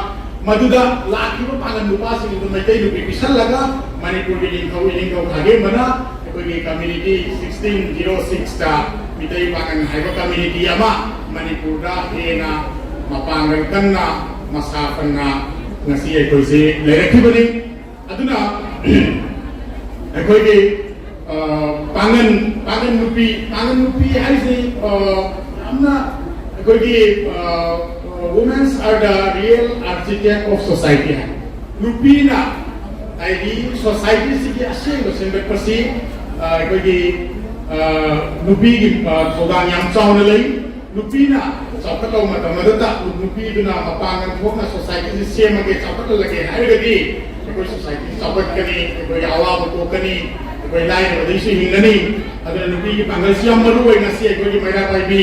ꯃꯗꯨꯗ ꯂꯥꯛꯈꯤꯕ ꯄꯥꯉꯟ ꯅꯨꯄꯥꯁꯤꯡ ꯑꯗꯨ ꯃꯩꯇꯩ ꯅꯨꯄꯤ ꯄꯤꯁꯜꯂꯒ ꯃꯅꯤꯄꯨꯔꯒꯤ ꯅꯤꯡꯊꯧ ꯏꯅꯤꯡꯊꯧ ꯈꯥꯒꯦꯝꯕꯅ ꯑꯩꯈꯣꯏꯒꯤ community sixteen zero sixꯇ ꯃꯤꯇꯩ ꯄꯥꯉꯟ ꯍꯥꯏꯕ community ꯑꯃ ꯃꯅꯤꯄꯨꯔꯗ ꯍꯦꯟꯅ ꯃꯄꯥꯡꯒꯜ ꯀꯟꯅ, ꯃꯁꯥ ꯐꯅ ꯉꯁꯤ ꯑꯩꯈꯣꯏꯁꯤ ꯂꯩꯔꯛꯈꯤꯕꯅꯤ꯫ ꯑꯗꯨꯅ ꯑꯩꯈꯣꯏꯒꯤ, ꯑ, ꯄꯥꯉꯟ, ꯄꯥꯉꯟ ꯅꯨꯄꯤ, ꯄꯥꯉꯟ ꯅꯨꯄꯤ ꯍꯥꯏꯁꯤ, ꯑ, ꯌꯥꯝꯅ ꯑꯩꯈꯣꯏꯒꯤ, uh, women are the real architect of society ꯍꯥꯏ꯫ ꯅꯨꯄꯤꯅ ꯍꯥꯏꯗꯤ ꯁꯣꯁꯥꯏꯇꯤꯁꯤꯒꯤ ꯑꯁꯦꯡꯕ ꯁꯦꯝꯒꯠꯄꯁꯤ, ꯑ, ꯑꯩꯈꯣꯏꯒꯤ, ꯑ, ꯅꯨꯄꯤꯒꯤ, ꯑ, ꯊꯧꯗꯥꯡ ꯌꯥꯝ ꯆꯥꯎꯅ ꯂꯩ꯫ ꯅꯨꯄꯤꯅ ꯆꯥꯎꯈꯠꯂꯕ ꯃꯇꯝ ꯑꯗꯨꯗ ꯅꯨꯄꯤꯗꯨꯅ ꯃꯄꯥꯡꯒꯜ ꯊꯣꯛꯅ ꯁꯣꯁꯥꯏꯇꯤꯁꯤ ꯁꯦꯝꯃꯒꯦ, ꯆꯥꯎꯈꯠꯍꯜꯂꯒꯦ ꯍꯥꯏꯔꯒꯗꯤ ꯑꯩꯈꯣꯏ ꯁꯣꯁꯥꯏꯇꯤ ꯆꯥꯎꯈꯠꯀꯅꯤ, ꯑꯩꯈꯣꯏꯒꯤ ꯑꯋꯥꯕ ꯀꯣꯛꯀꯅꯤ, ꯑꯩꯈꯣꯏ ꯂꯥꯏꯔꯕꯗꯒꯤꯁꯨ ꯍꯤꯡꯒꯅꯤ꯫ ꯑꯗꯨꯅ ꯅꯨꯄꯤꯒꯤ ꯄꯥꯡꯒꯜꯁꯤ ꯌꯥꯝ ꯃꯔꯨ ꯑꯣꯏ꯫ ꯉꯁꯤ ꯑꯩꯈꯣꯏꯒꯤ ꯃꯩꯔꯥ ꯄꯥꯏꯕꯤ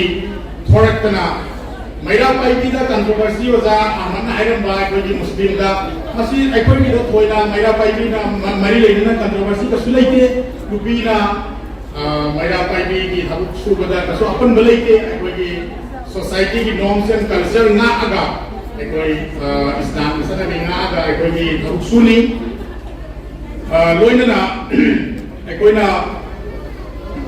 ꯊꯣꯔꯛꯇꯅ, ꯃꯩꯔꯥ ꯄꯥꯏꯕꯤꯗ ꯀꯟꯇ꯭ꯔꯣꯚꯔꯁꯤ ꯑꯣꯖꯥ ꯑꯍꯃꯗꯅ ꯍꯥꯏꯔꯝꯕ ꯑꯩꯈꯣꯏꯒꯤ ꯃꯨꯁꯂꯤꯝꯗ, ꯃꯁꯤ ꯑꯩꯈꯣꯏꯒꯤꯗ ꯊꯣꯏꯅ ꯃꯩꯔꯥ ꯄꯥꯏꯕꯤꯅ ꯃ-, ꯃꯔꯤ ꯂꯩꯅꯅ ꯀꯟꯇ꯭ꯔꯣꯚꯔꯁꯤ ꯀꯩꯁꯨ ꯂꯩꯇꯦ꯫ ꯅꯨꯄꯤꯅ, ꯑ, ꯃꯩꯔꯥ ꯄꯥꯏꯕꯤꯒꯤ ꯊꯕꯛ ꯁꯨꯕꯗ ꯀꯩꯁꯨ ꯑꯄꯟꯕ ꯂꯩꯇꯦ꯫ ꯑꯩꯈꯣꯏꯒꯤ ꯁꯣꯁꯥꯏꯇꯤꯒꯤ norms and culture ꯉꯥꯛꯑꯒ, ꯑꯩꯈꯣꯏ, ꯑ, ꯏꯁꯂꯥꯝꯒꯤ ꯆꯠꯅꯕꯤ ꯉꯥꯛꯑꯒ ꯑꯩꯈꯣꯏꯒꯤ ꯊꯕꯛ ꯁꯨꯅꯤ꯫ ꯑ, ꯂꯣꯏꯅꯅ ꯑꯩꯈꯣꯏꯅ,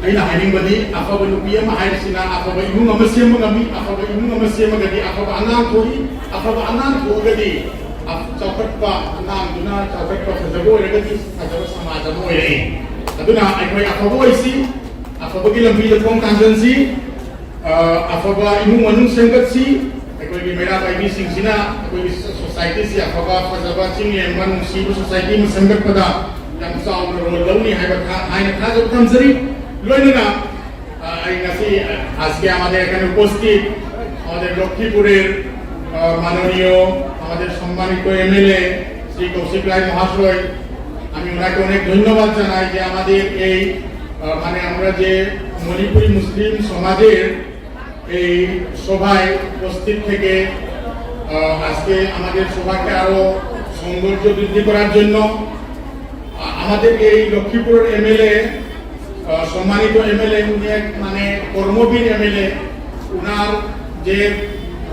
ꯑꯩꯅ ꯍꯥꯏꯅꯤꯡꯕꯗꯤ, ꯑꯐꯕ ꯅꯨꯄꯤ ꯑꯃ ꯍꯥꯏꯕꯁꯤꯅ ꯑꯐꯕ ꯏꯃꯨꯡ ꯑꯃ ꯁꯦꯝꯕ ꯉꯝꯃꯤ, ꯑꯐꯕ ꯏꯃꯨꯡ ꯑꯃ ꯁꯦꯝꯃꯒꯗꯤ ꯑꯐꯕ ꯑꯉꯥꯡ ꯊꯣꯛꯏ, ꯑꯐꯕ ꯑꯉꯥꯡ ꯊꯣꯛꯑꯒꯗꯤ ꯑꯐ-, ꯆꯥꯎꯈꯠꯄ ꯑꯉꯥꯡꯗꯨꯅ ꯆꯥꯎꯈꯠꯄ ꯐꯖꯕ ꯑꯣꯏꯔꯒꯗꯤ ꯐꯖꯕ ꯁꯃꯥꯖ ꯑꯃ ꯑꯣꯏꯔꯛꯏ꯫ ꯑꯗꯨꯅ ꯑꯩꯈꯣꯏ ꯑꯐꯕ ꯑꯣꯏꯁꯤ, ꯑꯐꯕꯒꯤ ꯂꯝꯕꯤꯗ ꯈꯣꯡ ꯊꯥꯡꯖꯤꯟꯁꯤ꯫ ꯑ, ꯑꯐꯕ ꯏꯃꯨꯡ ꯃꯅꯨꯡ ꯁꯦꯝꯒꯠꯁꯤ꯫ ꯑꯩꯈꯣꯏꯒꯤ ꯃꯩꯔꯥ ꯄꯥꯏꯕꯤꯁꯤꯡꯁꯤꯅ ꯑꯩꯈꯣꯏꯒꯤ ꯁꯣ-, ꯁꯣꯁꯥꯏꯇꯤꯁꯤ ꯑꯐꯕ, ꯐꯖꯕ, ꯆꯤꯡ ꯂꯦꯝꯕ, ꯅꯨꯡꯁꯤꯕ ꯁꯣꯁꯥꯏꯇꯤ ꯑꯃ ꯁꯦꯝꯒꯠꯄꯗ ꯌꯥꯝ ꯆꯥꯎꯅ ꯔꯣꯜ ꯂꯧꯅꯤ ꯍꯥꯏꯕ ꯊꯥ-, ꯍꯥꯏꯅ ꯊꯥꯖꯕ ꯊꯝꯖꯔꯤ꯫ ꯂꯣꯏꯅꯅ, ꯑ, ꯑꯩ ꯉꯁꯤ, ꯑ, আজকে আমাদের এখানে উপস্থিত আমাদের লক্ষ্মীপুরের, আ, মাননীয় আমাদের সম্মানিত এমএলএ শ্রী কৌশিক রায় মহাশয়, আমি ওনাকে অনেক ধন্যবাদ জানাই যে আমাদের এই, আ, মানে আমরা যে মণিপুরী মুসলিম সমাজের এই সভায় উপস্থিত থেকে, আহ, আজকে আমাদের সভাকে আরো সৌন্দর্য বৃদ্ধি করার জন্য, আ-, আমাদের এই লক্ষ্মীপুরের এমএলএ, আহ, সম্মানিত এমএলএ, উনি এক মানে কর্মবীর এমএলএ। ওনার যে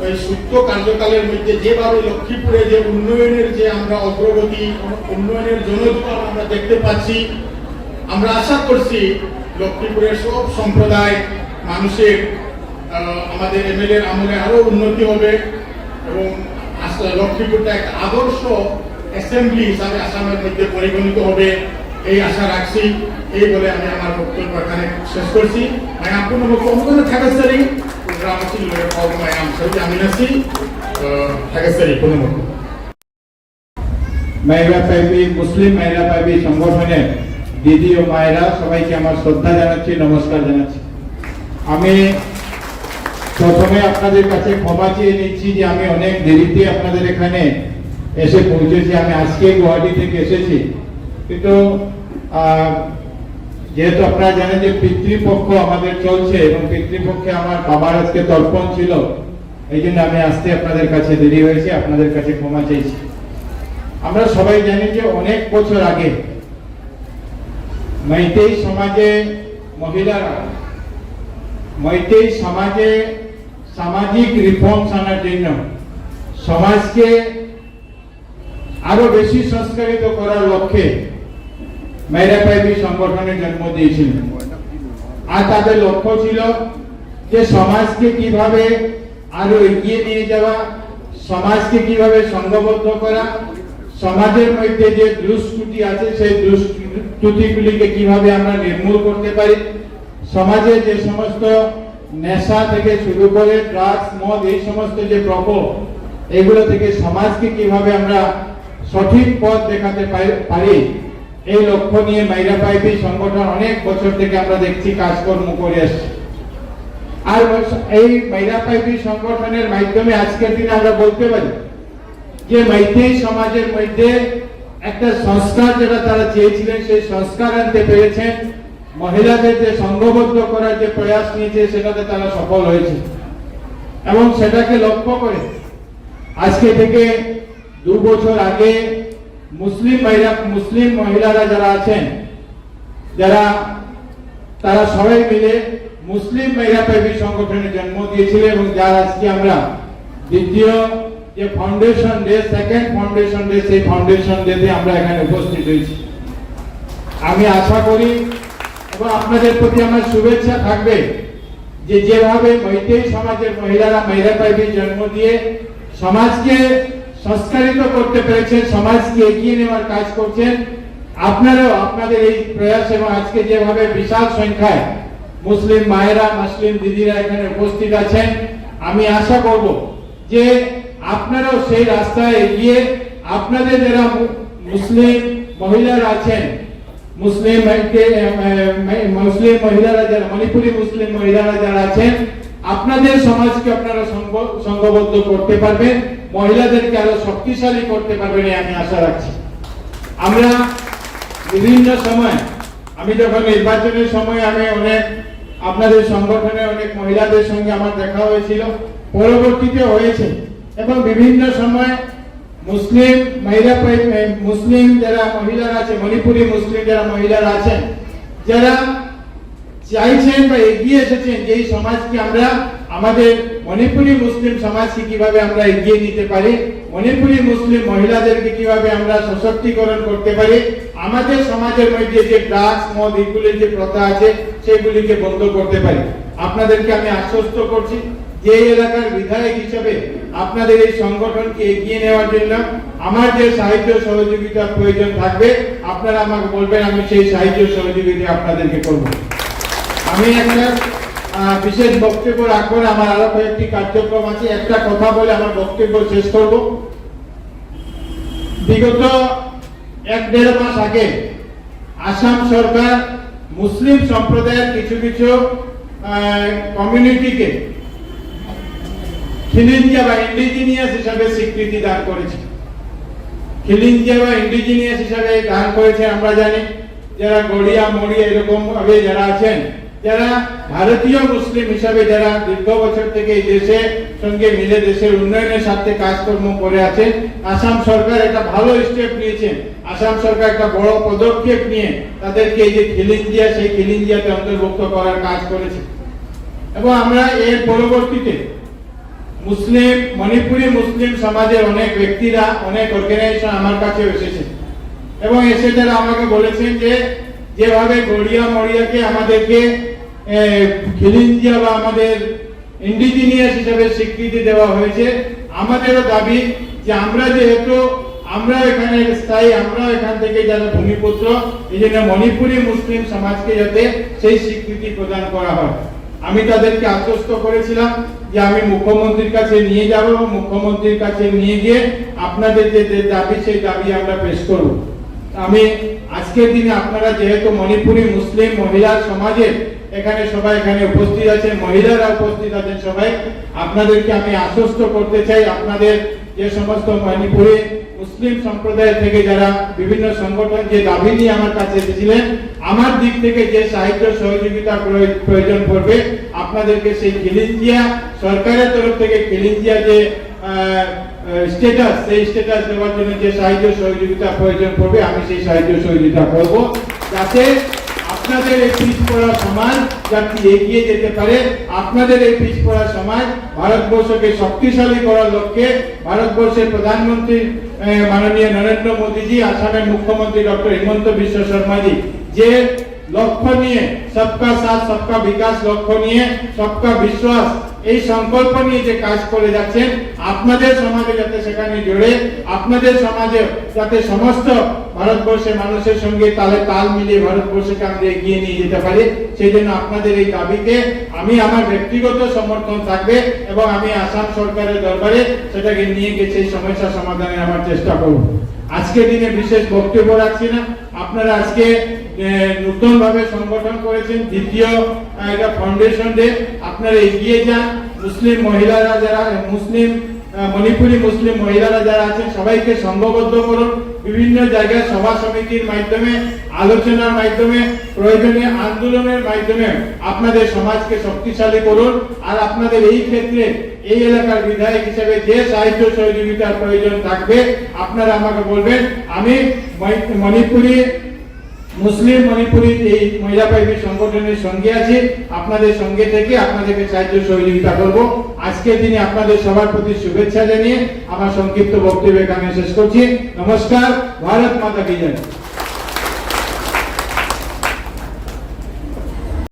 এই সুপ্ত কার্যকালের মধ্যে যেভাবে লক্ষীপুরে যে উন্নয়নের যে আমরা অগ্রগতি, উন্নয়নের জনজোয়ার আমরা দেখতে পাচ্ছি, আমরা আশা করছি লক্ষীপুরের সব সম্প্রদায় মানুষের, আহ, আমাদের এমএলএর আমলে আরো উন্নতি হবে এবং আস-, লক্ষ্মীপুরটা একটা আদর্শ অ্যাসেম্বলি হিসাবে আসামের মধ্যে পরিগণিত হবে, এই আশা রাখছি। এই বলে আমি আমার বক্তব্য এখানে শেষ করছি। ভাই, আপনি বক্তব্য থাকার Ramachil Lawyer Forum, I am Saudi Aminasi, uh, Hagasari, Punamurku. মাইরা পাইবি, মুসলিম মাইরা পাইবি সংগঠনের দিদি ও মায়েরা, সবাইকে আমার শ্রদ্ধা জানাচ্ছি, নমস্কার জানাচ্ছি। আমি প্রথমে আপনাদের কাছে ক্ষমা চেয়ে নিচ্ছি যে আমি অনেক দেরিতে আপনাদের এখানে এসে পৌঁছেছি। আমি আজকে গুয়াহাটি থেকে এসেছি, কিন্তু আহ, যেহেতু আপনারা জানেন যে পিতৃপক্ষ আমাদের চলছে এবং পিতৃপক্ষে আমার বাবার আজকে তর্পণ ছিল, এই জন্য আমি আসতে আপনাদের কাছে দেরি হয়েছে, আপনাদের কাছে ক্ষমা চাইছি। আমরা সবাই জানি যে অনেক বছর আগে মেইতেই সমাজে মহিলারা মেইতেই সমাজে সামাজিক রিফর্মস আনার জন্য, সমাজকে আরো বেশি সংস্কারিত করার লক্ষ্যে মাইরা পাইবি সংগঠনের জন্ম দিয়েছিলেন। আর তাদের লক্ষ্য ছিল যে সমাজকে কিভাবে আরো এগিয়ে নিয়ে যাওয়া, সমাজকে কিভাবে সংঘবদ্ধ করা, সমাজের মধ্যে যে দুষ্কৃতি আছে সেই দুষ্কৃতিগুলিকে কিভাবে আমরা নির্মূল করতে পারি, সমাজে যে সমস্ত নেশা থেকে শুরু করে ড্রাগস, মদ, এই সমস্ত যে প্রকোপ, এগুলো থেকে সমাজকে কিভাবে আমরা সঠিক পথ দেখাতে পারি, এই লক্ষ্য নিয়ে মাইরা পাইবি সংগঠন অনেক বছর থেকে আমরা দেখছি কাজকর্ম করে আসছে। আর এই মাইরা পাইবি সংগঠনের মাধ্যমে আজকের দিনে আমরা বলতে পারি যে মেইতেই সমাজের মধ্যে একটা সংস্কার যেটা তারা চেয়েছিলেন, সেই সংস্কার আনতে পেরেছেন। মহিলাদের যে সংঘবদ্ধ করার যে প্রয়াস নিয়েছে, সেটাতে তারা সফল হয়েছে। এবং সেটাকে লক্ষ্য করে আজকে থেকে দু বছর আগে মুসলিম মাইরা মুসলিম মহিলারা যারা আছেন, যারা, তারা সবাই মিলে মুসলিম মাইরা পাইবি সংগঠনের জন্ম দিয়েছিলেন এবং যার আজকে আমরা দ্বিতীয় যে foundation day, second foundation day, সেই ফাউন্ডেশন ডেতে আমরা এখানে উপস্থিত হয়েছি। আমি আশা করি এবং আপনাদের প্রতি আমার শুভেচ্ছা থাকবে যে যেভাবে মেইতেই সমাজের মহিলারা মাইরা পাইবি জন্ম দিয়ে সমাজকে সংস্কারিত করতে পেরেছেন, সমাজকে এগিয়ে নেওয়ার কাজ করছেন, আপনারাও আপনাদের এই প্রয়াস এবং আজকে যেভাবে বিশাল সংখ্যায় মুসলিম মায়েরা, মুসলিম দিদিরা এখানে উপস্থিত আছেন, আমি আশা করব যে আপনারাও সেই রাস্তায় এগিয়ে আপনাদের যারা মু- মুসলিম মহিলারা আছেন, মুসলিম ভাইকে, এ, এ, মে- মুসলিম মহিলারা যারা, মণিপুরি মুসলিম মহিলারা যারা আছেন, আপনাদের সমাজকে আপনারা সংঘ- সংঘবদ্ধ করতে পারবেন, মহিলাদেরকে আরো শক্তিশালী করতে পারবেন, এই আমি আশা রাখছি। আমরা বিভিন্ন সময়, আমি যখন নির্বাচনের সময় আমি অনেক, আপনাদের সংগঠনে অনেক মহিলাদের সঙ্গে আমার দেখা হয়েছিল, পরবর্তীতে হয়েছে, এবং বিভিন্ন সময় মুসলিম মহিলা পরি- মুসলিম যারা মহিলারা আছে, মণিপুরি মুসলিম যারা মহিলারা আছেন, যারা চাইছেন বা এগিয়ে এসেছেন যে এই সমাজকে আমরা, আমাদের মণিপুরি মুসলিম সমাজকে কিভাবে আমরা এগিয়ে নিতে পারি, মণিপুরি মুসলিম মহিলাদেরকে কিভাবে আমরা সশক্তিকরণ করতে পারি, আমাদের সমাজের মধ্যে যে ড্রাগস, মদ, এগুলির যে প্রথা আছে, সেগুলিকে বন্ধ করতে পারি। আপনাদেরকে আমি আশ্বস্ত করছি যে এই এলাকার বিধায়ক হিসেবে আপনাদের এই সংগঠনকে এগিয়ে নেওয়ার জন্য আমার যে সাহায্য সহযোগিতার প্রয়োজন থাকবে, আপনারা আমাকে বলবেন, আমি সেই সাহায্য সহযোগিতা আপনাদেরকে করব। আমি একটা আহ, বিশেষ বক্তব্য রাখবো না, আমার আরো কয়েকটি কার্যক্রম আছে। একটা কথা বলে আমার বক্তব্য শেষ করব। বিগত এক দেড় মাস আগে আসাম সরকার মুসলিম সম্প্রদায়ের কিছু কিছু কমিউনিটিকে খিলিঞ্জিয়া বা ইন্ডিজিনিয়াস হিসাবে স্বীকৃতি দান করেছে। খিলিঞ্জিয়া বা ইন্ডিজিনিয়াস হিসাবে দান করেছে, আমরা জানি, যারা গড়িয়া মড়িয়া এরকম ভাবে যারা আছেন, যারা ভারতীয় মুসলিম হিসাবে যারা দীর্ঘ বছর থেকে এই দেশে সঙ্গে মিলে দেশের উন্নয়নের স্বার্থে কাজকর্ম করে আছেন, আসাম সরকার একটা ভালো স্টেপ নিয়েছেন। আসাম সরকার একটা বড় পদক্ষেপ নিয়ে তাদেরকে এই যে খিলিঞ্জিয়া, সেই খিলিঞ্জিয়াতে অন্তর্ভুক্ত করার কাজ করেছে। এবং আমরা এর পরবর্তীতে মুসলিম, মণিপুরি মুসলিম সমাজের অনেক ব্যক্তিরা, অনেক অর্গানাইজেশন আমার কাছে এসেছে এবং এসে তারা আমাকে বলেছেন যে যেভাবে গড়িয়া মড়িয়াকে আমাদেরকে এ, খিলিঞ্জিয়া বা আমাদের ইন্ডিজিনিয়াস হিসাবে স্বীকৃতি দেওয়া হয়েছে, আমাদেরও দাবি যে আমরা যেহেতু, আমরা এখানে স্থায়ী, আমরা এখান থেকে যারা ভূমিপুত্র, এই জন্য মণিপুরি মুসলিম সমাজকে যাতে সেই স্বীকৃতি প্রদান করা হয়। আমি তাদেরকে আশ্বস্ত করেছিলাম যে আমি মুখ্যমন্ত্রীর কাছে নিয়ে যাব এবং মুখ্যমন্ত্রীর কাছে নিয়ে গিয়ে আপনাদের যে যে দাবি, সেই দাবি আমরা পেশ করব। আমি আজকের দিনে, আপনারা যেহেতু মণিপুরি মুসলিম মহিলা সমাজের এখানে সবাই এখানে উপস্থিত আছেন, মহিলারা উপস্থিত আছেন সবাই, আপনাদেরকে আমি আশ্বস্ত করতে চাই, আপনাদের যে সমস্ত মণিপুরি মুসলিম সম্প্রদায় থেকে যারা বিভিন্ন সংগঠন যে দাবি নিয়ে আমার কাছে এসেছিলেন, আমার দিক থেকে যে সাহায্য সহযোগিতা প্রয়- প্রয়োজন পড়বে, আপনাদেরকে সেই খিলঞ্জিয়া সরকারের তরফ থেকে খিলঞ্জিয়া যে স্ট্যাটাস, সেই স্ট্যাটাস দেওয়ার জন্য যে সাহায্য সহযোগিতা প্রয়োজন পড়বে, আমি সেই সাহায্য সহযোগিতা করব, যাতে আপনাদের এই পিছপড়া সমাজ যাতে এগিয়ে যেতে পারে। আপনাদের এই পিছপড়া সমাজ ভারতবর্ষকে শক্তিশালী করার লক্ষ্যে ভারতবর্ষের প্রধানমন্ত্রী আহ, মাননীয় নরেন্দ্র মোদীজি, আসামের মুখ্যমন্ত্রী ডক্টর হিমন্ত বিশ্ব শর্মাজি যে লক্ষ্য নিয়ে, সবকা সাথ সবকা বিকাশ লক্ষ্য নিয়ে, সবকা বিশ্বাস, এই সংকল্প নিয়ে যে কাজ করে যাচ্ছেন, আপনাদের সমাজে যাতে সেখানে জুড়ে, আপনাদের সমাজে যাতে সমস্ত ভারতবর্ষের মানুষের সঙ্গে তালে তাল মিলিয়ে ভারতবর্ষকে আমরা এগিয়ে নিয়ে যেতে পারি, সেই জন্য আপনাদের এই দাবিকে আমি আমার ব্যক্তিগত সমর্থন থাকবে এবং আমি আসাম সরকারের দরবারে সেটাকে নিয়ে গিয়ে সেই সমস্যা সমাধানের আমার চেষ্টা করব। আজকের দিনে বিশেষ বক্তব্য রাখছি না, আপনারা আজকে আহ, নতুনভাবে সংগঠন করেছেন, দ্বিতীয় আহ, এটা ফাউন্ডেশন ডে, আপনারা এগিয়ে যান। মুসলিম মহিলারা যারা, মুসলিম আহ, মণিপুরি মুসলিম মহিলারা যারা আছেন সবাইকে সংঘবদ্ধ করুন, বিভিন্ন জায়গায় সভা সমিতির মাধ্যমে, আলোচনার মাধ্যমে, প্রয়োজনে আন্দোলনের মাধ্যমে আপনাদের সমাজকে শক্তিশালী করুন। আর আপনাদের এই ক্ষেত্রে এই এলাকার বিধায়ক হিসেবে যে সাহায্য সহযোগিতার প্রয়োজন থাকবে আপনারা আমাকে বলবেন। আমি মণি- মণিপুরি মুসলিম মণিপুরি এই মহিলা পাইবি সংগঠনের সঙ্গে আছি, আপনাদের সঙ্গে থেকে আপনাদেরকে সাহায্য সহযোগিতা করব। আজকের দিনে আপনাদের সবার প্রতি শুভেচ্ছা জানিয়ে আমার সংক্ষিপ্ত বক্তব্য এখানে শেষ করছি। নমস্কার। ভারত মাতা কি জয়।